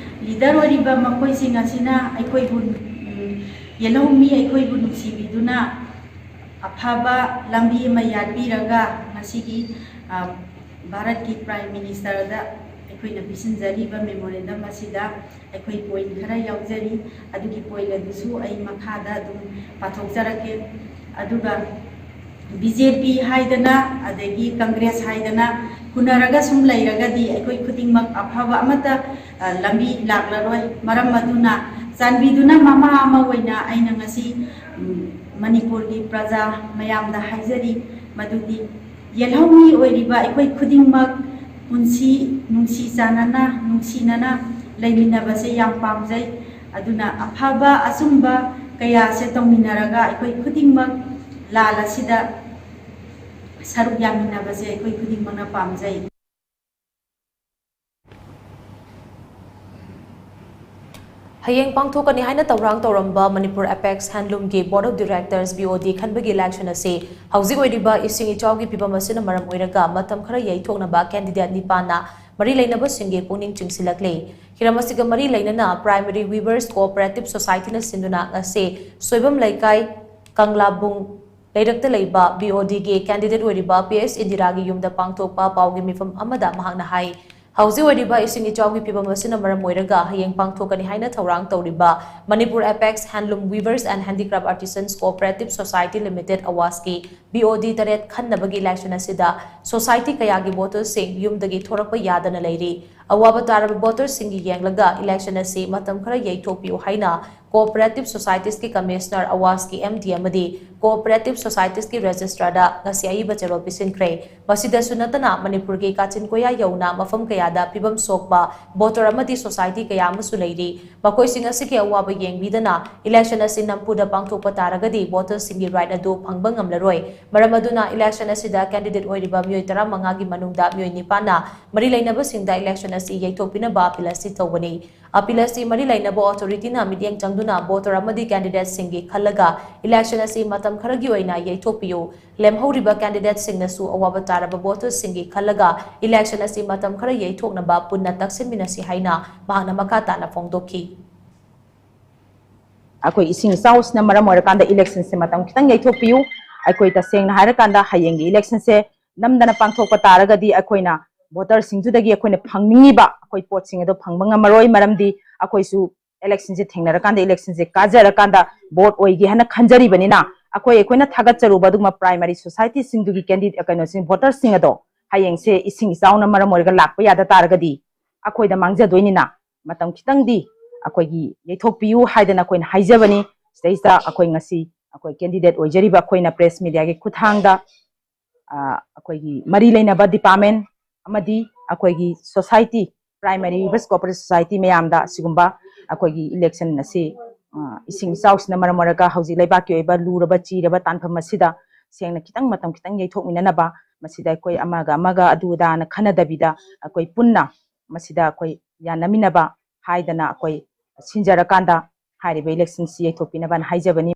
ꯂꯤꯗꯔ ꯑꯣꯏꯔꯤꯕ ꯃꯈꯣꯏꯁꯤꯡ ꯑꯁꯤꯅ ꯑꯩꯈꯣꯏꯕꯨ, ꯎꯝ, ꯌꯦꯜꯍꯧꯃꯤ ꯑꯩꯈꯣꯏꯕꯨ ꯅꯨꯡꯁꯤꯕꯤꯗꯨꯅ ꯑꯐꯕ ꯂꯝꯕꯤ ꯑꯃ ꯌꯥꯠꯄꯤꯔꯒ ꯉꯁꯤꯒꯤ, ꯑ, ꯚꯥꯔꯠꯀꯤ ꯄ꯭ꯔꯥꯏꯝ ꯃꯤꯅꯤꯁꯇꯔꯗ ꯑꯩꯈꯣꯏꯅ ꯄꯤꯁꯤꯟꯖꯔꯤꯕ ꯃꯦꯃꯣꯔꯦꯟꯗꯝ ꯑꯁꯤꯗ ꯑꯩꯈꯣꯏ ꯄꯣꯏꯟꯠ ꯈꯔ ꯌꯥꯎꯖꯔꯤ꯫ ꯑꯗꯨꯒꯤ ꯄꯣꯏꯟꯠ ꯑꯗꯨꯁꯨ ꯑꯩ ꯃꯈꯥꯗ ꯑꯗꯨꯝ ꯄꯥꯊꯣꯛꯆꯔꯛꯀꯦ꯫ ꯑꯗꯨꯒ ꯕꯤ ꯖꯦ ꯄꯤ ꯍꯥꯏꯗꯅ, ꯑꯗꯒꯤ ꯀꯪꯒ꯭ꯔꯦꯁ ꯍꯥꯏꯗꯅ ꯍꯨꯟꯅꯔꯒ ꯁꯨꯝ ꯂꯩꯔꯒꯗꯤ ꯑꯩꯈꯣꯏ ꯈꯨꯗꯤꯡꯃꯛ ꯑꯐꯕ ꯑꯃꯠꯇ, ꯑ, ꯂꯝꯕꯤ ꯂꯥꯛꯂꯔꯣꯏ꯫ ꯃꯔꯝ ꯑꯗꯨꯅ ꯆꯥꯟꯕꯤꯗꯨꯅ ꯃꯃꯥ ꯑꯃ ꯑꯣꯏꯅ ꯑꯩꯅ ꯉꯁꯤ, ꯎꯝ, ꯃꯅꯤꯄꯨꯔꯒꯤ ꯄ꯭ꯔꯖꯥ ꯃꯌꯥꯝꯗ ꯍꯥꯏꯖꯔꯤ ꯃꯗꯨꯗꯤ ꯌꯦꯜꯍꯧꯃꯤ ꯑꯣꯏꯔꯤꯕ ꯑꯩꯈꯣꯏ ꯈꯨꯗꯤꯡꯃꯛ ꯄꯨꯟꯁꯤ ꯅꯨꯡꯁꯤ ꯆꯥꯟꯅꯅ, ꯅꯨꯡꯁꯤꯅꯅ ꯂꯩꯃꯤꯟꯅꯕꯁꯦ ꯌꯥꯝ ꯄꯥꯝꯖꯩ꯫ ꯑꯗꯨꯅ ꯑꯐꯕ ꯑꯆꯨꯝꯕ ꯀꯌꯥꯁꯦ ꯇꯧꯃꯤꯟꯅꯔꯒ ꯑꯩꯈꯣꯏ ꯈꯨꯗꯤꯡꯃꯛ ꯂꯥꯜ ꯑꯁꯤꯗ ꯁꯔꯨꯛ ꯌꯥꯃꯤꯟꯅꯕꯁꯦ ꯑꯩꯈꯣꯏ ꯈꯨꯗꯤꯡꯃꯛꯅ ꯄꯥꯝꯖꯩ꯫ ꯍꯌꯦꯡ ꯄꯥꯡꯊꯣꯛꯀꯅꯤ ꯍꯥꯏꯅ ꯊꯧꯔꯥꯡ ꯇꯧꯔꯝꯕ ꯃꯅꯤꯄꯨꯔ ꯑꯦꯄꯦꯛꯁ ꯍꯦꯟꯂꯨꯝꯒꯤ ꯕꯣꯔꯗ ꯑꯣꯐ ꯗꯤꯔꯦꯛꯇꯔꯁ, ꯕꯤ ꯑꯣ ꯗꯤ, ꯈꯟꯕꯒꯤ ꯏꯂꯦꯛꯁꯟ ꯑꯁꯤ ꯍꯧꯖꯤꯛ ꯑꯣꯏꯔꯤꯕ ꯏꯁꯤꯡ ꯏꯆꯥꯎꯒꯤ ꯐꯤꯕꯝ ꯑꯁꯤꯅ ꯃꯔꯝ ꯑꯣꯏꯔꯒ ꯃꯇꯝ ꯈꯔ ꯌꯩꯊꯣꯛꯅꯕ ꯀꯦꯟꯗꯤꯗꯦꯠ ꯅꯤꯄꯥꯟꯅ ꯃꯔꯤ ꯂꯩꯅꯕꯁꯤꯡꯒꯤ ꯄꯨꯛꯅꯤꯡ ꯆꯤꯡꯁꯤꯜꯂꯛꯂꯤ꯫ ꯍꯤꯔꯝ ꯑꯁꯤꯒ ꯃꯔꯤ ꯂꯩꯅꯅ ꯄ꯭ꯔꯥꯏꯃꯔꯤ ꯋꯤꯚꯔꯁ ꯀꯣꯑꯣꯄꯔꯦꯇꯤꯚ ꯁꯣꯁꯥꯏꯇꯤꯅ ꯁꯤꯟꯗꯨꯅ ꯉꯁꯤ ꯁꯣꯏꯕꯝ ꯂꯩꯀꯥꯏ ꯀꯪꯂꯥꯕꯨꯡ ꯂꯩꯔꯛꯇ ꯂꯩꯕ ꯕꯤ ꯑꯣ ꯗꯤꯒꯤ ꯀꯦꯟꯗꯤꯗꯦꯠ ꯑꯣꯏꯔꯤꯕ ꯄꯤ ꯑꯦꯁ ꯏꯟꯗꯤꯔꯥꯒꯤ ꯌꯨꯝꯗ ꯄꯥꯡꯊꯣꯛꯄ ꯄꯥꯎꯒꯤ ꯃꯤꯐꯝ ꯑꯃꯗ ꯃꯍꯥꯛꯅ ꯍꯥꯏ, ꯍꯧꯖꯤꯛ ꯑꯣꯏꯔꯤꯕ ꯏꯁꯤꯡ ꯏꯆꯥꯎꯒꯤ ꯐꯤꯕꯝ ꯑꯁꯤꯅ ꯃꯔꯝ ꯑꯣꯏꯔꯒ ꯍꯌꯦꯡ ꯄꯥꯡꯊꯣꯛꯀꯅꯤ ꯍꯥꯏꯅ ꯊꯧꯔꯥꯡ ꯇꯧꯔꯤꯕ ꯃꯅꯤꯄꯨꯔ ꯑꯦꯄꯦꯛꯁ ꯍꯦꯟꯂꯨꯝ weavers and handicraft artisans cooperative society limited ꯑꯋꯥꯁꯀꯤ ꯕꯤ ꯑꯣ ꯗꯤ ꯇꯔꯦꯠ ꯈꯟꯅꯕꯒꯤ ꯏꯂꯦꯛꯁꯟ ꯑꯁꯤꯗ ꯁꯣꯁꯥꯏꯇꯤ ꯀꯌꯥꯒꯤ ꯚꯣꯇꯔꯁꯤꯡ ꯌꯨꯝꯗꯒꯤ ꯊꯣꯔꯛꯄ ꯌꯥꯗꯅ ꯂꯩꯔꯤ꯫ ꯑꯋꯥꯕ ꯇꯥꯔꯕ ꯚꯣꯇꯔꯁꯤꯡꯒꯤ ꯌꯦꯡꯂꯒ ꯏꯂꯦꯛꯁꯟ ꯑꯁꯤ ꯃꯇꯝ ꯈꯔ ꯌꯩꯊꯣꯛꯄꯤꯌꯨ ꯍꯥꯏꯅ ꯀꯣꯑꯣꯄꯔꯦꯇꯤꯚ ꯁꯣꯁꯥꯏꯇꯤꯁꯀꯤ ꯀꯃꯤꯁꯅꯔ, ꯑꯋꯥꯁꯀꯤ ꯑꯦꯝ ꯗꯤ ꯑꯃꯗꯤ ꯀꯣꯑꯣꯄꯔꯦꯇꯤꯚ ꯁꯣꯁꯥꯏꯇꯤꯁꯀꯤ ꯔꯦꯖꯤꯁꯇ꯭ꯔꯥꯔꯗ ꯉꯁꯤ ꯑꯏꯕ ꯆꯦꯔꯣꯜ ꯄꯤꯁꯤꯟꯈ꯭ꯔꯦ꯫ ꯃꯁꯤꯗꯁꯨ ꯅꯠꯇꯅ ꯃꯅꯤꯄꯨꯔꯒꯤ ꯀꯥꯆꯤꯟ ꯀꯣꯌꯥ ꯌꯧꯅ ꯃꯐꯝ ꯀꯌꯥꯗ ꯐꯤꯕꯝ ꯁꯣꯛꯄ ꯚꯣꯇꯔ ꯑꯃꯗꯤ ꯁꯣꯁꯥꯏꯇꯤ ꯀꯌꯥ ꯑꯃꯁꯨ ꯂꯩꯔꯤ꯫ ꯃꯈꯣꯏꯁꯤꯡ ꯑꯁꯤꯒꯤ ꯑꯋꯥꯕ ꯌꯦꯡꯕꯤꯗꯅ ꯏꯂꯦꯛꯁꯟ ꯑꯁꯤ ꯅꯝꯐꯨꯗ ꯄꯥꯡꯊꯣꯛꯄ ꯇꯥꯔꯒꯗꯤ ꯚꯣꯇꯔꯁꯤꯡꯒꯤ ꯔꯥꯏꯠ ꯑꯗꯨ ꯐꯪꯕ ꯉꯝꯂꯔꯣꯏ꯫ ꯃꯔꯝ ꯑꯗꯨꯅ ꯏꯂꯦꯛꯁꯟ ꯑꯁꯤꯗ ꯀꯦꯟꯗꯤꯗꯦꯠ ꯑꯣꯏꯔꯤꯕ ꯃꯤꯑꯣꯏ ꯇꯔꯥꯃꯉꯥꯒꯤ ꯃꯅꯨꯡꯗ ꯃꯤꯑꯣꯏ ꯅꯤꯄꯥꯟꯅ ꯃꯔꯤ ꯂꯩꯅꯕꯁꯤꯡꯗ ꯏꯂꯦꯛꯁꯟ ꯑꯁꯤ ꯌꯩꯊꯣꯛꯄꯤꯅꯕ ꯑꯄꯤꯜ ꯑꯁꯤ ꯇꯧꯕꯅꯤ꯫ ꯑꯄꯤꯜ ꯑꯁꯤ ꯃꯔꯤ ꯂꯩꯅꯕ ꯑꯣꯊꯣꯔꯤꯇꯤꯅ ꯃꯤꯠꯌꯦꯡ ꯆꯪꯗꯨꯅ ꯚꯣꯇꯔ ꯑꯃꯗꯤ ꯀꯦꯟꯗꯤꯗꯦꯠꯁꯤꯡꯒꯤ ꯈꯜꯂꯒ ꯏꯂꯦꯛꯁꯟ ꯑꯁꯤ ꯃꯇꯝ ꯈꯔꯒꯤ ꯑꯣꯏꯅ ꯌꯩꯊꯣꯛꯄꯤꯌꯨ꯫ ꯂꯦꯝꯍꯧꯔꯤꯕ ꯀꯦꯟꯗꯤꯗꯦꯠꯁꯤꯡꯅꯁꯨ ꯑꯋꯥꯕ ꯇꯥꯔꯕ ꯚꯣꯇꯔꯁꯤꯡꯒꯤ ꯈꯜꯂꯒ ꯏꯂꯦꯛꯁꯟ ꯑꯁꯤ ꯃꯇꯝ ꯈꯔ ꯌꯩꯊꯣꯛꯅꯕ ꯄꯨꯟꯅ ꯇꯛꯁꯤꯟꯃꯤꯟꯅꯁꯤ ꯍꯥꯏꯅ ꯃꯍꯥꯛꯅ ꯃꯈꯥ ꯇꯥꯅ ꯐꯣꯡꯗꯣꯛꯈꯤ꯫ ꯑꯩꯈꯣꯏ ꯏꯁꯤꯡ ꯏꯆꯥꯎꯁꯤꯅ ꯃꯔꯝ ꯑꯣꯏꯔꯀꯥꯟꯗ ꯏꯂꯦꯛꯁꯟꯁꯦ ꯃꯇꯝ ꯈꯤꯇꯪ ꯌꯩꯊꯣꯛꯄꯤꯌꯨ꯫ ꯑꯩꯈꯣꯏ ꯇꯁꯦꯡꯅ ꯍꯥꯏꯔꯀꯥꯟꯗ ꯍꯌꯦꯡꯒꯤ ꯏꯂꯦꯛꯁꯟꯁꯦ ꯅꯝꯗꯅ ꯄꯥꯡꯊꯣꯛꯄ ꯇꯥꯔꯒꯗꯤ ꯑꯩꯈꯣꯏꯅ ꯚꯣꯇꯔꯁꯤꯡꯗꯨꯗꯒꯤ ꯑꯩꯈꯣꯏꯅ ꯐꯪꯅꯤꯡꯉꯤꯕ ꯑꯩꯈꯣꯏ ꯄꯣꯠꯁꯤꯡ ꯑꯗꯣ ꯐꯪꯕ ꯉꯝꯃꯔꯣꯏ꯫ ꯃꯔꯝꯗꯤ ꯑꯩꯈꯣꯏꯁꯨ ꯏꯂꯦꯛꯁꯟꯁꯦ ꯊꯦꯡꯅꯔꯀꯥꯟꯗ, ꯏꯂꯦꯛꯁꯟꯁꯦ ꯀꯥꯖꯔꯀꯥꯟꯗ ꯚꯣꯠ ꯑꯣꯏꯒꯦ ꯍꯥꯏꯅ ꯈꯟꯖꯔꯤꯕꯅꯤꯅ ꯑꯩꯈꯣꯏ ꯑꯩꯈꯣꯏꯅ ꯊꯥꯒꯠꯆꯔꯨꯕ ꯑꯗꯨꯒꯨꯝꯕ ꯄ꯭ꯔꯥꯏꯃꯔꯤ ꯁꯣꯁꯥꯏꯇꯤꯁꯤꯡꯗꯨꯒꯤ ꯀꯦꯟꯗꯤ ꯀꯩꯅꯣꯁꯤꯡ ꯚꯣꯇꯔꯁꯤꯡ ꯑꯗꯣ ꯍꯌꯦꯡꯁꯦ ꯏꯁꯤꯡ ꯏꯆꯥꯎꯅ ꯃꯔꯝ ꯑꯣꯏꯔꯒ ꯂꯥꯛꯄ ꯌꯥꯗ ꯇꯥꯔꯒꯗꯤ ꯑꯩꯈꯣꯏꯗ ꯃꯥꯡꯖꯗꯣꯏꯅꯤꯅ, ꯃꯇꯝ ꯈꯤꯇꯪꯗꯤ ꯑꯩꯈꯣꯏꯒꯤ ꯌꯩꯊꯣꯛꯄꯤꯌꯨ ꯍꯥꯏꯗꯅ ꯑꯩꯈꯣꯏꯅ ꯍꯥꯏꯖꯕꯅꯤ꯫ ꯁꯤꯗꯩꯁꯤꯗ ꯑꯩꯈꯣꯏ ꯉꯁꯤ ꯑꯩꯈꯣꯏ ꯀꯦꯟꯗꯤꯗꯦꯠ ꯑꯣꯏꯖꯔꯤꯕ ꯑꯩꯈꯣꯏꯅ ꯄ꯭ꯔꯦꯁ ꯃꯤꯗꯤꯌꯥꯒꯤ ꯈꯨꯠꯊꯥꯡꯗ, ꯑ, ꯑꯩꯈꯣꯏꯒꯤ ꯃꯔꯤ ꯂꯩꯅꯕ ꯗꯤꯄꯥꯔꯠꯃꯦꯟ ꯑꯃꯗꯤ ꯑꯩꯈꯣꯏꯒꯤ society, primary reverse cooperative society ꯃꯌꯥꯝꯗ ꯑꯁꯤꯒꯨꯝꯕ ꯑꯩꯈꯣꯏꯒꯤ ꯏꯂꯦꯛꯁꯟ ꯑꯁꯤ, ꯑ, ꯏꯁꯤꯡ ꯏꯆꯥꯎꯁꯤꯅ ꯃꯔꯝ ꯑꯣꯏꯔꯒ ꯍꯧꯖꯤꯛ ꯂꯩꯕꯥꯛꯀꯤ ꯑꯣꯏꯕ ꯂꯨꯔꯕ ꯆꯤꯔꯕ ꯇꯥꯟꯐꯝ ꯑꯁꯤꯗ ꯁꯦꯡꯅ ꯈꯤꯇꯪ ꯃꯇꯝ ꯈꯤꯇꯪ ꯌꯩꯊꯣꯛꯃꯤꯟꯅꯅꯕ, ꯃꯁꯤꯗ ꯑꯩꯈꯣꯏ ꯑꯃꯒ ꯑꯃꯒ ꯑꯗꯨ ꯑꯗꯥꯅ ꯈꯟꯅꯗꯕꯤꯗ ꯑꯩꯈꯣꯏ ꯄꯨꯟꯅ ꯃꯁꯤꯗ ꯑꯩꯈꯣꯏ ꯌꯥꯅꯃꯤꯟꯅꯕ ꯍꯥꯏꯗꯅ ꯑꯩꯈꯣꯏ ꯁꯤꯟꯖꯔꯀꯥꯟꯗ ꯍꯥꯏꯔꯤꯕ ꯏꯂꯦꯛꯁꯟꯁꯤ ꯌꯩꯊꯣꯛꯄꯤꯅꯕꯅ ꯍꯥꯏꯖꯕꯅꯤ꯫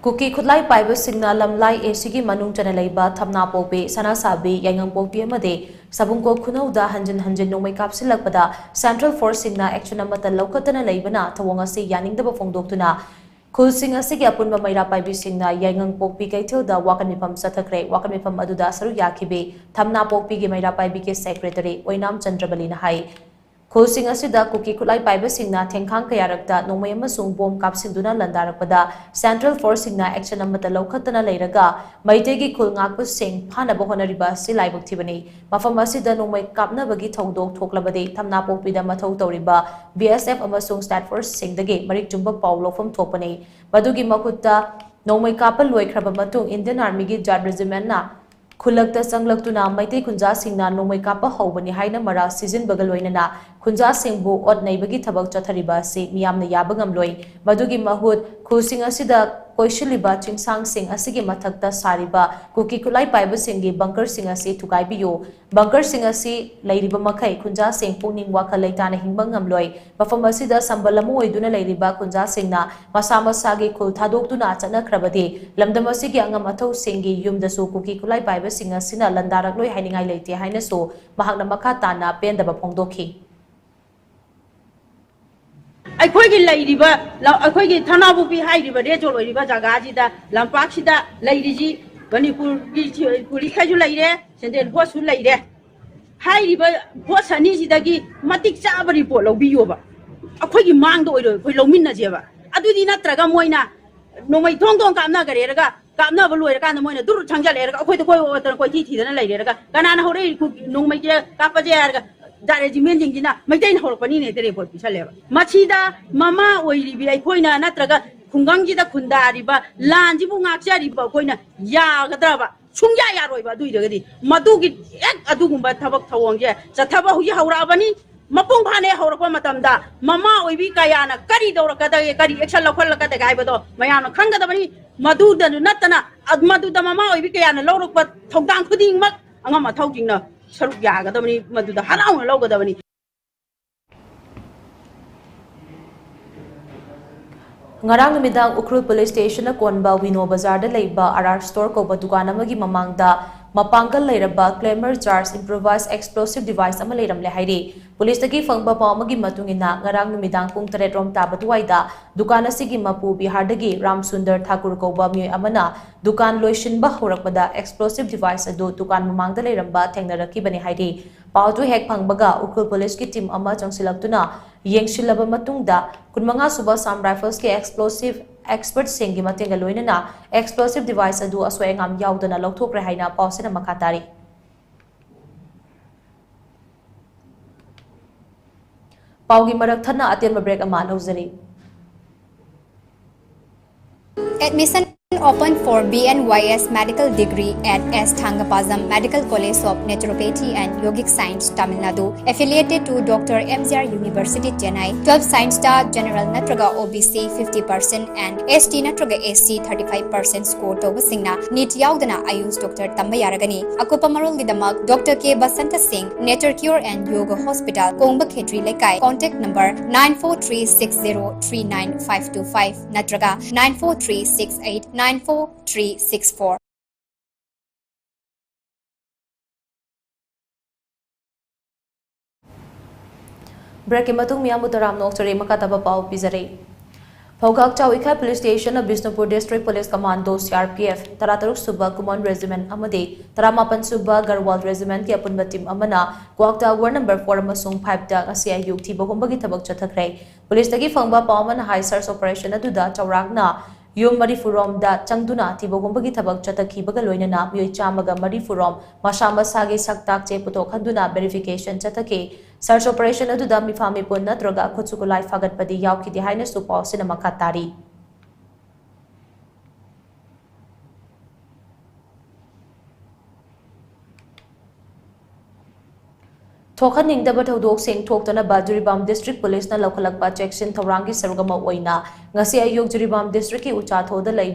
ꯀꯨꯀꯤ ꯈꯨꯠꯂꯥꯏ ꯄꯥꯏꯕꯁꯤꯡꯅ ꯂꯝꯂꯥꯏ ꯑꯦꯁꯤꯒꯤ ꯃꯅꯨꯡ ꯆꯟꯅ ꯂꯩꯕ ꯊꯝꯅꯥꯄꯣꯛꯄꯤ, ꯁꯅꯥꯁꯥꯕꯤ, ꯌꯥꯏꯉꯪꯄꯣꯛꯄꯤ ꯑꯃꯗꯤ ꯁꯕꯨꯡꯀꯣꯛ ꯈꯨꯅꯧꯗ ꯍꯟꯖꯤꯟ ꯍꯟꯖꯤꯟ ꯅꯣꯡꯃꯩ ꯀꯥꯞꯁꯤꯜꯂꯛꯄꯗ ꯁꯦꯟꯇ꯭ꯔꯦꯜ ꯐꯣꯔꯁꯁꯤꯡꯅ ꯑꯦꯛꯁꯟ ꯑꯃꯠꯇ ꯂꯧꯈꯠꯇꯅ ꯂꯩꯕꯅ ꯊꯧꯑꯣꯡ ꯑꯁꯤ ꯌꯥꯅꯤꯡꯗꯕ ꯐꯣꯡꯗꯣꯛꯇꯨꯅ ꯈꯨꯜꯁꯤꯡ ꯑꯁꯤꯒꯤ ꯑꯄꯨꯟꯕ ꯃꯩꯔꯥ ꯄꯥꯏꯕꯤꯁꯤꯡꯅ ꯌꯥꯏꯉꯪꯄꯣꯛꯄꯤ ꯀꯩꯊꯦꯜꯗ ꯋꯥꯀꯠ ꯃꯤꯐꯝ ꯆꯠꯊꯈ꯭ꯔꯦ꯫ ꯋꯥꯀꯠ ꯃꯤꯐꯝ ꯑꯗꯨꯗ ꯁꯔꯨꯛ ꯌꯥꯈꯤꯕꯤ ꯊꯝꯅꯥꯄꯣꯛꯄꯤꯒꯤ ꯃꯩꯔꯥ ꯄꯥꯏꯕꯤꯒꯤ ꯁꯦꯀ꯭ꯔꯦꯇꯔꯤ ꯑꯣꯏꯅꯥꯝ ꯆꯟꯗ꯭ꯔꯕꯂꯤꯅ ꯍꯥꯏ, ꯈꯨꯜꯁꯤꯡ ꯑꯁꯤꯗ ꯀꯨꯀꯤ ꯈꯨꯠꯂꯥꯏ ꯄꯥꯏꯕꯁꯤꯡꯅ ꯊꯦꯡꯈꯥꯡ ꯀꯌꯥꯔꯛꯇ ꯅꯣꯡꯃꯩ ꯑꯃꯁꯨꯡ ꯕꯣꯝ ꯀꯥꯞꯁꯤꯟꯗꯨꯅ ꯂꯥꯟꯗꯥꯔꯛꯄꯗ ꯁꯦꯟꯇ꯭ꯔꯦꯜ ꯐꯣꯔꯁꯁꯤꯡꯅ ꯑꯦꯛꯁꯟ ꯑꯃꯠꯇ ꯂꯧꯈꯠꯇꯅ ꯂꯩꯔꯒ ꯃꯩꯇꯩꯒꯤ ꯈꯨꯜ ꯉꯥꯛꯄꯁꯤꯡ ꯐꯥꯅꯕ ꯍꯣꯠꯅꯔꯤꯕ ꯑꯁꯤ ꯂꯥꯏꯕꯛ ꯊꯤꯕꯅꯤ꯫ ꯃꯐꯝ ꯑꯁꯤꯗ ꯅꯣꯡꯃꯩ ꯀꯥꯞꯅꯕꯒꯤ ꯊꯧꯗꯣꯛ ꯊꯣꯛꯂꯕꯗꯤ ꯊꯝꯅꯥꯄꯣꯛꯄꯤꯗ ꯃꯊꯧ ꯇꯧꯔꯤꯕ ꯕꯤ ꯑꯦꯁ ꯑꯦꯐ ꯑꯃꯁꯨꯡ ꯁ꯭ꯇꯦꯠ ꯐꯣꯔꯁꯁꯤꯡꯗꯒꯤ ꯃꯔꯤꯛ ꯆꯨꯝꯕ ꯄꯥꯎ ꯂꯧꯐꯝ ꯊꯣꯛꯄꯅꯤ꯫ ꯃꯗꯨꯒꯤ ꯃꯍꯨꯠꯇ ꯅꯣꯡꯃꯩ ꯀꯥꯞꯄ ꯂꯣꯏꯈ꯭ꯔꯕ ꯃꯇꯨꯡ ꯏꯟꯗꯤꯌꯟ ꯑꯥꯔꯃꯤꯒꯤ ꯖꯥꯠ ꯔꯦꯖꯤꯃꯦꯟꯠꯅ ꯈꯨꯜꯂꯛꯇ ꯆꯪꯂꯛꯇꯨꯅ ꯃꯩꯇꯩ ꯈꯨꯟꯖꯥꯁꯤꯡꯅ ꯅꯣꯡꯃꯩ ꯀꯥꯞꯄ ꯍꯧꯕꯅꯤ ꯍꯥꯏꯅ ꯃꯔꯥꯜ ꯁꯤꯖꯤꯟꯕꯒ ꯂꯣꯏꯅꯅ ꯈꯨꯟꯖꯥꯁꯤꯡꯕꯨ ꯑꯣꯠ ꯅꯩꯕꯒꯤ ꯊꯕꯛ ꯆꯠꯊꯔꯤꯕ ꯑꯁꯤ ꯃꯤꯌꯥꯝꯅ ꯌꯥꯕ ꯉꯝꯂꯣꯏ꯫ ꯃꯗꯨꯒꯤ ꯃꯍꯨꯠ ꯈꯨꯜꯁꯤꯡ ꯑꯁꯤꯗ ꯀꯣꯏꯁꯤꯜꯂꯤꯕ ꯆꯤꯡꯁꯥꯡꯁꯤꯡ ꯑꯁꯤꯒꯤ ꯃꯊꯛꯇ ꯁꯥꯔꯤꯕ ꯀꯨꯀꯤ ꯈꯨꯠꯂꯥꯏ ꯄꯥꯏꯕꯁꯤꯡꯒꯤ ꯕꯪꯀꯔꯁꯤꯡ ꯑꯁꯤ ꯊꯨꯒꯥꯏꯕꯤꯌꯨ꯫ ꯕꯪꯀꯔꯁꯤꯡ ꯑꯁꯤ ꯂꯩꯔꯤꯕ ꯃꯈꯩ ꯈꯨꯟꯖꯥꯁꯤꯡ ꯄꯨꯛꯅꯤꯡ ꯋꯥꯈꯜ ꯂꯩꯇꯥꯅ ꯍꯤꯡꯕ ꯉꯝꯂꯣꯏ꯫ ꯃꯐꯝ ꯑꯁꯤꯗ ꯁꯝꯕꯜ ꯑꯃ ꯑꯣꯏꯗꯨꯅ ꯂꯩꯔꯤꯕ ꯈꯨꯟꯖꯥꯁꯤꯡꯅ ꯃꯁꯥ ꯃꯁꯥꯒꯤ ꯈꯨꯜ ꯊꯥꯗꯣꯛꯇꯨꯅ ꯆꯠꯅꯈ꯭ꯔꯕꯗꯤ ꯂꯝꯗꯝ ꯑꯁꯤꯒꯤ ꯑꯉꯝ ꯑꯊꯧꯁꯤꯡꯒꯤ ꯌꯨꯝꯗꯁꯨ ꯀꯨꯀꯤ ꯈꯨꯠꯂꯥꯏ ꯄꯥꯏꯕꯁꯤꯡ ꯑꯁꯤꯅ ꯂꯥꯟꯗꯥꯔꯛꯂꯣꯏ ꯍꯥꯏꯅꯤꯡꯉꯥꯏ ꯂꯩꯇꯦ ꯍꯥꯏꯅꯁꯨ ꯃꯍꯥꯛꯅ ꯃꯈꯥ ꯇꯥꯅ ꯄꯦꯟꯗꯕ ꯐꯣꯡꯗꯣꯛꯈꯤ꯫ ꯑꯩꯈꯣꯏꯒꯤ ꯂꯩꯔꯤꯕ ꯂ-, ꯑꯩꯈꯣꯏꯒꯤ ꯊꯅꯥꯄꯣꯛꯄꯤ ꯍꯥꯏꯔꯤꯕ ꯔꯦꯠ ꯖꯣꯟ ꯑꯣꯏꯔꯤꯕ ꯖꯒꯥꯁꯤꯗ, ꯂꯝꯄꯥꯛꯁꯤꯗ ꯂꯩꯔꯤꯁꯤ ꯃꯅꯤꯄꯨꯔꯒꯤ ꯄꯨꯂꯤꯁꯈꯩꯁꯨ ꯂꯩꯔꯦ, ꯁꯦꯟꯇ꯭ꯔꯦꯜ ꯐꯣꯔꯁꯁꯨ ꯂꯩꯔꯦ꯫ ꯍꯥꯏꯔꯤꯕ ꯐꯣꯔꯁ ꯑꯅꯤꯁꯤꯗꯒꯤ ꯃꯇꯤꯛ ꯆꯥꯕ ꯔꯤꯄꯣꯔꯠ ꯂꯧꯕꯤꯌꯣꯕ꯫ ꯑꯩꯈꯣꯏꯒꯤ ꯃꯥꯡꯗ ꯑꯣꯏꯔꯣꯏ, ꯑꯩꯈꯣꯏ ꯂꯧꯃꯤꯟꯅꯁꯦꯕ꯫ ꯑꯗꯨꯗꯤ ꯅꯠꯇ꯭ꯔꯒ ꯃꯣꯏꯅ ꯅꯣꯡꯃꯩ ꯊꯣꯡ ꯊꯣꯡ ꯀꯥꯞꯅꯈꯔꯦꯔꯒ, ꯀꯥꯞꯅꯕ ꯂꯣꯏꯔꯀꯥꯟꯗ ꯃꯣꯏꯅ ꯗꯨꯔ ꯊꯪꯖꯜꯂꯛꯑꯦꯔꯒ ꯑꯩꯈꯣꯏꯗ ꯀꯣꯏ ꯑꯣꯠꯇꯅ ꯀꯣꯏꯊꯤ ꯊꯤꯗꯅ ꯂꯩꯔꯦꯔꯒ, ꯀꯅꯥꯅ ꯍꯧꯔꯛꯏ ꯅꯣꯡꯃꯩꯁꯦ ꯀꯥꯞꯄꯁꯦ ꯍꯥꯏꯔꯒ, ꯖꯥꯠ ꯔꯦꯖꯤꯃꯦꯟꯁꯤꯡꯁꯤꯅ ꯃꯩꯇꯩꯅ ꯍꯧꯔꯛꯄꯅꯤꯅꯦ ꯍꯦꯛꯇ ꯔꯤꯄꯣꯔꯠ ꯄꯤꯁꯜꯂꯦꯕ꯫ ꯃꯁꯤꯗ ꯃꯃꯥ ꯑꯣꯏꯔꯤꯕꯤ ꯑꯩꯈꯣꯏꯅ ꯅꯠꯇ꯭ꯔꯒ ꯈꯨꯡꯒꯪꯁꯤꯗ ꯈꯨꯟꯗꯥꯔꯤꯕ ꯂꯥꯟꯁꯤꯕꯨ ꯉꯥꯛꯆꯔꯤꯕ ꯑꯩꯈꯣꯏꯅ ꯌꯥꯒꯗ꯭ꯔꯕ? ꯁꯨꯡꯌꯥ ꯌꯥꯔꯣꯏꯕ꯫ ꯑꯗꯨꯏꯗꯒꯗꯤ ꯃꯗꯨꯒꯤ ꯍꯦꯛ ꯑꯗꯨꯒꯨꯝꯕ ꯊꯕꯛ ꯊꯧꯑꯣꯡꯁꯦ ꯆꯠꯊꯕ ꯍꯧꯖꯤꯛ ꯍꯧꯔꯛꯑꯕꯅꯤ꯫ ꯃꯄꯨꯡ ꯐꯥꯅ ꯍꯦꯛ ꯍꯧꯔꯛꯄ ꯃꯇꯝꯗ ꯃꯃꯥ ꯑꯣꯏꯕꯤ ꯀꯌꯥꯅ ꯀꯔꯤ ꯇꯧꯔꯛꯀꯗꯒꯦ, ꯀꯔꯤ ꯑꯦꯛꯁꯟ ꯂꯧꯈꯠꯂꯛꯀꯗꯒꯦ ꯍꯥꯏꯕꯗꯣ ꯃꯌꯥꯝꯅ ꯈꯪꯒꯗꯕꯅꯤ꯫ ꯃꯗꯨꯗꯁꯨ ꯅꯠꯇꯅ, ꯑ-, ꯃꯗꯨꯗ ꯃꯃꯥ ꯑꯣꯏꯕꯤ ꯀꯌꯥꯅ ꯂꯧꯔꯛꯄ ꯊꯧꯗꯥꯡ ꯈꯨꯗꯤꯡꯃꯛ ꯑꯉꯝ ꯑꯊꯧꯁꯤꯡꯅ ꯁꯔꯨꯛ ꯌꯥꯒꯗꯕꯅꯤ, ꯃꯗꯨꯗ ꯍꯔꯥꯎꯅ ꯂꯧꯒꯗꯕꯅꯤ꯫ ꯉꯔꯥꯡ ꯅꯨꯃꯤꯗꯥꯡ ꯎꯈ꯭ꯔꯨꯜ ꯄꯨꯂꯤꯁ ꯁ꯭ꯇꯦꯁꯟꯅ ꯀꯣꯟꯕ ꯋꯤꯅꯣ ꯕꯖꯥꯔꯗ ꯂꯩꯕ ꯑꯥꯔ ꯑꯥꯔ ꯁ꯭ꯇꯣꯔ ꯀꯧꯕ ꯗꯨꯀꯥꯟ ꯑꯃꯒꯤ ꯃꯃꯥꯡꯗ ꯃꯄꯥꯡꯒꯜ ꯂꯩꯔꯕ ꯀ꯭ꯂꯦꯃꯔ ꯆꯥꯔꯖ ꯏꯝꯄ꯭ꯔꯣꯚꯥꯏꯖ ꯑꯦꯛꯁꯄ꯭ꯂꯣꯁꯤꯚ ꯗꯤꯚꯥꯏꯁ ꯑꯃ ꯂꯩꯔꯝꯂꯦ ꯍꯥꯏꯔꯤ꯫ ꯄꯨꯂꯤꯁꯇꯒꯤ ꯐꯪꯕ ꯄꯥꯎ ꯑꯃꯒꯤ ꯃꯇꯨꯡ ꯏꯟꯅ, ꯉꯔꯥꯡ ꯅꯨꯃꯤꯗꯥꯡ ꯄꯨꯡ ꯇꯔꯦꯠ ꯔꯣꯝ ꯇꯥꯕ ꯑꯗꯨꯋꯥꯏꯗ ꯗꯨꯀꯥꯟ ꯑꯁꯤꯒꯤ ꯃꯄꯨ ꯕꯤꯍꯥꯔꯗꯒꯤ ꯔꯥꯝ ꯁꯨꯟꯗꯔ ꯊꯥꯀꯨꯔ ꯀꯧꯕ ꯃꯤꯑꯣꯏ ꯑꯃꯅ ꯗꯨꯀꯥꯟ ꯂꯣꯏꯁꯤꯟꯕ ꯍꯧꯔꯛꯄꯗ ꯑꯦꯛꯁꯄ꯭ꯂꯣꯁꯤꯚ ꯗꯤꯚꯥꯏꯁ ꯑꯗꯨ ꯗꯨꯀꯥꯟ ꯃꯃꯥꯡꯗ ꯂꯩꯔꯝꯕ ꯊꯦꯡꯅꯔꯛꯈꯤꯕꯅꯤ ꯍꯥꯏꯔꯤ꯫ ꯄꯥꯎ ꯑꯗꯨ ꯍꯦꯛ ꯐꯪꯕꯒ ꯎꯈ꯭ꯔꯨꯜ ꯄꯨꯂꯤꯁꯀꯤ ꯇꯤꯝ ꯑꯃ ꯆꯪꯁꯤꯜꯂꯛꯇꯨꯅ ꯌꯦꯡꯁꯤꯜꯂꯕ ꯃꯇꯨꯡꯗ, ꯀꯨꯟꯃꯉꯥ ꯁꯨꯕ ꯑꯁꯥꯝ ꯔꯥꯏꯐꯜꯁꯀꯤ ꯑꯦꯛꯁꯄ꯭ꯂꯣꯁꯤꯚ ꯑꯦꯛꯁꯄꯔꯠꯁꯤꯡꯒꯤ ꯃꯇꯦꯡꯒ ꯂꯣꯏꯅꯅ ꯑꯦꯛꯁꯄ꯭ꯂꯣꯁꯤꯚ ꯗꯤꯚꯥꯏꯁ ꯑꯗꯨ ꯑꯁꯣꯏ ꯑꯉꯥꯝ ꯌꯥꯎꯗꯅ ꯂꯧꯊꯣꯛꯈ꯭ꯔꯦ ꯍꯥꯏꯅ ꯄꯥꯎꯁꯤꯅ ꯃꯈꯥ ꯇꯥꯔꯤ꯫ ꯄꯥꯎꯒꯤ ꯃꯔꯛ ꯊꯠꯅ ꯑꯇꯦꯟꯕ ꯕ꯭ꯔꯦꯛ ꯑꯃ ꯂꯧꯖꯔꯤ꯫ Admission open for B N Y S medical degree at S Thangapazam Medical College of Naturopathy and Yogic Science, Tamil Nadu, affiliated to Doctor M G R University, Chennai. Twelve Science ꯇ General ꯅꯠꯇ꯭ꯔꯒ O B C fifty percent and S T ꯅꯠꯇ꯭ꯔꯒ S C thirty-five percent score ꯇꯧꯕꯁꯤꯡꯅ NEET ꯌꯥꯎꯗꯅ ꯑꯌꯨꯁ doctor ꯇꯝꯕ ꯌꯥꯔꯒꯅꯤ꯫ ꯑꯀꯨꯞꯄ ꯃꯔꯣꯜꯒꯤꯗꯃꯛ Doctor K Basanta Singh, Nature Cure and Yoga Hospital, ꯀꯣꯡꯕ ꯈꯦꯇ꯭ꯔꯤ ꯂꯩꯀꯥꯏ, contact number nine four three six zero three nine five two five ꯅꯠꯇ꯭ꯔꯒ nine four three six eight nine four three six four꯫ ꯕ꯭ꯔꯦꯛꯀꯤ ꯃꯇꯨꯡ ꯃꯤꯌꯥꯝꯕꯨ ꯇꯔꯥꯝꯅ ꯑꯣꯛꯆꯔꯤ꯫ ꯃꯈꯥ ꯇꯥꯕ ꯄꯥꯎ ꯄꯤꯖꯔꯤ꯫ ꯐꯧꯒꯥꯛ ꯆꯥꯎ ꯏꯈꯥꯏ ꯄꯨꯂꯤꯁ ꯁ꯭ꯇꯦꯁꯟꯅ Bishnupur district police commando, C R P F, ꯇꯔꯥꯇꯔꯨꯛ ꯁꯨꯕ ꯀꯨꯃꯣꯟ ꯔꯦꯖꯤꯃꯦꯟꯠ ꯑꯃꯗꯤ ꯇꯔꯥꯃꯥꯄꯟ ꯁꯨꯕ ꯒꯔꯋꯥꯜ ꯔꯦꯖꯤꯃꯦꯟꯠꯀꯤ ꯑꯄꯨꯟꯕ ꯇꯤꯝ ꯑꯃꯅ ꯀ꯭ꯋꯥꯛꯇ ꯋꯥꯔꯗ ꯅꯝꯕꯔ ꯐꯣꯔ ꯑꯃꯁꯨꯡ ꯐꯥꯏꯚꯇ ꯉꯁꯤ ꯑꯌꯨꯛ ꯊꯤꯕ ꯍꯨꯝꯕꯒꯤ ꯊꯕꯛ ꯆꯠꯊꯈ꯭ꯔꯦ꯫ ꯄꯨꯂꯤꯁꯇꯒꯤ ꯐꯪꯕ ꯄꯥꯎ ꯑꯃꯅ ꯍꯥꯏ, ꯁꯔꯆ ꯑꯣꯄꯔꯦꯁꯟ ꯑꯗꯨꯗ ꯆꯥꯎꯔꯥꯛꯅ ꯌꯨꯝ ꯃꯔꯤꯐꯨ ꯔꯣꯝꯗ ꯆꯪꯗꯨꯅ ꯊꯤꯕ ꯍꯨꯝꯕꯒꯤ ꯊꯕꯛ ꯆꯠꯊꯈꯤꯕꯒ ꯂꯣꯏꯅꯅ ꯃꯤꯑꯣꯏ ꯆꯥꯝꯃꯒ ꯃꯔꯤꯐꯨ ꯔꯣꯝ ꯃꯁꯥ ꯃꯁꯥꯒꯤ ꯁꯛ ꯇꯥꯛꯆꯦ ꯄꯨꯊꯣꯛꯍꯟꯗꯨꯅ ꯚꯦꯔꯤꯐꯤꯀꯦꯁꯟ ꯆꯠꯊꯈꯤ꯫ ꯁꯔꯆ ꯑꯣꯄꯔꯦꯁꯟ ꯑꯗꯨꯗ ꯃꯤꯐꯥ ꯃꯤꯄꯨꯟ ꯅꯠꯇ꯭ꯔꯒ ꯈꯨꯠꯁꯨ ꯈꯨꯠꯂꯥꯏ ꯐꯥꯒꯠꯄꯗꯤ ꯌꯥꯎꯈꯤꯗꯦ ꯍꯥꯏꯅꯁꯨ ꯄꯥꯎ ꯑꯁꯤꯅ ꯃꯈꯥ ꯇꯥꯔꯤ꯫ ꯊꯣꯛꯍꯟꯅꯤꯡꯗꯕ ꯊꯧꯗꯣꯛꯁꯤꯡ ꯊꯣꯛꯇꯅꯕ ꯖꯤꯔꯤꯕꯥꯝ ꯗꯤꯁꯇ꯭ꯔꯤꯛ ꯄꯨꯂꯤꯁꯅ ꯂꯧꯈꯠꯂꯛꯄ ꯆꯦꯛꯁꯤꯟ ꯊꯧꯔꯥꯡꯒꯤ ꯁꯔꯨꯛ ꯑꯃ ꯑꯣꯏꯅ ꯉꯁꯤ ꯑꯌꯨꯛ ꯖꯤꯔꯤꯕꯥꯝ ꯗꯤꯁꯇ꯭ꯔꯤꯛꯀꯤ ꯎꯆꯥꯊꯣꯗ ꯂꯩ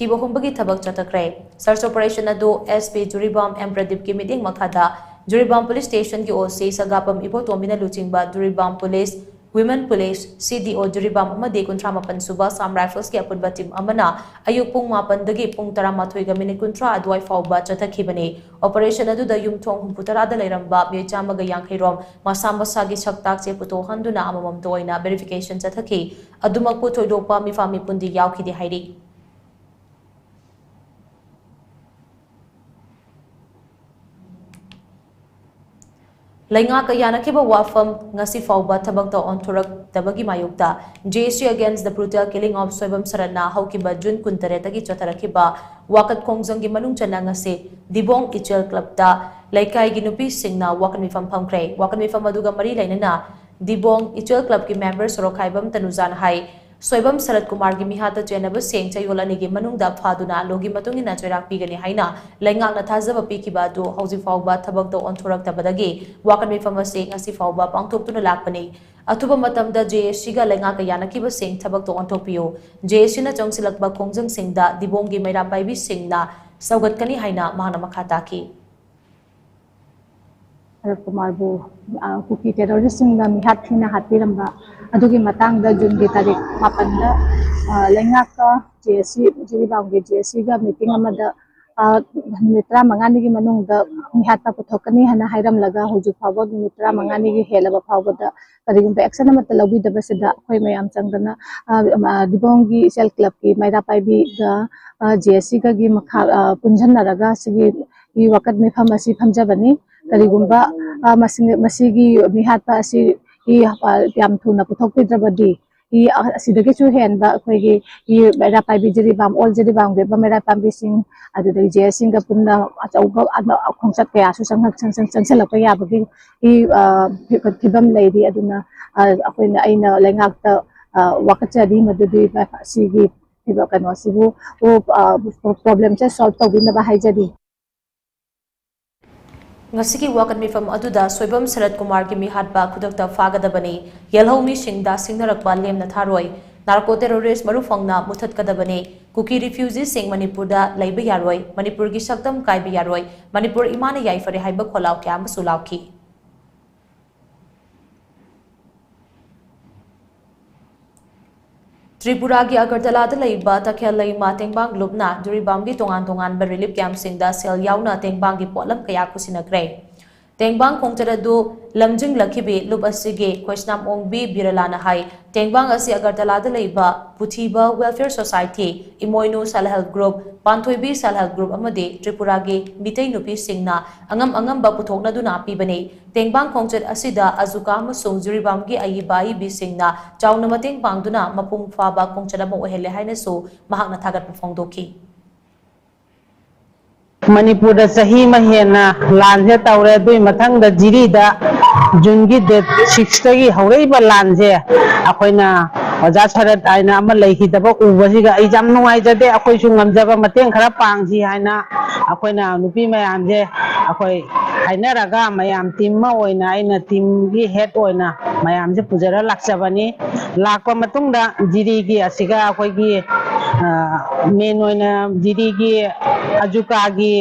ꯊꯤꯕ ꯍꯨꯝꯕꯒꯤ ꯊꯕꯛ ꯆꯠꯊꯈ꯭ꯔꯦ꯫ ꯁꯔꯆ ꯑꯣꯄꯔꯦꯁꯟ ꯑꯗꯨ ꯑꯦꯁ ꯄꯤ ꯖꯤꯔꯤꯕꯥꯝ ꯑꯦꯝ ꯄ꯭ꯔꯗꯤꯞꯀꯤ ꯃꯤꯠꯌꯦꯡ ꯃꯈꯥꯗ ꯖꯤꯔꯤꯕꯥꯝ ꯄꯨꯂꯤꯁ ꯁ꯭ꯇꯦꯁꯟꯒꯤ ꯑꯣ ꯁꯤ ꯁꯒꯥꯄꯝ ꯏꯕꯣꯇꯣꯝꯕꯤꯅ ꯂꯨꯆꯤꯡꯕ ꯖꯤꯔꯤꯕꯥꯝ ꯄꯨꯂꯤꯁ, ꯋꯤꯃꯦꯟ ꯄꯨꯂꯤꯁ, ꯁꯤ ꯗꯤ ꯑꯣ ꯖꯤꯔꯤꯕꯥꯝ ꯑꯃꯗꯤ ꯀꯨꯟꯊ꯭ꯔꯥ ꯃꯥꯄꯟ ꯁꯨꯕ ꯑꯁꯥꯝ ꯔꯥꯏꯐꯜꯁꯀꯤ ꯑꯄꯨꯟꯕ ꯇꯤꯝ ꯑꯃꯅ ꯑꯌꯨꯛ ꯄꯨꯡ ꯃꯥꯄꯟꯗꯒꯤ ꯄꯨꯡ ꯇꯔꯥꯃꯥꯊꯣꯏꯒ ꯃꯤꯅꯤꯠ ꯀꯨꯟꯊ꯭ꯔꯥ ꯑꯗꯨꯋꯥꯏ ꯐꯥꯎꯕ ꯆꯠꯊꯈꯤꯕꯅꯤ꯫ ꯑꯣꯄꯔꯦꯁꯟ ꯑꯗꯨꯗ ꯌꯨꯝꯊꯣꯡ ꯍꯨꯝꯐꯨ ꯇꯔꯥꯗ ꯂꯩꯔꯝꯕ ꯃꯤꯑꯣꯏ ꯆꯥꯝꯃꯒ ꯌꯥꯡꯈꯩ ꯔꯣꯝ ꯃꯁꯥ ꯃꯁꯥꯒꯤ ꯁꯛ ꯇꯥꯛꯆꯦ ꯄꯨꯊꯣꯛꯍꯟꯗꯨꯅ ꯑꯃꯃꯝꯇ ꯑꯣꯏꯅ ꯚꯦꯔꯤꯐꯤꯀꯦꯁꯟ ꯆꯠꯊꯈꯤ꯫ ꯑꯗꯨꯃꯛꯄꯨ ꯊꯣꯏꯗꯣꯛꯄ ꯃꯤꯐꯥ ꯃꯤꯄꯨꯟꯗꯤ ꯌꯥꯎꯈꯤꯗꯦ ꯍꯥꯏꯔꯤ꯫ ꯂꯩꯉꯥꯛꯀ ꯌꯥꯅꯈꯤꯕ ꯋꯥꯐꯝ ꯉꯁꯤ ꯐꯥꯎꯕ ꯊꯕꯛꯇ ꯑꯣꯟꯊꯣꯔꯛꯇꯕꯒꯤ ꯃꯥꯌꯣꯛꯇ J A C Against the Brutal Killing of Soibam ꯁꯔꯠꯅ ꯍꯧꯈꯤꯕ ꯖꯨꯟ ꯀꯨꯟꯇꯔꯦꯠꯇꯒꯤ ꯆꯠꯊꯔꯛꯈꯤꯕ ꯋꯥꯀꯠ ꯈꯣꯡꯖꯪꯒꯤ ꯃꯅꯨꯡ ꯆꯟꯅ ꯉꯁꯤ ꯗꯤꯕꯣꯡ ꯏꯆꯦꯜ ꯀ꯭ꯂꯕꯇ ꯂꯩꯀꯥꯏꯒꯤ ꯅꯨꯄꯤꯁꯤꯡꯅ ꯋꯥꯀꯠ ꯃꯤꯐꯝ ꯐꯝꯈ꯭ꯔꯦ꯫ ꯋꯥꯀꯠ ꯃꯤꯐꯝ ꯑꯗꯨꯒ ꯃꯔꯤ ꯂꯩꯅꯅ ꯗꯤꯕꯣꯡ ꯏꯆꯦꯜ ꯀ꯭ꯂꯕꯀꯤ ꯃꯦꯝꯕꯔ ꯁꯣꯔꯣꯛꯈꯥꯏꯕꯝ ꯇꯅꯨꯖꯥꯅ ꯍꯥꯏ, ꯁꯣꯏꯕꯝ ꯁꯔꯠ ꯀꯨꯃꯥꯔꯒꯤ ꯃꯤꯍꯥꯠꯇ ꯆꯦꯟꯅꯕꯁꯤꯡ ꯆꯌꯣꯜ ꯑꯅꯤꯒꯤ ꯃꯅꯨꯡꯗ ꯐꯥꯗꯨꯅ ꯂꯣꯒꯤ ꯃꯇꯨꯡ ꯏꯟꯅ ꯆꯩꯔꯥꯛ ꯄꯤꯒꯅꯤ ꯍꯥꯏꯅ ꯂꯩꯉꯥꯛꯅ ꯊꯥꯖꯕ ꯄꯤꯈꯤꯕ ꯑꯗꯨ ꯍꯧꯖꯤꯛ ꯐꯥꯎꯕ ꯊꯕꯛꯇ ꯑꯣꯟꯊꯣꯔꯛꯇꯕꯗꯒꯤ ꯋꯥꯀꯠ ꯃꯤꯐꯝ ꯑꯁꯤ ꯉꯁꯤ ꯐꯥꯎꯕ ꯄꯥꯡꯊꯣꯛꯇꯨꯅ ꯂꯥꯛꯄꯅꯤ꯫ ꯑꯊꯨꯕ ꯃꯇꯝꯗ J A Cꯒ ꯂꯩꯉꯥꯛꯀ ꯌꯥꯅꯈꯤꯕꯁꯤꯡ ꯊꯕꯛꯇ ꯑꯣꯟꯊꯣꯛꯄꯤꯌꯨ꯫ J A Cꯅ ꯆꯪꯁꯤꯜꯂꯛꯄ ꯈꯣꯡꯖꯪꯁꯤꯡꯗ ꯗꯤꯕꯣꯡꯒꯤ ꯃꯩꯔꯥ ꯄꯥꯏꯕꯤꯁꯤꯡꯅ ꯁꯧꯒꯠꯀꯅꯤ ꯍꯥꯏꯅ ꯃꯍꯥꯛꯅ ꯃꯈꯥ ꯇꯥꯈꯤ꯫ ꯁꯔꯠ ꯀꯨꯃꯥꯔꯕꯨ, ꯑ, ꯀꯨꯀꯤ ꯇꯦꯔꯣꯔꯤꯁꯁꯤꯡꯅ ꯃꯤꯍꯥꯠ ꯊꯤꯅ ꯍꯥꯠꯄꯤꯔꯝꯕ ꯑꯗꯨꯒꯤ ꯃꯇꯥꯡꯗ ꯖꯨꯟꯒꯤ ꯇꯥꯔꯤꯛ ꯃꯥꯄꯟꯗ, ꯑ, ꯂꯩꯉꯥꯛꯀ J A C, ꯖꯤꯔꯤꯕꯥꯝꯒꯤ J A Cꯒ ꯃꯤꯇꯤꯡ ꯑꯃꯗ ꯑ, ꯅꯨꯃꯤꯠ ꯇꯔꯥꯃꯉꯥꯅꯤꯒꯤ ꯃꯅꯨꯡꯗ ꯃꯤꯍꯥꯠꯄ ꯄꯨꯊꯣꯛꯀꯅꯤ ꯍꯥꯏꯅ ꯍꯥꯏꯔꯝꯂꯒ, ꯍꯧꯖꯤꯛ ꯐꯥꯎꯕ ꯅꯨꯃꯤꯠ ꯇꯔꯥꯃꯉꯥꯅꯤꯒꯤ ꯍꯦꯜꯂꯕ ꯐꯥꯎꯕꯗ ꯀꯔꯤꯒꯨꯝꯕ action ꯑꯃꯠꯇ ꯂꯧꯕꯤꯗꯕꯁꯤꯗ, ꯑꯩꯈꯣꯏ ꯃꯌꯥꯝ ꯆꯪꯗꯅ, ꯑ, ꯑ, ꯗꯤꯕꯣꯡꯒꯤ ꯏꯆꯦꯜ clubꯀꯤ ꯃꯩꯔꯥ ꯄꯥꯏꯕꯤꯒ, ꯑ, JACꯒꯒꯤ ꯃꯈꯥ, ꯑ, ꯄꯨꯟꯁꯤꯟꯅꯔꯒ ꯁꯤꯒꯤ ꯋꯥꯀꯠ ꯃꯤꯐꯝ ꯑꯁꯤ ꯐꯝꯖꯕꯅꯤ꯫ ꯀꯔꯤꯒꯨꯝꯕ, ꯑ, ꯃꯁꯤ-, ꯃꯁꯤꯒꯤ ꯃꯤꯍꯥꯠꯄ ꯑꯁꯤ, ꯑ, ꯌꯥꯝ ꯊꯨꯅ ꯄꯨꯊꯣꯛꯄꯤꯗ꯭ꯔꯕꯗꯤ, ꯏ, ꯑ, ꯑꯁꯤꯗꯒꯤꯁꯨ ꯍꯦꯟꯕ ꯑꯩꯈꯣꯏꯒꯤ ꯏ ꯃꯩꯔꯥ ꯄꯥꯏꯕꯤ ꯖꯤꯔꯤꯕꯥꯝ, ꯑꯣꯜ ꯖꯤꯔꯤꯕꯥꯝꯒꯤ ꯑꯣꯏꯕ ꯃꯩꯔꯥ ꯄꯥꯝꯕꯤꯁꯤꯡ, ꯑꯗꯨꯗꯒꯤ JACꯁꯤꯡꯒ ꯄꯨꯟꯅ ꯑꯆꯧꯕ ꯑꯅ-, ꯈꯣꯡꯆꯠ ꯀꯌꯥꯁꯨ ꯆꯪꯍꯟ-, ꯆꯪ-, ꯆꯪ-, ꯆꯪꯁꯤꯜꯂꯛꯄ ꯌꯥꯕꯒꯤ ꯏ, ꯑ, ꯐꯤ-, ꯐꯤꯕꯝ ꯂꯩꯔꯤ꯫ ꯑꯗꯨꯅ, ꯑ, ꯑꯩꯈꯣꯏꯅ, ꯑꯩꯅ ꯂꯩꯉꯥꯛꯇ, ꯑ, ꯋꯥꯀꯠꯆꯔꯤ, ꯃꯗꯨꯗꯤ ꯑꯁꯤꯒꯤ ꯐꯤꯕꯝ, ꯀꯩꯅꯣꯁꯤꯕꯨ, ꯑ, problemꯁꯦ solve ꯇꯧꯕꯤꯅꯕ ꯍꯥꯏꯖꯔꯤ꯫ ꯉꯁꯤꯒꯤ ꯋꯥꯀꯠ ꯃꯤꯐꯝ ꯑꯗꯨꯗ ꯁꯣꯏꯕꯝ ꯁꯔꯠ ꯀꯨꯃꯥꯔꯒꯤ ꯃꯤꯍꯥꯠꯄ ꯈꯨꯗꯛꯇ ꯐꯥꯒꯗꯕꯅꯤ, ꯌꯦꯜꯍꯧꯃꯤꯁꯤꯡꯗ ꯁꯤꯡꯅꯔꯛꯄ ꯂꯦꯝꯅ ꯊꯥꯔꯣꯏ, narco terrorist ꯃꯔꯨꯐꯪꯅ ꯃꯨꯊꯠꯀꯗꯕꯅꯤ, ꯀꯨꯀꯤ refugeeꯁꯤꯡ ꯃꯅꯤꯄꯨꯔꯗ ꯂꯩꯕ ꯌꯥꯔꯣꯏ, ꯃꯅꯤꯄꯨꯔꯒꯤ ꯁꯛꯇꯝ ꯀꯥꯏꯕ ꯌꯥꯔꯣꯏ, ꯃꯅꯤꯄꯨꯔ ꯏꯃꯥꯅ ꯌꯥꯏꯐꯔꯦ ꯍꯥꯏꯕ ꯈꯣꯜꯂꯥꯎ ꯀꯌꯥ ꯑꯃꯁꯨ ꯂꯥꯎꯈꯤ꯫ ꯇ꯭ꯔꯤꯄꯨꯔꯥꯒꯤ ꯑꯒꯔꯇꯂꯥꯗ ꯂꯩꯕ ꯇꯈꯦꯜ ꯂꯩꯃ ꯇꯦꯡꯕꯥꯡ ꯂꯨꯞꯅ ꯖꯤꯔꯤꯕꯥꯝꯒꯤ ꯇꯣꯉꯥꯟ ꯇꯣꯉꯥꯟꯕ relief campꯁꯤꯡꯗ ꯁꯦꯜ ꯌꯥꯎꯅ ꯇꯦꯡꯕꯥꯡꯒꯤ ꯄꯣꯠꯂꯝ ꯀꯌꯥ ꯈꯨꯠꯁꯤꯟꯅꯈ꯭ꯔꯦ꯫ ꯇꯦꯡꯕꯥꯡ ꯈꯣꯡꯆꯠ ꯑꯗꯨ ꯂꯝꯖꯤꯡꯂꯛꯈꯤꯕꯤ ꯂꯨꯞ ꯑꯁꯤꯒꯤ ꯈꯣꯏꯁꯅꯥꯝ ꯑꯣꯡꯕꯤ ꯕꯤꯔꯂꯥꯅ ꯍꯥꯏ, ꯇꯦꯡꯕꯥꯡ ꯑꯁꯤ ꯑꯒꯔꯇꯂꯥꯗ ꯂꯩꯕ ꯄꯨꯊꯤꯕ Welfare Society, ꯏꯃꯣꯏꯅꯨ Self Help Group, ꯄꯥꯟꯊꯣꯏꯕꯤ Self Help Group ꯑꯃꯗꯤ ꯇ꯭ꯔꯤꯄꯨꯔꯥꯒꯤ ꯃꯤꯇꯩ ꯅꯨꯄꯤꯁꯤꯡꯅ ꯑꯉꯝ ꯑꯉꯝꯕ ꯄꯨꯊꯣꯛꯅꯗꯨꯅ ꯄꯤꯕꯅꯤ꯫ ꯇꯦꯡꯕꯥꯡ ꯈꯣꯡꯆꯠ ꯑꯁꯤꯗ ꯑꯖꯨꯀꯥ ꯑꯃꯁꯨꯡ ꯖꯤꯔꯤꯕꯥꯝꯒꯤ ꯑꯏꯕ ꯑꯏꯕꯤꯁꯤꯡꯅ ꯆꯥꯎꯅ ꯃꯇꯦꯡ ꯄꯥꯡꯗꯨꯅ ꯃꯄꯨꯡ ꯐꯥꯕ ꯈꯣꯡꯆꯠ ꯑꯃ ꯑꯣꯏꯍꯜꯂꯦ ꯍꯥꯏꯅꯁꯨ ꯃꯍꯥꯛꯅ ꯊꯥꯒꯠꯄ ꯐꯣꯡꯗꯣꯛꯈꯤ꯫ ꯃꯅꯤꯄꯨꯔꯗ ꯆꯍꯤ ꯑꯃ ꯍꯦꯟꯅ ꯂꯥꯟꯁꯦ ꯇꯧꯔꯦ꯫ ꯑꯗꯨꯒꯤ ꯃꯊꯪꯗ ꯖꯤꯔꯤꯗ ꯖꯨꯟꯒꯤ date sixꯇꯒꯤ ꯍꯧꯔꯛꯏꯕ ꯂꯥꯟꯁꯦ ꯑꯩꯈꯣꯏꯅ ꯑꯣꯖꯥ ꯁꯔꯠ ꯍꯥꯏꯅ ꯑꯃ ꯂꯩꯈꯤꯗꯕ ꯎꯕꯁꯤꯒ ꯑꯩ ꯌꯥꯝ ꯅꯨꯡꯉꯥꯏꯖꯗꯦ꯫ ꯑꯩꯈꯣꯏꯁꯨ ꯉꯝꯖꯕ ꯃꯇꯦꯡ ꯈꯔ ꯄꯥꯡꯁꯤ ꯍꯥꯏꯅ ꯑꯩꯈꯣꯏꯅ ꯅꯨꯄꯤ ꯃꯌꯥꯝꯁꯦ ꯑꯩꯈꯣꯏ ꯍꯥꯏꯅꯔꯒ ꯃꯌꯥꯝ team ꯑꯃ ꯑꯣꯏꯅ ꯑꯩꯅ teamꯒꯤ head ꯑꯣꯏꯅ ꯃꯌꯥꯝꯁꯦ ꯄꯨꯖꯔ ꯂꯥꯛꯆꯕꯅꯤ꯫ ꯂꯥꯛꯄ ꯃꯇꯨꯡꯗ ꯖꯤꯔꯤꯒꯤ ꯑꯁꯤꯒ ꯑꯩꯈꯣꯏꯒꯤ, ꯑ, main ꯑꯣꯏꯅ ꯖꯤꯔꯤꯒꯤ ꯑꯖꯨꯀꯥꯒꯤ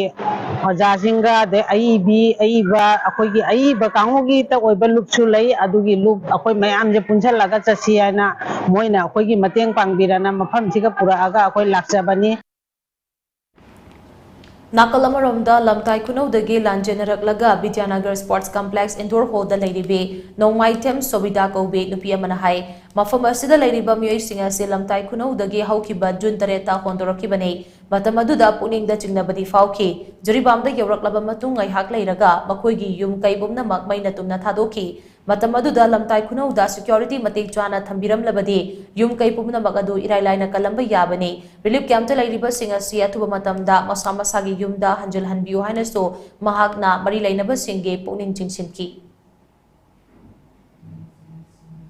ꯑꯣꯖꯥꯁꯤꯡꯒ, ꯑꯗꯩ ꯑꯏꯕꯤ, ꯑꯏꯕ, ꯑꯩꯈꯣꯏꯒꯤ ꯑꯏꯕ ꯀꯥꯡꯕꯨꯒꯤꯇ ꯑꯣꯏꯕ ꯂꯨꯞꯁꯨ ꯂꯩ꯫ ꯑꯗꯨꯒꯤ ꯂꯨꯞ ꯑꯩꯈꯣꯏ ꯃꯌꯥꯝꯁꯦ ꯄꯨꯟꯁꯤꯜꯂꯒ ꯆꯠꯁꯤ ꯍꯥꯏꯅ ꯃꯣꯏꯅ ꯑꯩꯈꯣꯏꯒꯤ ꯃꯇꯦꯡ ꯄꯥꯡꯕꯤꯔꯅ ꯃꯐꯝꯁꯤꯒ ꯄꯨꯔꯛꯑꯒ ꯑꯩꯈꯣꯏ ꯂꯥꯛꯆꯕꯅꯤ꯫ ꯅꯥꯀꯜ ꯑꯃꯔꯣꯝꯗ, ꯂꯝꯇꯥꯏ ꯈꯨꯅꯧꯗꯒꯤ ꯂꯥꯟꯖꯦꯟꯅꯔꯛꯂꯒ ꯕꯤꯗ꯭ꯌꯥꯅꯒꯔ ꯁ꯭ꯄꯣꯔꯠꯁ ꯀꯝꯄ꯭ꯂꯦꯛꯁ ꯏꯟꯗꯣꯔ ꯍꯣꯜꯗ ꯂꯩꯔꯤꯕꯤ ꯅꯣꯡꯃꯥꯏꯊꯦꯝ ꯁꯣꯕꯤꯗꯥ ꯀꯧꯕꯤ ꯅꯨꯄꯤ ꯑꯃꯅ ꯍꯥꯏ, ꯃꯐꯝ ꯑꯁꯤꯗ ꯂꯩꯔꯤꯕ ꯃꯤꯑꯣꯏꯁꯤꯡ ꯑꯁꯤ ꯂꯝꯇꯥꯏ ꯈꯨꯅꯧꯗꯒꯤ ꯍꯧꯈꯤꯕ ꯖꯨꯟ ꯇꯔꯦꯠꯇ ꯍꯣꯟꯗꯣꯔꯛꯈꯤꯕꯅꯤ꯫ ꯃꯇꯝ ꯑꯗꯨꯗ ꯄꯨꯛꯅꯤꯡꯗ ꯆꯤꯡꯅꯕꯗꯤ ꯐꯥꯎꯈꯤ꯫ ꯖꯤꯔꯤꯕꯥꯝꯗ ꯌꯧꯔꯛꯂꯕ ꯃꯇꯨꯡ ꯉꯥꯏꯍꯥꯛ ꯂꯩꯔꯒ ꯃꯈꯣꯏꯒꯤ ꯌꯨꯝ ꯀꯩ ꯄꯨꯝꯅꯃꯛ ꯃꯩꯅ ꯇꯨꯝꯅ ꯊꯥꯗꯣꯛꯈꯤ꯫ ꯃꯇꯝ ꯑꯗꯨꯗ ꯂꯝꯇꯥꯏ ꯈꯨꯅꯧꯗ ꯁꯦꯀ꯭ꯌꯨꯔꯤꯇꯤ ꯃꯇꯤꯛ ꯆꯥꯅ ꯊꯝꯕꯤꯔꯝꯂꯕꯗꯤ ꯌꯨꯝ ꯀꯩ ꯄꯨꯝꯅꯃꯛ ꯑꯗꯨ ꯏꯔꯥꯏ ꯂꯥꯏꯅ ꯀꯜꯂꯝꯕ ꯌꯥꯕꯅꯤ꯫ ꯔꯤꯂꯤꯐ ꯀꯦꯝꯞꯇ ꯂꯩꯔꯤꯕꯁꯤꯡ ꯑꯁꯤ ꯑꯊꯨꯕ ꯃꯇꯝꯗ ꯃꯁꯥ ꯃꯁꯥꯒꯤ ꯌꯨꯝꯗ ꯍꯟꯖꯤꯜꯍꯟꯕꯤꯌꯨ ꯍꯥꯏꯅꯁꯨ ꯃꯍꯥꯛꯅ ꯃꯔꯤ ꯂꯩꯅꯕꯁꯤꯡꯒꯤ ꯄꯨꯛꯅꯤꯡ ꯆꯤꯡꯁꯤꯟꯈꯤ꯫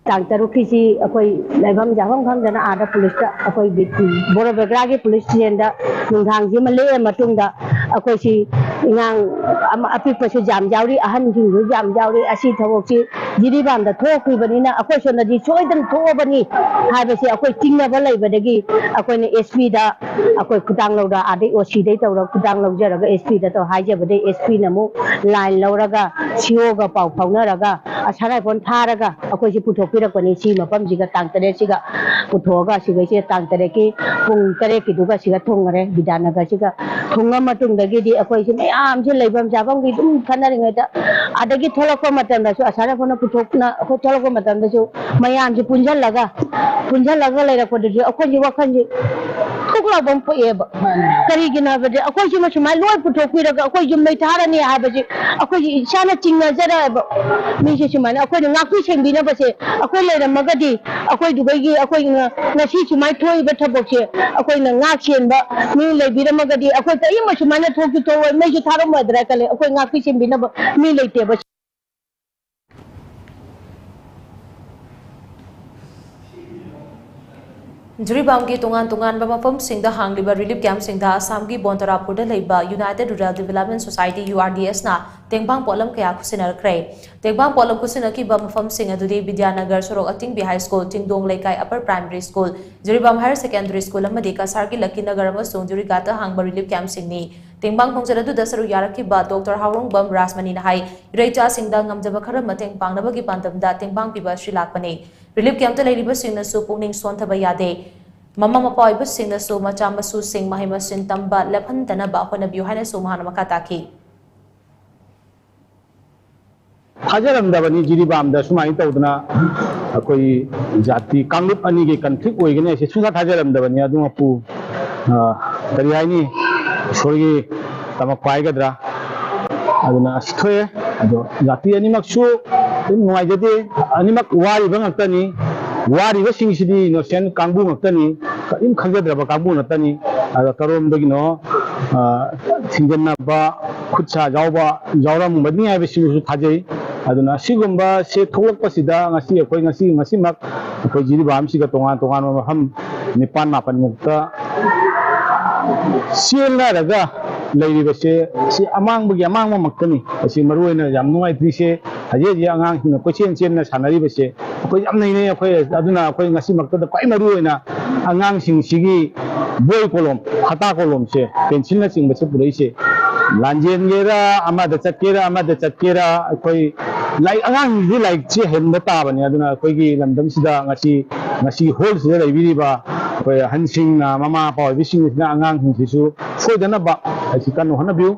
ꯇꯥꯡ ꯇꯔꯨꯛꯀꯤꯁꯤ ꯑꯩꯈꯣꯏ ꯂꯩꯐꯝ ꯆꯥꯐꯝ ꯈꯪꯗꯅ ꯑꯥꯗ ꯄꯨꯂꯤꯁꯇ ꯑꯩꯈꯣꯏ ꯕꯣꯔꯣꯕꯦꯒ꯭ꯔꯥꯒꯤ ꯄꯨꯂꯤꯁ ꯁ꯭ꯇꯦꯁꯟꯗ ꯅꯨꯡꯗꯥꯡꯁꯤꯃ ꯂꯦꯛꯑ ꯃꯇꯨꯡꯗ ꯑꯩꯈꯣꯏꯁꯤ ꯑꯉꯥꯡ ꯑꯃ ꯑꯄꯤꯛꯄꯁꯨ ꯌꯥꯝ ꯌꯥꯎꯔꯤ, ꯑꯍꯟꯁꯤꯡꯁꯨ ꯌꯥꯝ ꯌꯥꯎꯔꯤ꯫ ꯑꯁꯤ ꯊꯕꯛꯁꯤ ꯖꯤꯔꯤꯕꯥꯝꯗ ꯊꯣꯛꯈꯤꯕꯅꯤꯅ ꯑꯩꯈꯣꯏ ꯁꯣꯝꯗꯗꯤ ꯁꯣꯏꯗꯅ ꯊꯣꯛꯑꯕꯅꯤ ꯍꯥꯏꯕꯁꯤ ꯑꯩꯈꯣꯏ ꯆꯤꯡꯅꯕ ꯂꯩꯕꯗꯒꯤ ꯑꯩꯈꯣꯏꯅ ꯑꯦꯁ ꯄꯤꯗ ꯑꯩꯈꯣꯏ ꯈꯨꯗꯥꯡ ꯂꯧꯔ, ꯑꯥꯗꯩ ꯑꯣ ꯁꯤꯗꯩ ꯇꯧꯔ ꯈꯨꯗꯥꯡ ꯂꯧꯖꯔꯒ ꯑꯦꯁ ꯄꯤꯗ ꯇꯧ ꯍꯥꯏꯖꯕꯗꯒꯤ ꯑꯦꯁ ꯄꯤꯅ ꯑꯃꯨꯛ ꯂꯥꯏꯟ ꯂꯧꯔꯒ ꯁꯤ ꯑꯣꯒ ꯄꯥꯎ ꯐꯥꯎꯅꯔꯒ ꯑꯁꯥ ꯔꯥꯏꯐꯜ ꯊꯥꯔꯒ ꯑꯩꯈꯣꯏꯁꯤ ꯄꯨꯊꯣꯛꯄꯤꯔꯛꯄꯅꯤ꯫ ꯁꯤ ꯃꯐꯝꯁꯤꯒ ꯇꯥꯡ ꯇꯔꯦꯠꯁꯤꯒ ꯄꯨꯊꯣꯛꯑꯒ ꯁꯤꯒꯩꯁꯤꯗ ꯇꯥꯡ ꯇꯔꯦꯠꯀꯤ ꯄꯨꯡ ꯇꯔꯦꯠꯀꯤꯗꯨꯒ ꯁꯤꯒ ꯊꯨꯡꯉꯔꯦ꯫ ꯕꯤꯗ꯭ꯌꯥꯅꯒꯔꯁꯤꯒ ꯊꯨꯡꯉ ꯃꯇꯨꯡꯗꯒꯤꯗꯤ ꯑꯩꯈꯣꯏꯁꯤ ꯃꯌꯥꯝꯁꯤ ꯂꯩꯐꯝ ꯆꯥꯐꯝꯒꯤ ꯑꯗꯨꯝ ꯈꯟꯅꯔꯤꯉꯩꯗ ꯑꯗꯒꯤ ꯊꯣꯛꯂꯛꯄ ꯃꯇꯝꯗꯁꯨ ꯑꯁꯥ ꯔꯥꯏꯐꯜꯅ ꯄꯨꯊꯣꯛꯅ ꯑꯩꯈꯣꯏ ꯊꯣꯛꯂꯛꯄ ꯃꯇꯝꯗꯁꯨ ꯃꯌꯥꯝꯁꯤ ꯄꯨꯟꯁꯤꯜꯂꯒ ꯄꯨꯟꯁꯤꯜꯂꯒ ꯂꯩꯔꯛꯄꯗꯨꯁꯨ ꯑꯩꯈꯣꯏꯁꯤ ꯋꯥꯈꯜꯁꯤ ꯊꯨꯛ ꯂꯥꯎꯕ ꯑꯃ ꯄꯣꯛꯑꯦꯕ꯫ ꯀꯔꯤꯒꯤꯅꯣ ꯍꯥꯏꯕꯗꯤ ꯑꯩꯈꯣꯏꯁꯤꯃ ꯁꯨꯃꯥꯏꯅ ꯂꯣꯏ ꯄꯨꯊꯣꯛꯄꯤꯔꯒ ꯑꯩꯈꯣꯏ ꯌꯨꯝ ꯃꯩ ꯊꯥꯔꯅꯤ ꯍꯥꯏꯕꯁꯤ ꯑꯩꯈꯣꯏꯒꯤ ꯏꯁꯥꯅ ꯆꯤꯡꯅꯖꯔꯛꯑꯦꯕ꯫ ꯃꯤꯁꯦ ꯁꯨꯃꯥꯏꯅ ꯑꯩꯈꯣꯏꯅ ꯉꯥꯛꯄꯤ ꯁꯦꯟꯕꯤꯅꯕꯁꯦ ꯑꯩꯈꯣꯏ ꯂꯩꯔꯝꯃꯒꯗꯤ ꯑꯩꯈꯣꯏꯗꯨꯒꯩꯒꯤ ꯑꯩꯈꯣꯏꯅ ꯉꯁꯤ ꯁꯨꯃꯥꯏꯅ ꯊꯣꯛꯏꯕ ꯊꯕꯛꯁꯦ ꯑꯩꯈꯣꯏꯅ ꯉꯥꯛ ꯁꯦꯟꯕ ꯃꯤ ꯂꯩꯕꯤꯔꯝꯃꯒꯗꯤ ꯑꯩꯈꯣꯏ ꯀꯔꯤꯝꯃ ꯁꯨꯃꯥꯏꯅ ꯊꯣꯛꯁꯨ ꯊꯣꯛꯑꯣꯏ, ꯃꯩꯁꯨ ꯊꯥꯔꯝꯃꯣꯏꯗ꯭ꯔꯥ ꯈꯜꯂꯦ꯫ ꯑꯩꯈꯣꯏ ꯉꯥꯛꯄꯤ ꯁꯦꯟꯕꯤꯅꯕ ꯃꯤ ꯂꯩꯇꯦꯕ꯫ ꯖꯤꯔꯤꯕꯥꯝꯒꯤ ꯇꯣꯉꯥꯟ ꯇꯣꯉꯥꯟꯕ ꯃꯐꯝꯁꯤꯡꯗ ꯍꯥꯡꯂꯤꯕ ꯔꯤꯂꯤꯐ ꯀꯦꯝꯞꯁꯤꯡꯗ ꯑꯁꯥꯝꯒꯤ ꯕꯣꯟꯇꯔꯥꯄꯨꯔꯗ ꯂꯩꯕ united rural development society, U R D ꯑꯦꯁꯅ ꯇꯦꯡꯕꯥꯡ ꯄꯣꯠꯂꯝ ꯀꯌꯥ ꯈꯨꯠꯁꯤꯟꯅꯔꯛꯈ꯭ꯔꯦ꯫ ꯇꯦꯡꯕꯥꯡ ꯄꯣꯠꯂꯝ ꯈꯨꯠꯁꯤꯟꯅꯈꯤꯕ ꯃꯐꯝꯁꯤꯡ ꯑꯗꯨꯗꯤ ꯕꯤꯗ꯭ꯌꯥꯅꯒꯔ ꯁꯣꯔꯣꯛ ꯑꯇꯤꯡꯕꯤ ꯍꯥꯏ ꯁ꯭ꯀꯨꯜ, ꯆꯤꯡꯗꯣꯡ ꯂꯩꯀꯥꯏ upper primary school, Jiribam higher secondary school ꯑꯃꯗꯤ ꯀꯁꯥꯔꯒꯤ ꯂꯛꯀꯤ ꯅꯒꯔ ꯑꯃꯁꯨꯡ ꯖꯨꯔꯤꯒꯥꯠꯇ ꯍꯥꯡꯕ ꯔꯤꯂꯤꯐ ꯀꯦꯝꯞꯁꯤꯡꯅꯤ꯫ ꯇꯦꯡꯕꯥꯡ ꯈꯣꯡꯆꯠ ꯑꯗꯨꯗ ꯁꯔꯨꯛ ꯌꯥꯔꯛꯈꯤꯕ ꯗꯣꯛꯇꯔ ꯍꯥꯎꯔꯣꯡꯕꯝ ꯔꯥꯖꯃꯅꯤꯅ ꯍꯥꯏ, ꯏꯔꯩꯆꯥꯁꯤꯡꯗ ꯉꯝꯖꯕ ꯈꯔ ꯃꯇꯦꯡ ꯄꯥꯡꯅꯕꯒꯤ ꯄꯥꯟꯗꯝꯗ ꯇꯦꯡꯕꯥꯡ ꯄꯤꯕ ꯑꯁꯤ ꯂꯥꯛꯄꯅꯤ꯫ ꯔꯤꯂꯤꯐ ꯀꯦꯝꯞꯇ ꯂꯩꯔꯤꯕꯁꯤꯡꯅꯁꯨ ꯄꯨꯛꯅꯤꯡ ꯁꯣꯟꯊꯕ ꯌꯥꯗꯦ꯫ ꯃꯃꯥ ꯃꯄꯥ ꯑꯣꯏꯕꯁꯤꯡꯅꯁꯨ ꯃꯆꯥ ꯃꯁꯨꯁꯤꯡ ꯃꯍꯩ ꯃꯁꯤꯡ ꯇꯝꯕ ꯂꯦꯞꯍꯟꯗꯅꯕ ꯍꯣꯠꯅꯕꯤꯌꯨ ꯍꯥꯏꯅꯁꯨ ꯃꯍꯥꯛꯅ ꯃꯈꯥ ꯇꯥꯈꯤ꯫ ꯊꯥꯖꯔꯝꯗꯕꯅꯤ, ꯖꯤꯔꯤꯕꯥꯝꯗ ꯁꯨꯃꯥꯏꯅ ꯇꯧꯗꯅ ꯑꯩꯈꯣꯏ ꯖꯥꯇꯤ ꯀꯥꯡꯂꯨꯞ ꯑꯅꯤꯒꯤ ꯀꯟꯐ꯭ꯂꯤꯛ ꯑꯣꯏꯒꯅꯤ ꯍꯥꯏꯁꯦ ꯁꯨꯡꯊꯥ ꯊꯥꯖꯔꯝꯗꯕꯅꯤ꯫ ꯑꯗꯨꯃꯛꯄꯨ, ꯑ, ꯀꯔꯤ ꯍꯥꯏꯅꯤ, ꯏꯁꯣꯔꯒꯤ ꯇꯝꯃꯛꯄ ꯍꯥꯏꯒꯗ꯭ꯔꯥ, ꯑꯗꯨꯅ ꯑꯁꯤ ꯊꯣꯛꯑꯦ꯫ ꯑꯗꯣ ꯖꯥꯇꯤ ꯑꯅꯤꯃꯛꯁꯨ ꯑꯗꯨꯝ ꯅꯨꯡꯉꯥꯏꯖꯗꯦ, ꯑꯅꯤꯃꯛ ꯋꯥꯔꯤꯕ ꯉꯥꯛꯇꯅꯤ꯫ ꯋꯥꯔꯤꯕꯁꯤꯡꯁꯤꯗꯤ ꯏꯅꯣꯁꯦꯟ ꯀꯥꯡꯕꯨ ꯉꯥꯛꯇꯅꯤ, ꯀꯔꯤꯝ ꯈꯪꯖꯗ꯭ꯔꯕ ꯀꯥꯡꯕꯨ ꯉꯥꯛꯇꯅꯤ꯫ ꯑꯗꯣ ꯀꯔꯣꯝꯗꯒꯤꯅꯣ, ꯑ, ꯊꯤꯡꯖꯤꯟꯅꯕ, ꯈꯨꯠ ꯁꯥ ꯌꯥꯎꯕ ꯌꯥꯎꯔꯝꯒꯅꯤ ꯍꯥꯏꯕꯁꯤꯃꯁꯨ ꯊꯥꯖꯩ꯫ ꯑꯗꯨꯅ ꯑꯁꯤꯒꯨꯝꯕꯁꯦ ꯊꯣꯛꯂꯛꯄꯁꯤꯗ ꯉꯁꯤ ꯑꯩꯈꯣꯏ, ꯉꯁꯤ, ꯉꯁꯤꯃꯛ ꯑꯩꯈꯣꯏ ꯖꯤꯔꯤꯕꯥꯝꯁꯤꯒ ꯇꯣꯉꯥꯟ ꯇꯣꯉꯥꯟꯕ ꯃꯐꯝ ꯅꯤꯄꯥꯟ ꯃꯥꯄꯟꯃꯨꯛꯇ ꯆꯦꯟꯅꯔꯒ ꯂꯩꯔꯤꯕꯁꯦ, ꯁꯤ ꯑꯃꯥꯡꯕꯒꯤ ꯑꯃꯥꯡꯕꯃꯛꯇꯅꯤ꯫ ꯑꯁꯤ ꯃꯔꯨ ꯑꯣꯏꯅ ꯌꯥꯝ ꯅꯨꯡꯉꯥꯏꯇ꯭ꯔꯤꯁꯦ, ꯍꯧꯖꯤꯛ ꯍꯧꯖꯤꯛ ꯑꯉꯥꯡꯁꯤꯡꯅ ꯀꯣꯏꯆꯦꯟ ꯆꯦꯟꯅ ꯁꯥꯟꯅꯔꯤꯕꯁꯦ ꯑꯩꯈꯣꯏ ꯌꯥꯝ ꯅꯩꯅꯩ꯫ ꯑꯩꯈꯣꯏ, ꯑꯗꯨꯅ ꯑꯩꯈꯣꯏ ꯉꯁꯤꯃꯛꯇꯗ ꯈ꯭ꯋꯥꯏ ꯃꯔꯨ ꯑꯣꯏꯅ ꯑꯉꯥꯡꯁꯤꯡꯁꯤꯒꯤ ꯕꯣꯏ ꯀꯣꯂꯣꯝ, ꯈꯇꯥ ꯀꯣꯂꯣꯝꯁꯦ, ꯄꯦꯟꯁꯤꯜꯅꯆꯤꯡꯕꯁꯦ ꯄꯨꯔꯛꯏꯁꯦ, ꯂꯥꯟꯖꯦꯟꯒꯦꯔꯥ, ꯑꯃꯗ ꯆꯠꯀꯦꯔꯥ, ꯑꯃꯗ ꯆꯠꯀꯦꯔꯥ, ꯑꯩꯈꯣꯏ ꯂꯥꯏꯔꯤꯛ, ꯑꯉꯥꯡꯁꯤꯡꯁꯤꯗꯤ ꯂꯥꯏꯔꯤꯛꯁꯦ ꯍꯦꯟꯕ ꯇꯥꯕꯅꯤ꯫ ꯑꯗꯨꯅ ꯑꯩꯈꯣꯏꯒꯤ ꯂꯝꯗꯝꯁꯤꯗ ꯉꯁꯤ, ꯉꯁꯤ ꯍꯣꯜꯁꯤꯗ ꯂꯩꯕꯤꯔꯤꯕ ꯑꯩꯈꯣꯏ ꯑꯍꯟꯁꯤꯡꯅ, ꯃꯃꯥ ꯃꯄꯥ ꯑꯣꯏꯕꯤꯁꯤꯡꯁꯤꯅ ꯑꯉꯥꯡꯁꯤꯡꯁꯤꯁꯨ ꯁꯣꯏꯗꯅꯕ ꯑꯁꯤ ꯀꯟꯅ ꯍꯣꯠꯅꯕꯤꯌꯨ꯫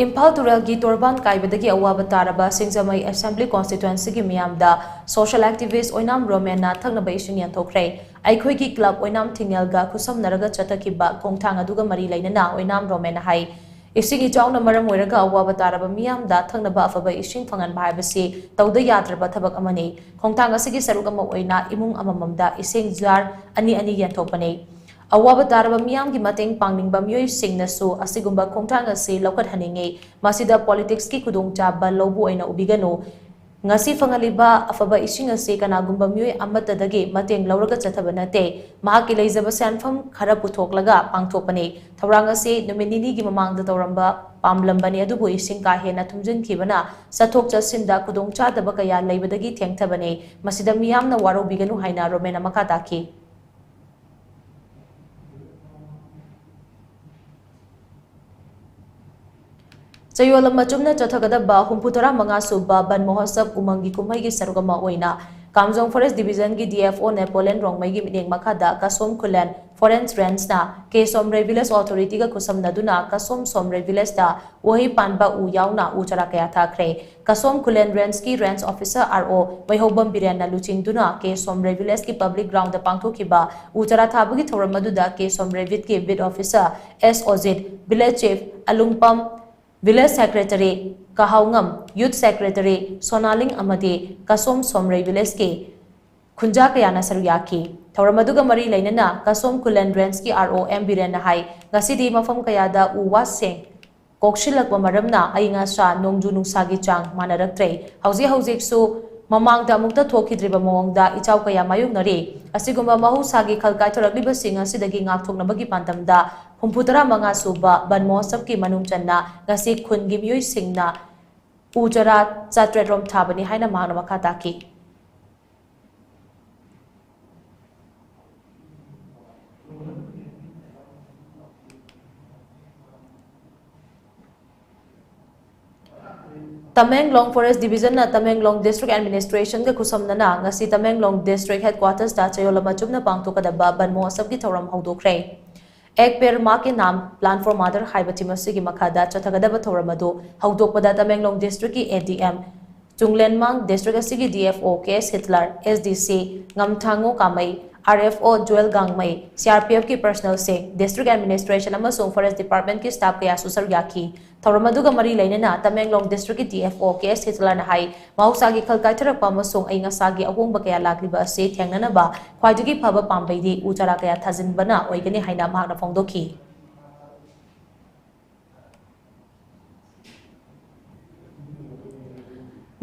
ꯏꯝꯐꯥꯜ ꯇꯨꯔꯦꯜꯒꯤ ꯇꯣꯔꯕꯥꯟ ꯀꯥꯏꯕꯗꯒꯤ ꯑꯋꯥꯕ ꯇꯥꯔꯕ ꯁꯤꯡꯖꯃꯩ ꯑꯦꯁꯦꯝꯕ꯭ꯂꯤ ꯀꯣꯟꯁꯇꯤꯇ꯭ꯋꯦꯟꯁꯤꯒꯤ ꯃꯤꯌꯥꯝꯗ ꯁꯣꯁꯤꯌꯦꯜ ꯑꯦꯛꯇꯤꯚꯤꯁ꯭ꯠ ꯑꯣꯏꯅꯥꯝ ꯔꯣꯃꯦꯟꯅ ꯊꯛꯅꯕ ꯏꯁꯤꯡ ꯌꯦꯟꯊꯣꯛꯈ꯭ꯔꯦ꯫ ꯑꯩꯈꯣꯏꯒꯤ ꯀ꯭ꯂꯕ ꯑꯣꯏꯅꯥꯝ ꯊꯤꯡꯉꯦꯜꯒ ꯈꯨꯠꯁꯝꯅꯔꯒ ꯆꯠꯊꯈꯤꯕ ꯈꯣꯡꯊꯥꯡ ꯑꯗꯨꯒ ꯃꯔꯤ ꯂꯩꯅꯅ ꯑꯣꯏꯅꯥꯝ ꯔꯣꯃꯦꯟꯅ ꯍꯥꯏ, ꯏꯁꯤꯡ ꯏꯆꯥꯎꯅ ꯃꯔꯝ ꯑꯣꯏꯔꯒ ꯑꯋꯥꯕ ꯇꯥꯔꯕ ꯃꯤꯌꯥꯝꯗ ꯊꯛꯅꯕ ꯑꯐꯕ ꯏꯁꯤꯡ ꯐꯪꯍꯟꯕ ꯍꯥꯏꯕꯁꯤ ꯇꯧꯗ ꯌꯥꯗ꯭ꯔꯕ ꯊꯕꯛ ꯑꯃꯅꯤ꯫ ꯈꯣꯡꯊꯥꯡ ꯑꯁꯤꯒꯤ ꯁꯔꯨꯛ ꯑꯃ ꯑꯣꯏꯅ ꯏꯃꯨꯡ ꯑꯃꯃꯝꯗ ꯏꯁꯤꯡ ꯖꯥꯔ ꯑꯅꯤ ꯑꯅꯤ ꯌꯦꯟꯊꯣꯛꯄꯅꯤ꯫ ꯑꯋꯥꯕ ꯇꯥꯔꯕ ꯃꯤꯌꯥꯝꯒꯤ ꯃꯇꯦꯡ ꯄꯥꯡꯅꯤꯡꯕ ꯃꯤꯑꯣꯏꯁꯤꯡꯅꯁꯨ ꯑꯁꯤꯒꯨꯝꯕ ꯈꯣꯡꯊꯥꯡ ꯑꯁꯤ ꯂꯧꯈꯠꯍꯟꯅꯤꯡꯏ꯫ ꯃꯁꯤꯗ ꯄꯣꯂꯤꯇꯤꯛꯁꯀꯤ ꯈꯨꯗꯣꯡꯆꯥꯕ ꯂꯧꯕ ꯑꯣꯏꯅ ꯎꯕꯤꯒꯅꯨ꯫ ꯉꯁꯤ ꯐꯪꯍꯜꯂꯤꯕ ꯑꯐꯕ ꯏꯁꯤꯡ ꯑꯁꯤ ꯀꯅꯥꯒꯨꯝꯕ ꯃꯤꯑꯣꯏ ꯑꯃꯠꯇꯗꯒꯤ ꯃꯇꯦꯡ ꯂꯧꯔꯒ ꯆꯠꯊꯕ ꯅꯠꯇꯦ꯫ ꯃꯍꯥꯛꯀꯤ ꯂꯩꯖꯕ ꯁꯦꯟꯐꯝ ꯈꯔ ꯄꯨꯊꯣꯛꯂꯒ ꯄꯥꯡꯊꯣꯛꯄꯅꯤ꯫ ꯊꯧꯔꯥꯡ ꯑꯁꯤ ꯅꯨꯃꯤꯠ ꯅꯤꯅꯤꯒꯤ ꯃꯃꯥꯡꯗ ꯇꯧꯔꯝꯕ ꯄꯥꯝꯂꯝꯕꯅꯤ, ꯑꯗꯨꯕꯨ ꯏꯁꯤꯡ ꯀꯥ ꯍꯦꯟꯅ ꯊꯨꯝꯖꯤꯟꯈꯤꯕꯅ ꯆꯠꯊꯣꯛ ꯆꯠꯁꯤꯟꯗ ꯈꯨꯗꯣꯡꯆꯥꯗꯕ ꯀꯌꯥ ꯂꯩꯕꯗꯒꯤ ꯊꯦꯡꯊꯕꯅꯤ꯫ ꯃꯁꯤꯗ ꯃꯤꯌꯥꯝꯅ ꯋꯥꯔꯧꯕꯤꯒꯅꯨ ꯍꯥꯏꯅ ꯔꯣꯃꯦꯟꯅ ꯃꯈꯥ ꯇꯥꯈꯤ꯫ ꯆꯌꯣꯜ ꯑꯃ ꯆꯨꯝꯅ ꯆꯠꯊꯒꯗꯕ ꯍꯨꯝꯐꯨ ꯇꯔꯥ ꯃꯉꯥ ꯁꯨꯕ ꯕꯟ ꯃꯍꯣꯠꯁꯕ ꯎꯃꯪꯒꯤ ꯀꯨꯝꯍꯩꯒꯤ ꯁꯔꯨꯛ ꯑꯃ ꯑꯣꯏꯅ ꯀꯥꯝꯖꯣꯡ ꯐꯣꯔꯦꯁ ꯗꯤꯕꯤꯖꯟꯒꯤ ꯗꯤ ꯑꯦꯐ ꯑꯣ ꯅꯦꯄꯣꯂꯤꯌꯟ ꯔꯣꯡꯃꯩꯒꯤ ꯃꯤꯠꯌꯦꯡ ꯃꯈꯥꯗ ꯀꯁꯣꯝ ꯈꯨꯂꯦꯟ ꯐꯣꯔꯦꯁ ꯔꯦꯟꯖꯅ ꯀꯦ ꯁꯣꯝꯔꯩ ꯚꯤꯂꯦꯖ ꯑꯣꯊꯣꯔꯤꯇꯤꯒ ꯈꯨꯠꯁꯝꯅꯗꯨꯅ ꯀꯁꯣꯝ ꯁꯣꯝꯔꯩ ꯚꯤꯂꯦꯖꯇ ꯎꯍꯩ ꯄꯥꯟꯕ ꯎ ꯌꯥꯎꯅ ꯎ ꯆꯥꯔꯥ ꯀꯌꯥ ꯊꯥꯈ꯭ꯔꯦ꯫ ꯀꯁꯣꯝ ꯈꯨꯂꯦꯟ ꯔꯦꯟꯖꯀꯤ ꯔꯦꯟꯖ ꯑꯣꯐꯤꯁꯔ ꯑꯥꯔ ꯑꯣ ꯃꯩꯍꯧꯕꯝ ꯕꯤꯔꯦꯟꯅ ꯂꯨꯆꯤꯡꯗꯨꯅ ꯀꯦ ꯁꯣꯝꯔꯩ ꯚꯤꯂꯦꯖꯀꯤ ꯄꯕ꯭ꯂꯤꯛ ꯒ꯭ꯔꯥꯎꯟꯗ ꯄꯥꯡꯊꯣꯛꯈꯤꯕ ꯎ ꯆꯥꯔꯥ ꯊꯥꯕꯒꯤ ꯊꯧꯔꯝ ꯑꯗꯨꯗ ꯀꯦ ꯁꯣꯝꯔꯩ ꯚꯤꯠꯀꯤ beat officer S Ojit, village chief Alungpam, village secretary Kahaongam, youth secretary Sonaling ꯑꯃꯗꯤ ꯀꯁꯣꯝ ꯁꯣꯝꯔꯩ ꯚꯤꯂꯦꯖꯀꯤ ꯈꯨꯟꯖꯥ ꯀꯌꯥꯅ ꯁꯔꯨꯛ ꯌꯥꯈꯤ꯫ ꯊꯧꯔꯝ ꯑꯗꯨꯒ ꯃꯔꯤ ꯂꯩꯅꯅ ꯀꯁꯣꯝ ꯈꯨꯂꯦꯟ ꯔꯦꯟꯖꯀꯤ ꯑꯥꯔ ꯑꯣ ꯑꯦꯝ ꯕꯤꯔꯦꯟꯅ ꯍꯥꯏ, ꯉꯁꯤꯗꯤ ꯃꯐꯝ ꯀꯌꯥꯗ ꯎ ꯋꯥꯁꯤꯡ ꯀꯣꯛꯁꯤꯜꯂꯛꯄ ꯃꯔꯝꯅ ꯑꯏꯪ ꯑꯁꯥ ꯅꯣꯡꯖꯨ ꯅꯨꯡꯁꯥꯒꯤ ꯆꯥꯡ ꯃꯥꯟꯅꯔꯛꯇ꯭ꯔꯦ꯫ ꯍꯧꯖꯤꯛ ꯍꯧꯖꯤꯛꯁꯨ ꯃꯃꯥꯡꯗ ꯑꯃꯨꯛꯇ ꯊꯣꯛꯈꯤꯗ꯭ꯔꯤꯕ ꯃꯑꯣꯡꯗ ꯏꯆꯥꯎ ꯀꯌꯥ ꯃꯥꯌꯣꯛꯅꯔꯤ꯫ ꯑꯁꯤꯒꯨꯝꯕ ꯃꯍꯧꯁꯥꯒꯤ ꯈꯜ ꯀꯥꯏꯊꯔꯛꯂꯤꯕꯁꯤꯡ ꯑꯁꯤꯗꯒꯤ ꯉꯥꯛꯊꯣꯛꯅꯕꯒꯤ ꯄꯥꯟꯗꯝꯗ ꯍꯨꯝꯐꯨ ꯇꯔꯥ ꯃꯉꯥ ꯁꯨꯕ ꯕꯟ ꯃꯍꯣꯠꯁꯕꯀꯤ ꯃꯅꯨꯡ ꯆꯟꯅ ꯉꯁꯤ ꯈꯨꯟꯒꯤ ꯃꯤꯑꯣꯏꯁꯤꯡꯅ ꯎ ꯆꯥꯔꯥ ꯆꯥꯇ꯭ꯔꯦꯠ ꯔꯣꯝ ꯊꯥꯕꯅꯤ ꯍꯥꯏꯅ ꯃꯍꯥꯛꯅ ꯃꯈꯥ ꯇꯥꯈꯤ꯫ ꯇꯃꯦꯡꯂꯣꯡ ꯐꯣꯔꯦꯁ ꯗꯤꯕꯤꯖꯟꯅ ꯇꯃꯦꯡꯂꯣꯡ ꯗꯤꯁꯇ꯭ꯔꯤꯛ ꯑꯦꯗꯃꯤꯅꯤꯁꯇ꯭ꯔꯦꯁꯟꯒ ꯈꯨꯠꯁꯝꯅꯅ ꯉꯁꯤ ꯇꯃꯦꯡꯂꯣꯡ ꯗꯤꯁꯇ꯭ꯔꯤꯛ ꯍꯦꯗꯀ꯭ꯋꯥꯇꯔꯁꯇ ꯆꯌꯣꯜ ꯑꯃ ꯆꯨꯞꯅ ꯄꯥꯡꯊꯣꯛꯀꯗꯕ ꯕꯟ ꯃꯍꯣꯠꯁꯕꯀꯤ ꯊꯧꯔꯝ ꯍꯧꯗꯣꯛꯈ꯭ꯔꯦ꯫ ꯑꯦꯛ ꯄꯦꯔ ꯃꯥ ꯀꯦ ꯅꯥꯝ, ꯄ꯭ꯂꯥꯟ ꯐꯣꯔ ꯃꯥꯗꯔ ꯍꯥꯏꯕ ꯊꯤꯝ ꯑꯁꯤꯒꯤ ꯃꯈꯥꯗ ꯆꯠꯊꯒꯗꯕ ꯊꯧꯔꯝ ꯑꯗꯨ ꯍꯧꯗꯣꯛꯄꯗ ꯇꯃꯦꯡꯂꯣꯡ ꯗꯤꯁꯇ꯭ꯔꯤꯛꯀꯤ ꯑꯦ ꯗꯤ ꯑꯦꯝ, ꯆꯨꯡꯂꯦꯟꯃꯥꯡ, ꯗꯤꯁꯇ꯭ꯔꯤꯛ ꯑꯁꯤꯒꯤ ꯗꯤ ꯑꯦꯐ ꯑꯣ ꯀꯦ ꯑꯦꯁ ꯍꯤꯠꯂꯔ, ꯑꯦꯁ ꯗꯤ ꯁꯤ ꯉꯝꯊꯥꯡꯉꯣ ꯀꯥꯃꯩ, R F O Jewel Gangmei, C R P ꯑꯦꯐꯀꯤ ꯄꯔꯁꯅꯦꯜꯁꯤꯡ, ꯗꯤꯁꯇ꯭ꯔꯤꯛ ꯑꯦꯗꯃꯤꯅꯤꯁꯇ꯭ꯔꯦꯁꯟ ꯑꯃꯁꯨꯡ ꯐꯣꯔꯦꯁ ꯗꯤꯄꯥꯔꯠꯃꯦꯟꯠꯀꯤ ꯁ꯭ꯇꯥꯐ ꯀꯌꯥꯁꯨ ꯁꯔꯨꯛ ꯌꯥꯈꯤ꯫ ꯊꯧꯔꯝ ꯑꯗꯨꯒ ꯃꯔꯤ ꯂꯩꯅꯅ ꯇꯃꯦꯡꯂꯣꯡ ꯗꯤꯁꯇ꯭ꯔꯤꯛꯀꯤ ꯗꯤ ꯑꯦꯐ ꯑꯣ ꯀꯦ ꯑꯦꯁ ꯍꯤꯠꯂꯔꯅ ꯍꯥꯏ, ꯃꯍꯧꯁꯥꯒꯤ ꯈꯜ ꯀꯥꯏꯊꯔꯛꯄ ꯑꯃꯁꯨꯡ ꯑꯏꯪ ꯑꯁꯥꯒꯤ ꯑꯍꯣꯡꯕ ꯀꯌꯥ ꯂꯥꯛꯂꯤꯕ ꯑꯁꯤ ꯊꯦꯡꯅꯅꯕ ꯈ꯭ꯋꯥꯏꯗꯒꯤ ꯐꯕ ꯄꯥꯝꯕꯩꯗꯤ ꯎ ꯆꯥꯔꯥ ꯀꯌꯥ ꯊꯥꯖꯤꯟꯕꯅ ꯑꯣꯏꯒꯅꯤ ꯍꯥꯏꯅ ꯃꯍꯥꯛꯅ ꯐꯣꯡꯗꯣꯛꯈꯤ꯫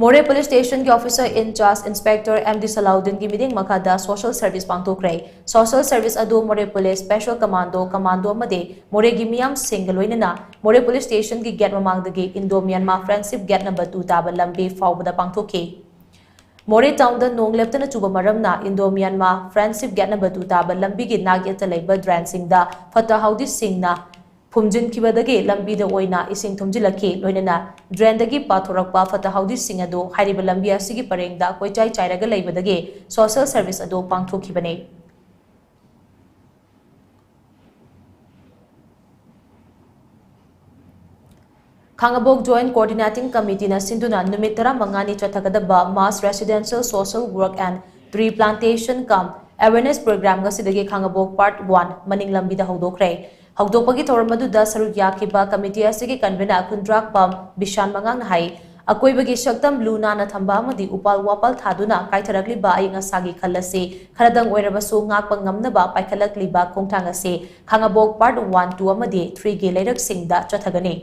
ꯃꯣꯔꯦ ꯄꯨꯂꯤꯁ ꯁ꯭ꯇꯦꯁꯟꯒꯤ ꯑꯣꯐꯤꯁꯔ ꯏꯟ ꯆꯥꯔꯖ ꯏꯟꯁꯄꯦꯛꯇꯔ ꯑꯦꯝ ꯗꯤ ꯁꯂꯥꯎꯗꯤꯟꯒꯤ ꯃꯤꯠꯌꯦꯡ ꯃꯈꯥꯗ ꯁꯣꯁꯤꯌꯦꯜ ꯁꯔꯚꯤꯁ ꯄꯥꯡꯊꯣꯛꯈ꯭ꯔꯦ꯫ ꯁꯣꯁꯤꯌꯦꯜ ꯁꯔꯚꯤꯁ ꯑꯗꯨ ꯃꯣꯔꯦ ꯄꯨꯂꯤꯁ ꯁ꯭ꯄꯦꯁꯦꯜ ꯀꯃꯥꯟꯗꯣ, ꯀꯃꯥꯟꯗꯣ ꯑꯃꯗꯤ ꯃꯣꯔꯦꯒꯤ ꯃꯤꯌꯥꯝꯁꯤꯡꯒ ꯂꯣꯏꯅꯅ ꯃꯣꯔꯦ ꯄꯨꯂꯤꯁ ꯁ꯭ꯇꯦꯁꯟꯒꯤ ꯒꯦꯠ ꯃꯃꯥꯡꯗꯒꯤ Indo Myanmar friendship gate number two ꯇꯥꯕ ꯂꯝꯕꯤ ꯐꯥꯎꯕꯗ ꯄꯥꯡꯊꯣꯛꯈꯤ꯫ ꯃꯣꯔꯦ ꯇꯥꯎꯟꯗ ꯅꯣꯡ ꯂꯦꯞꯇꯅ ꯆꯨꯕ ꯃꯔꯝꯅ Indo Myanmar friendship gate number two ꯇꯥꯕ ꯂꯝꯕꯤꯒꯤ ꯅꯥꯛ ꯌꯦꯠꯇ ꯂꯩꯕ ꯗ꯭ꯔꯦꯟꯁꯤꯡꯗ ꯐꯠꯇ ꯍꯥꯎꯗꯤꯁꯤꯡꯅ ꯐꯨꯝꯖꯤꯟꯈꯤꯕꯗꯒꯤ ꯂꯝꯕꯤꯗ ꯑꯣꯏꯅ ꯏꯁꯤꯡ ꯊꯨꯝꯖꯤꯜꯂꯛꯈꯤ꯫ ꯂꯣꯏꯅꯅ drainꯗꯒꯤ ꯄꯥꯊꯣꯔꯛꯄ ꯐꯠꯇ ꯍꯥꯎꯗꯤꯁꯤꯡ ꯑꯗꯨ ꯍꯥꯏꯔꯤꯕ ꯂꯝꯕꯤ ꯑꯁꯤꯒꯤ ꯄꯔꯦꯡꯗ ꯀꯣꯏꯆꯥꯏ ꯆꯥꯏꯔꯒ ꯂꯩꯕꯗꯒꯤ social service ꯑꯗꯨ ꯄꯥꯡꯊꯣꯛꯈꯤꯕꯅꯤ꯫ ꯈꯥꯉꯕꯣꯛ Joint Coordinating Committeeꯅ ꯁꯤꯟꯗꯨꯅ ꯅꯨꯃꯤꯠ ꯇꯔꯥꯃꯉꯥꯅꯤ ꯆꯠꯊꯒꯗꯕ Mass Residential Social Work and Tree Plantation cum Awareness Program ꯉꯁꯤꯗꯒꯤ ꯈꯥꯉꯕꯣꯛ Part One ꯃꯅꯤꯡ ꯂꯝꯕꯤꯗ ꯍꯧꯗꯣꯛꯈ꯭ꯔꯦ꯫ ꯍꯧꯗꯣꯛꯄꯒꯤ ꯊꯧꯔꯝ ꯑꯗꯨꯗ ꯁꯔꯨꯛ ꯌꯥꯈꯤꯕ committee ꯑꯁꯤꯒꯤ convener ꯈꯨꯟꯗ꯭ꯔꯥꯛꯄꯝ ꯕꯤꯁꯥꯟ ꯃꯉꯥꯡꯅ ꯍꯥꯏ, ꯑꯀꯣꯏꯕꯒꯤ ꯁꯛꯇꯝ ꯂꯨ ꯅꯥꯟꯅ ꯊꯝꯕ ꯑꯃꯗꯤ ꯎꯄꯥꯜ ꯋꯥꯄꯥꯜ ꯊꯥꯗꯨꯅ ꯀꯥꯏꯊꯔꯛꯂꯤꯕ ꯑꯏꯪ ꯑꯁꯥꯒꯤ ꯈꯜ ꯑꯁꯤ ꯈꯔꯗꯪ ꯑꯣꯏꯔꯕꯁꯨ ꯉꯥꯛꯄ ꯉꯝꯅꯕ ꯄꯥꯏꯈꯠꯂꯛꯂꯤꯕ ꯈꯣꯡꯊꯥꯡ ꯑꯁꯤ ꯈꯥꯉꯕꯣꯛ Part One, Two ꯑꯃꯗꯤ Threeꯒꯤ ꯂꯩꯔꯛꯁꯤꯡꯗ ꯆꯠꯊꯒꯅꯤ꯫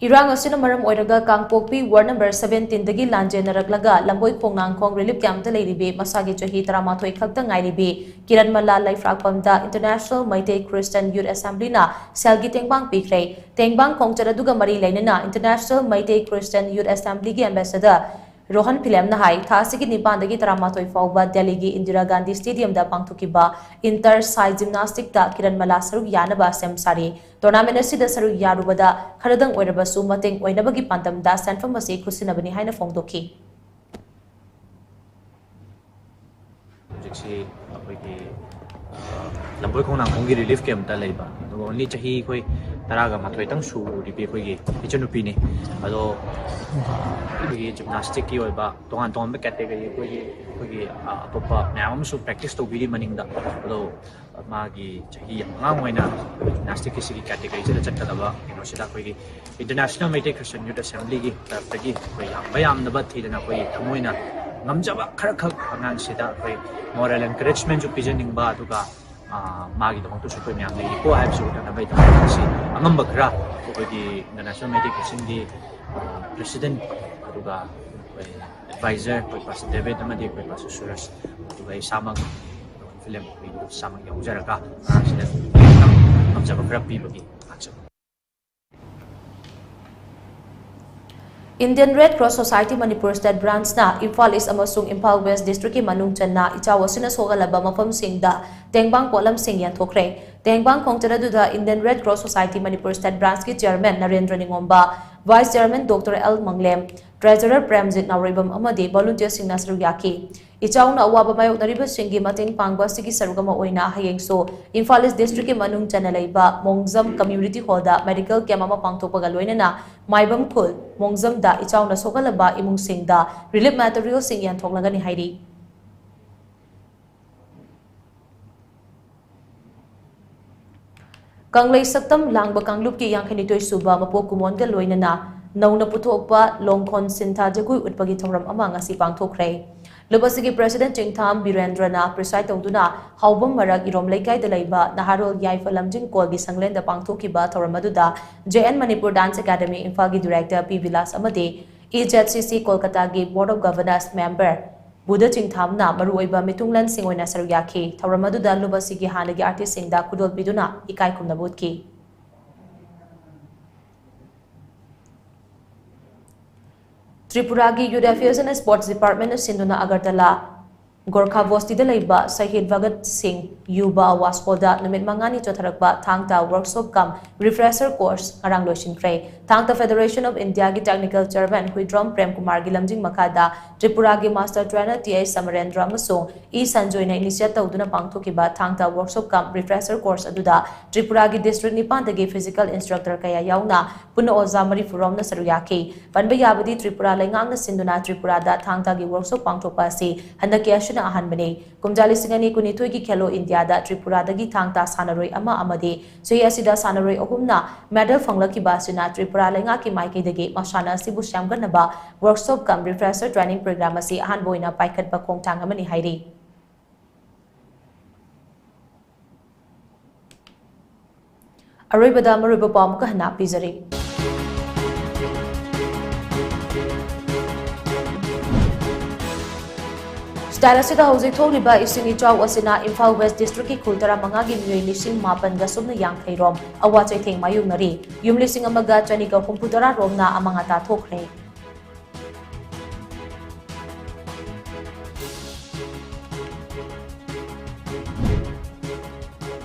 ꯏꯔꯥꯡ ꯑꯁꯤꯅ ꯃꯔꯝ ꯑꯣꯏꯔꯒ ꯀꯥꯡꯄꯣꯛꯄꯤ Ward number seventeenꯗꯒꯤ ꯂꯥꯟꯖꯦꯟꯅꯔꯛꯂꯒ ꯂꯝꯕꯣꯏ ꯈꯣꯡꯅꯥꯡꯈꯣꯡ relief campꯇ ꯂꯩꯔꯤꯕꯤ ꯃꯁꯥꯒꯤ ꯆꯍꯤ ꯇꯔꯥꯃꯥꯊꯣꯏ ꯈꯛꯇ ꯉꯥꯏꯔꯤꯕꯤ ꯀꯤꯔꯟꯃꯂꯥ ꯂꯩꯐ꯭ꯔꯥꯛꯄꯝꯗ International Meitei Christian Youth Assemblyꯅ ꯁꯦꯜꯒꯤ ꯇꯦꯡꯕꯥꯡ ꯄꯤꯈ꯭ꯔꯦ꯫ ꯇꯦꯡꯕꯥꯡ ꯈꯣꯡꯆꯠ ꯑꯗꯨꯒ ꯃꯔꯤ ꯂꯩꯅꯅ International Meitei Christian Youth Assemblyꯒꯤ ambassador Rohan ꯐꯤꯂꯦꯝꯅ ꯍꯥꯏ, ꯊꯥ ꯑꯁꯤꯒꯤ ꯅꯤꯄꯥꯟꯗꯒꯤ ꯇꯔꯥꯃꯥꯊꯣꯏ ꯐꯥꯎꯕ ꯗꯦꯜꯂꯤꯒꯤ ꯏꯟꯗꯤꯔꯥ ꯒꯥꯟꯙꯤ Stadiumꯗ ꯄꯥꯡꯊꯣꯛꯈꯤꯕ Inter Sai Gymnasticꯇ ꯀꯤꯔꯟꯃꯂꯥ ꯁꯔꯨꯛ ꯌꯥꯅꯕ ꯁꯦꯝ ꯁꯥꯔꯤ꯫ Tournament ꯑꯁꯤꯗ ꯁꯔꯨꯛ ꯌꯥꯔꯨꯕꯗ ꯈꯔꯗꯪ ꯑꯣꯏꯔꯕꯁꯨ ꯃꯇꯦꯡ ꯑꯣꯏꯅꯕꯒꯤ ꯄꯥꯟꯗꯝꯗ ꯁꯦꯟꯐꯝ ꯑꯁꯤ ꯈꯨꯠꯁꯤꯟꯅꯕꯅꯤ ꯍꯥꯏꯅ ꯐꯣꯡꯗꯣꯛꯈꯤ꯫ ꯍꯧꯖꯤꯛꯁꯤ ꯑꯩꯈꯣꯏꯒꯤ, ꯑ, ꯂꯝꯕꯣꯏ ꯈꯣꯡꯅꯥꯡꯈꯣꯡꯒꯤ relief campꯇ ꯂꯩꯕ, ꯑꯗꯨꯒ only ꯆꯍꯤ ꯑꯩꯈꯣꯏ ꯇꯔꯥꯒ ꯃꯥꯊꯣꯏꯇꯪ ꯁꯨꯔꯤꯕꯤ ꯑꯩꯈꯣꯏꯒꯤ ꯏꯆꯟꯅꯨꯄꯤꯅꯤ꯫ ꯑꯗꯣ, ꯑ, ꯑꯩꯈꯣꯏꯒꯤ gymnasticꯀꯤ ꯑꯣꯏꯕ ꯇꯣꯉꯥꯟ ꯇꯣꯉꯥꯟꯕ category ꯑꯩꯈꯣꯏꯒꯤ, ꯑꯩꯈꯣꯏꯒꯤ, ꯑ, ꯑꯇꯣꯞꯄ ꯃꯌꯥꯝ ꯑꯃꯁꯨ practice ꯇꯧꯕꯤꯔꯤ ꯃꯅꯤꯡꯗ꯫ ꯑꯗꯣ ꯃꯥꯒꯤ ꯆꯍꯤ ꯌꯥꯝ ꯑꯉꯥꯡ ꯑꯣꯏꯅ gymnasticꯀꯤ ꯁꯤꯒꯤ categoryꯁꯤꯗ ꯆꯠꯀꯗꯕ ꯀꯩꯅꯣꯁꯤꯗ ꯑꯩꯈꯣꯏꯒꯤ International Meitei Christian Youth Assemblyꯒꯤ ꯇꯔꯞꯇꯒꯤ ꯑꯩꯈꯣꯏ ꯌꯥꯝꯕ ꯌꯥꯝꯗꯕ ꯊꯤꯗꯅ ꯑꯩꯈꯣꯏ ꯊꯃꯣꯏꯅ ꯉꯝꯖꯕ ꯈꯔꯈꯛ ꯑꯉꯥꯡꯁꯤꯗ ꯑꯩꯈꯣꯏ moral encouragementꯁꯨ ꯄꯤꯖꯅꯤꯡꯕ, ꯑꯗꯨꯒ, ꯑ, ꯃꯥꯒꯤꯗꯃꯛꯇꯁꯨ ꯑꯩꯈꯣꯏ ꯃꯌꯥꯝ ꯂꯩꯔꯤꯀꯣ ꯍꯥꯏꯕꯁꯤ ꯎꯠꯅꯅꯕꯒꯤꯗꯃꯛꯇ ꯉꯁꯤ ꯑꯉꯝꯕ ꯈꯔ ꯑꯩꯈꯣꯏꯒꯤ International Meitei Christianꯒꯤ, ꯑ, president, ꯑꯗꯨꯒ ꯑꯩꯈꯣꯏ advisor, ꯑꯩꯈꯣꯏ Pastor David ꯑꯃꯗꯤ ꯑꯩꯈꯣꯏ Pastor ꯁꯨꯔꯖ, ꯑꯗꯨꯒ ꯑꯩ ꯏꯁꯥꯃꯛ ꯐꯤꯂꯝ ꯑꯩꯈꯣꯏ ꯏꯁꯥꯃꯛ ꯌꯥꯎꯖꯔꯒ ꯑꯉꯥꯡꯁꯤꯗ ꯉꯝꯖꯕ ꯈꯔ ꯄꯤꯕꯒꯤ ꯂꯥꯛꯆꯕꯅꯤ꯫ Indian Red Cross Society Manipur State Branch ꯅ ꯏꯝꯐꯥꯜ ꯏꯁ ꯑꯃꯁꯨꯡ ꯏꯝꯐꯥꯜ ꯋꯦꯁ ꯗꯤꯁꯇ꯭ꯔꯤꯛꯀꯤ ꯃꯅꯨꯡ ꯆꯟꯅ ꯏꯆꯥꯎ ꯑꯁꯤꯅ ꯁꯣꯛꯍꯜꯂꯕ ꯃꯐꯝꯁꯤꯡꯗ ꯇꯦꯡꯕꯥꯡ ꯄꯣꯠꯂꯝꯁꯤꯡ ꯌꯦꯟꯊꯣꯛꯈ꯭ꯔꯦ꯫ ꯇꯦꯡꯕꯥꯡ ꯈꯣꯡꯆꯠ ꯑꯗꯨꯗ Indian Red Cross Society Manipur State Branch ꯀꯤ Chairman Narendra Ningomba, Vice Chairman Doctor L Manglem, Treasurer Premjit Naoreibam ꯑꯃꯗꯤ volunteer ꯁꯤꯡꯅ ꯁꯔꯨꯛ ꯌꯥꯈꯤ꯫ ꯏꯆꯥꯎꯅ ꯑꯋꯥꯕ ꯃꯥꯌꯣꯛꯅꯔꯤꯕꯁꯤꯡꯒꯤ ꯃꯇꯦꯡ ꯄꯥꯡꯕ ꯑꯁꯤꯒꯤ ꯁꯔꯨꯛ ꯑꯃ ꯑꯣꯏꯅ ꯍꯌꯦꯡꯁꯨ ꯏꯝꯐꯥꯜ ꯏꯁ ꯗꯤꯁꯇ꯭ꯔꯤꯛꯀꯤ ꯃꯅꯨꯡ ꯆꯟꯅ ꯂꯩꯕ ꯃꯣꯡꯖꯝ ꯀꯝꯌꯨꯅꯤꯇꯤ ꯍꯣꯜꯗ ꯃꯦꯗꯤꯀꯦꯜ ꯀꯦꯝꯞ ꯑꯃ ꯄꯥꯡꯊꯣꯛꯄꯒ ꯂꯣꯏꯅꯅ ꯃꯥꯏꯕꯝ ꯈꯨꯜ ꯃꯣꯡꯖꯝꯗ ꯏꯆꯥꯎꯅ ꯁꯣꯛꯍꯜꯂꯕ ꯏꯃꯨꯡꯁꯤꯡꯗ ꯔꯤꯂꯤꯐ ꯃꯦꯇꯔꯤꯌꯦꯜꯁꯤꯡ ꯌꯦꯟꯊꯣꯛꯂꯒꯅꯤ ꯍꯥꯏꯔꯤ꯫ ꯀꯪꯂꯩ ꯁꯛꯇꯝ ꯂꯥꯡꯕ ꯀꯥꯡꯂꯨꯞꯀꯤ ꯌꯥꯡꯈꯩꯅꯤꯊꯣꯏ ꯁꯨꯕ ꯃꯄꯣꯛ ꯀꯨꯝꯑꯣꯟꯒ ꯂꯣꯏꯅꯅ ꯅꯧꯅ ꯄꯨꯊꯣꯛꯄ ꯂꯣꯡꯈꯣꯟ ꯁꯤꯟꯊꯥ ꯖꯒꯣꯏ ꯎꯠꯄꯒꯤ ꯊꯧꯔꯝ ꯑꯃ ꯉꯁꯤ ꯄꯥꯡꯊꯣꯛꯈ꯭ꯔꯦ꯫ ꯂꯨꯞ ꯑꯁꯤꯒꯤ President ꯆꯤꯡꯊꯥꯝ ꯕꯤꯔꯦꯟꯗ꯭ꯔꯅ preside ꯇꯧꯗꯨꯅ ꯍꯥꯎꯕꯝ ꯃꯔꯛ ꯏꯔꯣꯝ ꯂꯩꯀꯥꯏꯗ ꯂꯩꯕ ꯅꯍꯥꯔꯣꯜ ꯌꯥꯏꯐ ꯂꯝꯖꯤꯡ ꯀꯣꯜꯒꯤ ꯁꯪꯂꯦꯟꯗ ꯄꯥꯡꯊꯣꯛꯈꯤꯕ ꯊꯧꯔꯝ ꯑꯗꯨꯗ J N Manipur Dance Academy ꯏꯝꯐꯥꯜꯒꯤ Director ꯄꯤ ꯕꯤꯂꯥꯁ ꯑꯃꯗꯤ E Z C C ꯀꯣꯜꯀꯇꯥꯒꯤ Board of Governors member Budha ꯆꯤꯡꯊꯥꯝꯅ ꯃꯔꯨꯑꯣꯏꯕ ꯃꯤꯊꯨꯡꯂꯦꯟꯁꯤꯡ ꯑꯣꯏꯅ ꯁꯔꯨꯛ ꯌꯥꯈꯤ꯫ ꯊꯧꯔꯝ ꯑꯗꯨꯗ ꯂꯨꯞ ꯑꯁꯤꯒꯤ ꯍꯥꯟꯅꯒꯤ artistꯁꯤꯡꯗ ꯈꯨꯗꯣꯜ ꯄꯤꯗꯨꯅ ꯏꯀꯥꯏ ꯈꯨꯝꯅꯕ ꯎꯠꯈꯤ꯫ ꯇ꯭ꯔꯤꯄꯨꯔꯥꯒꯤ Youth Affairs and Sports Departmentꯅ ꯁꯤꯟꯗꯨꯅ ꯑꯒꯔꯇꯂꯥ ꯒꯣꯔꯈꯥ ꯕꯣꯁꯇꯤꯗ ꯂꯩꯕ ꯁꯍꯤꯗ ꯚꯒꯠ ꯁꯤꯡ ꯌꯨꯕ ꯑꯋꯥꯁ ꯍꯣꯜꯗ ꯅꯨꯃꯤꯠ ꯃꯉꯥꯅꯤ ꯆꯠꯊꯔꯛꯄ ꯊꯥꯡ ꯇꯥ workshop cum refresher course ꯉꯔꯥꯡ ꯂꯣꯏꯁꯤꯟꯈ꯭ꯔꯦ꯫ ꯊꯥꯡ ꯇꯥ Federation of Indiaꯒꯤ Technical Chairman Huidrom Prem ꯀꯨꯃꯥꯔꯒꯤ ꯂꯝꯖꯤꯡ ꯃꯈꯥꯗ ꯇ꯭ꯔꯤꯄꯨꯔꯥꯒꯤ Master Trainer T H ꯁꯃꯔꯦꯟꯗ꯭ꯔ ꯑꯃꯁꯨꯡ E ꯁꯟꯖꯣꯏꯅ initiate ꯇꯧꯗꯨꯅ ꯄꯥꯡꯊꯣꯛꯈꯤꯕ ꯊꯥꯡ ꯇꯥ workshop cum refresher course ꯑꯗꯨꯗ ꯇ꯭ꯔꯤꯄꯨꯔꯥꯒꯤ district ꯅꯤꯄꯥꯟꯗꯒꯤ physical instructor ꯀꯌꯥ ꯌꯥꯎꯅ ꯄꯨꯟꯅ ꯑꯣꯖꯥ ꯃꯔꯤꯐꯨ ꯔꯣꯝꯅ ꯁꯔꯨꯛ ꯌꯥꯈꯤ꯫ ꯄꯟꯕ ꯌꯥꯕꯗꯤ ꯇ꯭ꯔꯤꯄꯨꯔꯥ ꯂꯩꯉꯥꯛꯅ ꯁꯤꯟꯗꯨꯅ ꯇ꯭ꯔꯤꯄꯨꯔꯥꯗ ꯊꯥꯡ ꯇꯥꯒꯤ workshop ꯄꯥꯡꯊꯣꯛꯄ ꯑꯁꯤ ꯍꯟꯗꯛꯀꯤ ꯑꯁꯤꯅ ꯑꯍꯥꯟꯕꯅꯤ꯫ ꯀꯨꯝꯖꯥ ꯂꯤꯁꯤꯡ ꯑꯅꯤ ꯀꯨꯟꯅꯤꯊꯣꯏꯒꯤ ꯈꯦꯂꯣ ꯏꯟꯗꯤꯌꯥꯗ ꯇ꯭ꯔꯤꯄꯨꯔꯥꯗꯒꯤ ꯊꯥꯡ ꯇꯥ ꯁꯥꯟꯅꯔꯣꯏ ꯑꯃ ꯑꯃꯗꯤ ꯆꯍꯤ ꯑꯁꯤꯗ ꯁꯥꯟꯅꯔꯣꯏ ꯑꯍꯨꯝꯅ medal ꯐꯪꯂꯛꯈꯤꯕ ꯑꯁꯤꯅ ꯇ꯭ꯔꯤꯄꯨꯔꯥ ꯂꯩꯉꯥꯛꯀꯤ ꯃꯥꯏꯀꯩꯗꯒꯤ ꯃꯁꯥꯟꯅ ꯑꯁꯤꯕꯨ ꯁꯦꯝꯒꯠꯅꯕ workshop cum refresher training program ꯑꯁꯤ ꯑꯍꯥꯟꯕ ꯑꯣꯏꯅ ꯄꯥꯏꯈꯠꯄ ꯈꯣꯡꯊꯥꯡ ꯑꯃꯅꯤ ꯍꯥꯏꯔꯤ꯫ ꯑꯔꯣꯏꯕꯗ ꯃꯔꯨꯑꯣꯏꯕ ꯄꯥꯎ ꯑꯃꯨꯛꯀ ꯍꯟꯅ ꯄꯤꯖꯔꯤ꯫ State ꯑꯁꯤꯗ ꯍꯧꯖꯤꯛ ꯊꯣꯛꯂꯤꯕ ꯏꯁꯤꯡ ꯏꯆꯥꯎ ꯑꯁꯤꯅ ꯏꯝꯐꯥꯜ ꯋꯦꯁ ꯗꯤꯁꯇ꯭ꯔꯤꯛꯀꯤ ꯈꯨꯜ ꯇꯔꯥꯃꯉꯥꯒꯤ ꯃꯤꯑꯣꯏ ꯂꯤꯁꯤꯡ ꯃꯥꯄꯟꯒ ꯁꯨꯞꯅ ꯌꯥꯡꯈꯩ ꯔꯣꯝ ꯑꯋꯥ ꯆꯩꯊꯦꯡ ꯃꯥꯌꯣꯛꯅꯔꯤ꯫ ꯌꯨꯝ ꯂꯤꯁꯤꯡ ꯑꯃꯒ ꯆꯅꯤꯒ ꯍꯨꯝꯐꯨ ꯇꯔꯥ ꯔꯣꯝꯅ ꯑꯃꯥꯡ ꯑꯇꯥ ꯊꯣꯛꯈ꯭ꯔꯦ꯫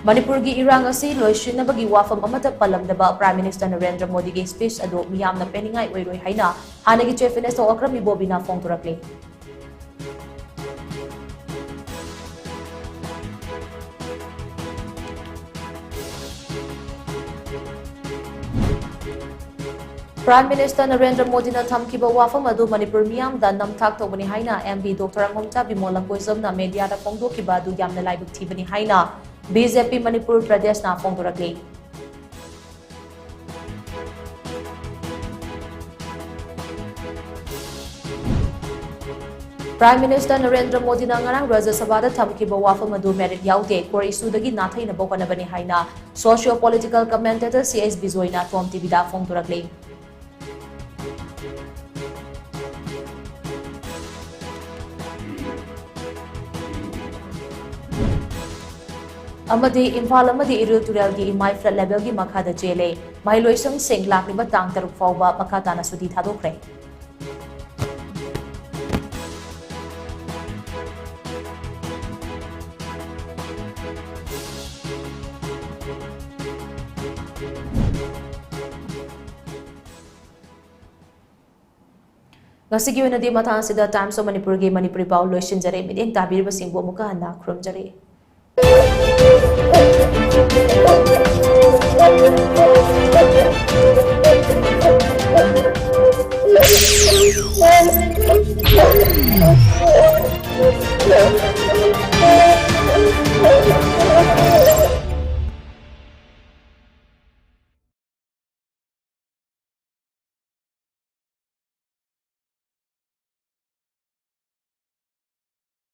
ꯃꯅꯤꯄꯨꯔꯒꯤ ꯏꯔꯥꯡ ꯑꯁꯤ ꯂꯣꯏꯁꯤꯟꯅꯕꯒꯤ ꯋꯥꯐꯝ ꯑꯃꯠꯇ ꯄꯜꯂꯝꯗꯕ Prime Minister ꯅꯔꯦꯟꯗ꯭ꯔ ꯃꯣꯗꯤꯒꯤ speech ꯑꯗꯨ ꯃꯤꯌꯥꯝꯅ ꯄꯦꯟꯅꯤꯡꯉꯥꯏ ꯑꯣꯏꯔꯣꯏ ꯍꯥꯏꯅ ꯍꯥꯟꯅꯒꯤ Chief Minister Okram ꯏꯕꯣꯕꯤꯅ ꯐꯣꯡꯗꯣꯔꯛꯂꯤ꯫ Prime Minister Narendra ꯃꯣꯗꯤꯅ ꯊꯝꯈꯤꯕ ꯋꯥꯐꯝ ꯑꯗꯨ ꯃꯅꯤꯄꯨꯔ ꯃꯤꯌꯥꯝꯗ ꯅꯝꯊꯥꯛ ꯇꯧꯕꯅꯤ ꯍꯥꯏꯅ MP doctor Angomcha Bimol ꯂꯪꯀꯣꯏꯖꯝꯅ media ꯗ ꯐꯣꯡꯗꯣꯛꯈꯤꯕ ꯑꯗꯨ ꯌꯥꯝꯅ ꯂꯥꯏꯕꯛ ꯊꯤꯕꯅꯤ ꯍꯥꯏꯅ BJP Manipur ꯄ꯭ꯔꯗꯦꯁꯅ ꯐꯣꯡꯗꯣꯔꯛꯂꯤ꯫ Prime Minister Narendra ꯃꯣꯗꯤꯅ ꯉꯔꯥꯡ ꯔꯥꯖ꯭ꯌ ꯁꯚꯥꯗ ꯊꯝꯈꯤꯕ ꯋꯥꯐꯝ ꯑꯗꯨ merit ꯌꯥꯎꯗꯦ, core issue ꯗꯒꯤ ꯅꯥꯊꯩꯅꯕ ꯍꯣꯠꯅꯕꯅꯤ ꯍꯥꯏꯅ socio political commentator C H ꯕꯤꯖꯣꯏꯅ Tom TV ꯗ ꯐꯣꯡꯗꯣꯔꯛꯂꯤ꯫ ꯑꯃꯗꯤ ꯏꯝꯐꯥꯜ ꯑꯃꯗꯤ ꯏꯔꯤꯜ ꯇꯨꯔꯦꯜꯒꯤ ꯏꯃꯥꯏ flood level ꯒꯤ ꯃꯈꯥꯗ ꯆꯦꯜꯂꯦ꯫ ꯃꯍꯩꯂꯣꯏꯁꯪꯁꯤꯡ ꯂꯥꯛꯂꯤꯕ ꯇꯥꯡ ꯇꯔꯨꯛ ꯐꯥꯎꯕ ꯃꯈꯥ ꯇꯥꯅ ꯁꯨꯇꯤ ꯊꯥꯗꯣꯛꯈ꯭ꯔꯦ꯫ ꯉꯁꯤꯒꯤ ꯑꯣꯏꯅꯗꯤ ꯃꯇꯥꯡ ꯑꯁꯤꯗ Times of Manipur ꯒꯤ ꯃꯅꯤꯄꯨꯔꯤ ꯄꯥꯎ ꯂꯣꯏꯁꯤꯟꯖꯔꯦ꯫ ꯃꯤꯠꯌꯦꯡ ꯇꯥꯕꯤꯔꯤꯕꯁꯤꯡꯕꯨ ꯑꯃꯨꯛꯀ ꯍꯟꯅ ꯈꯨꯔꯨꯝꯖꯔꯤ꯫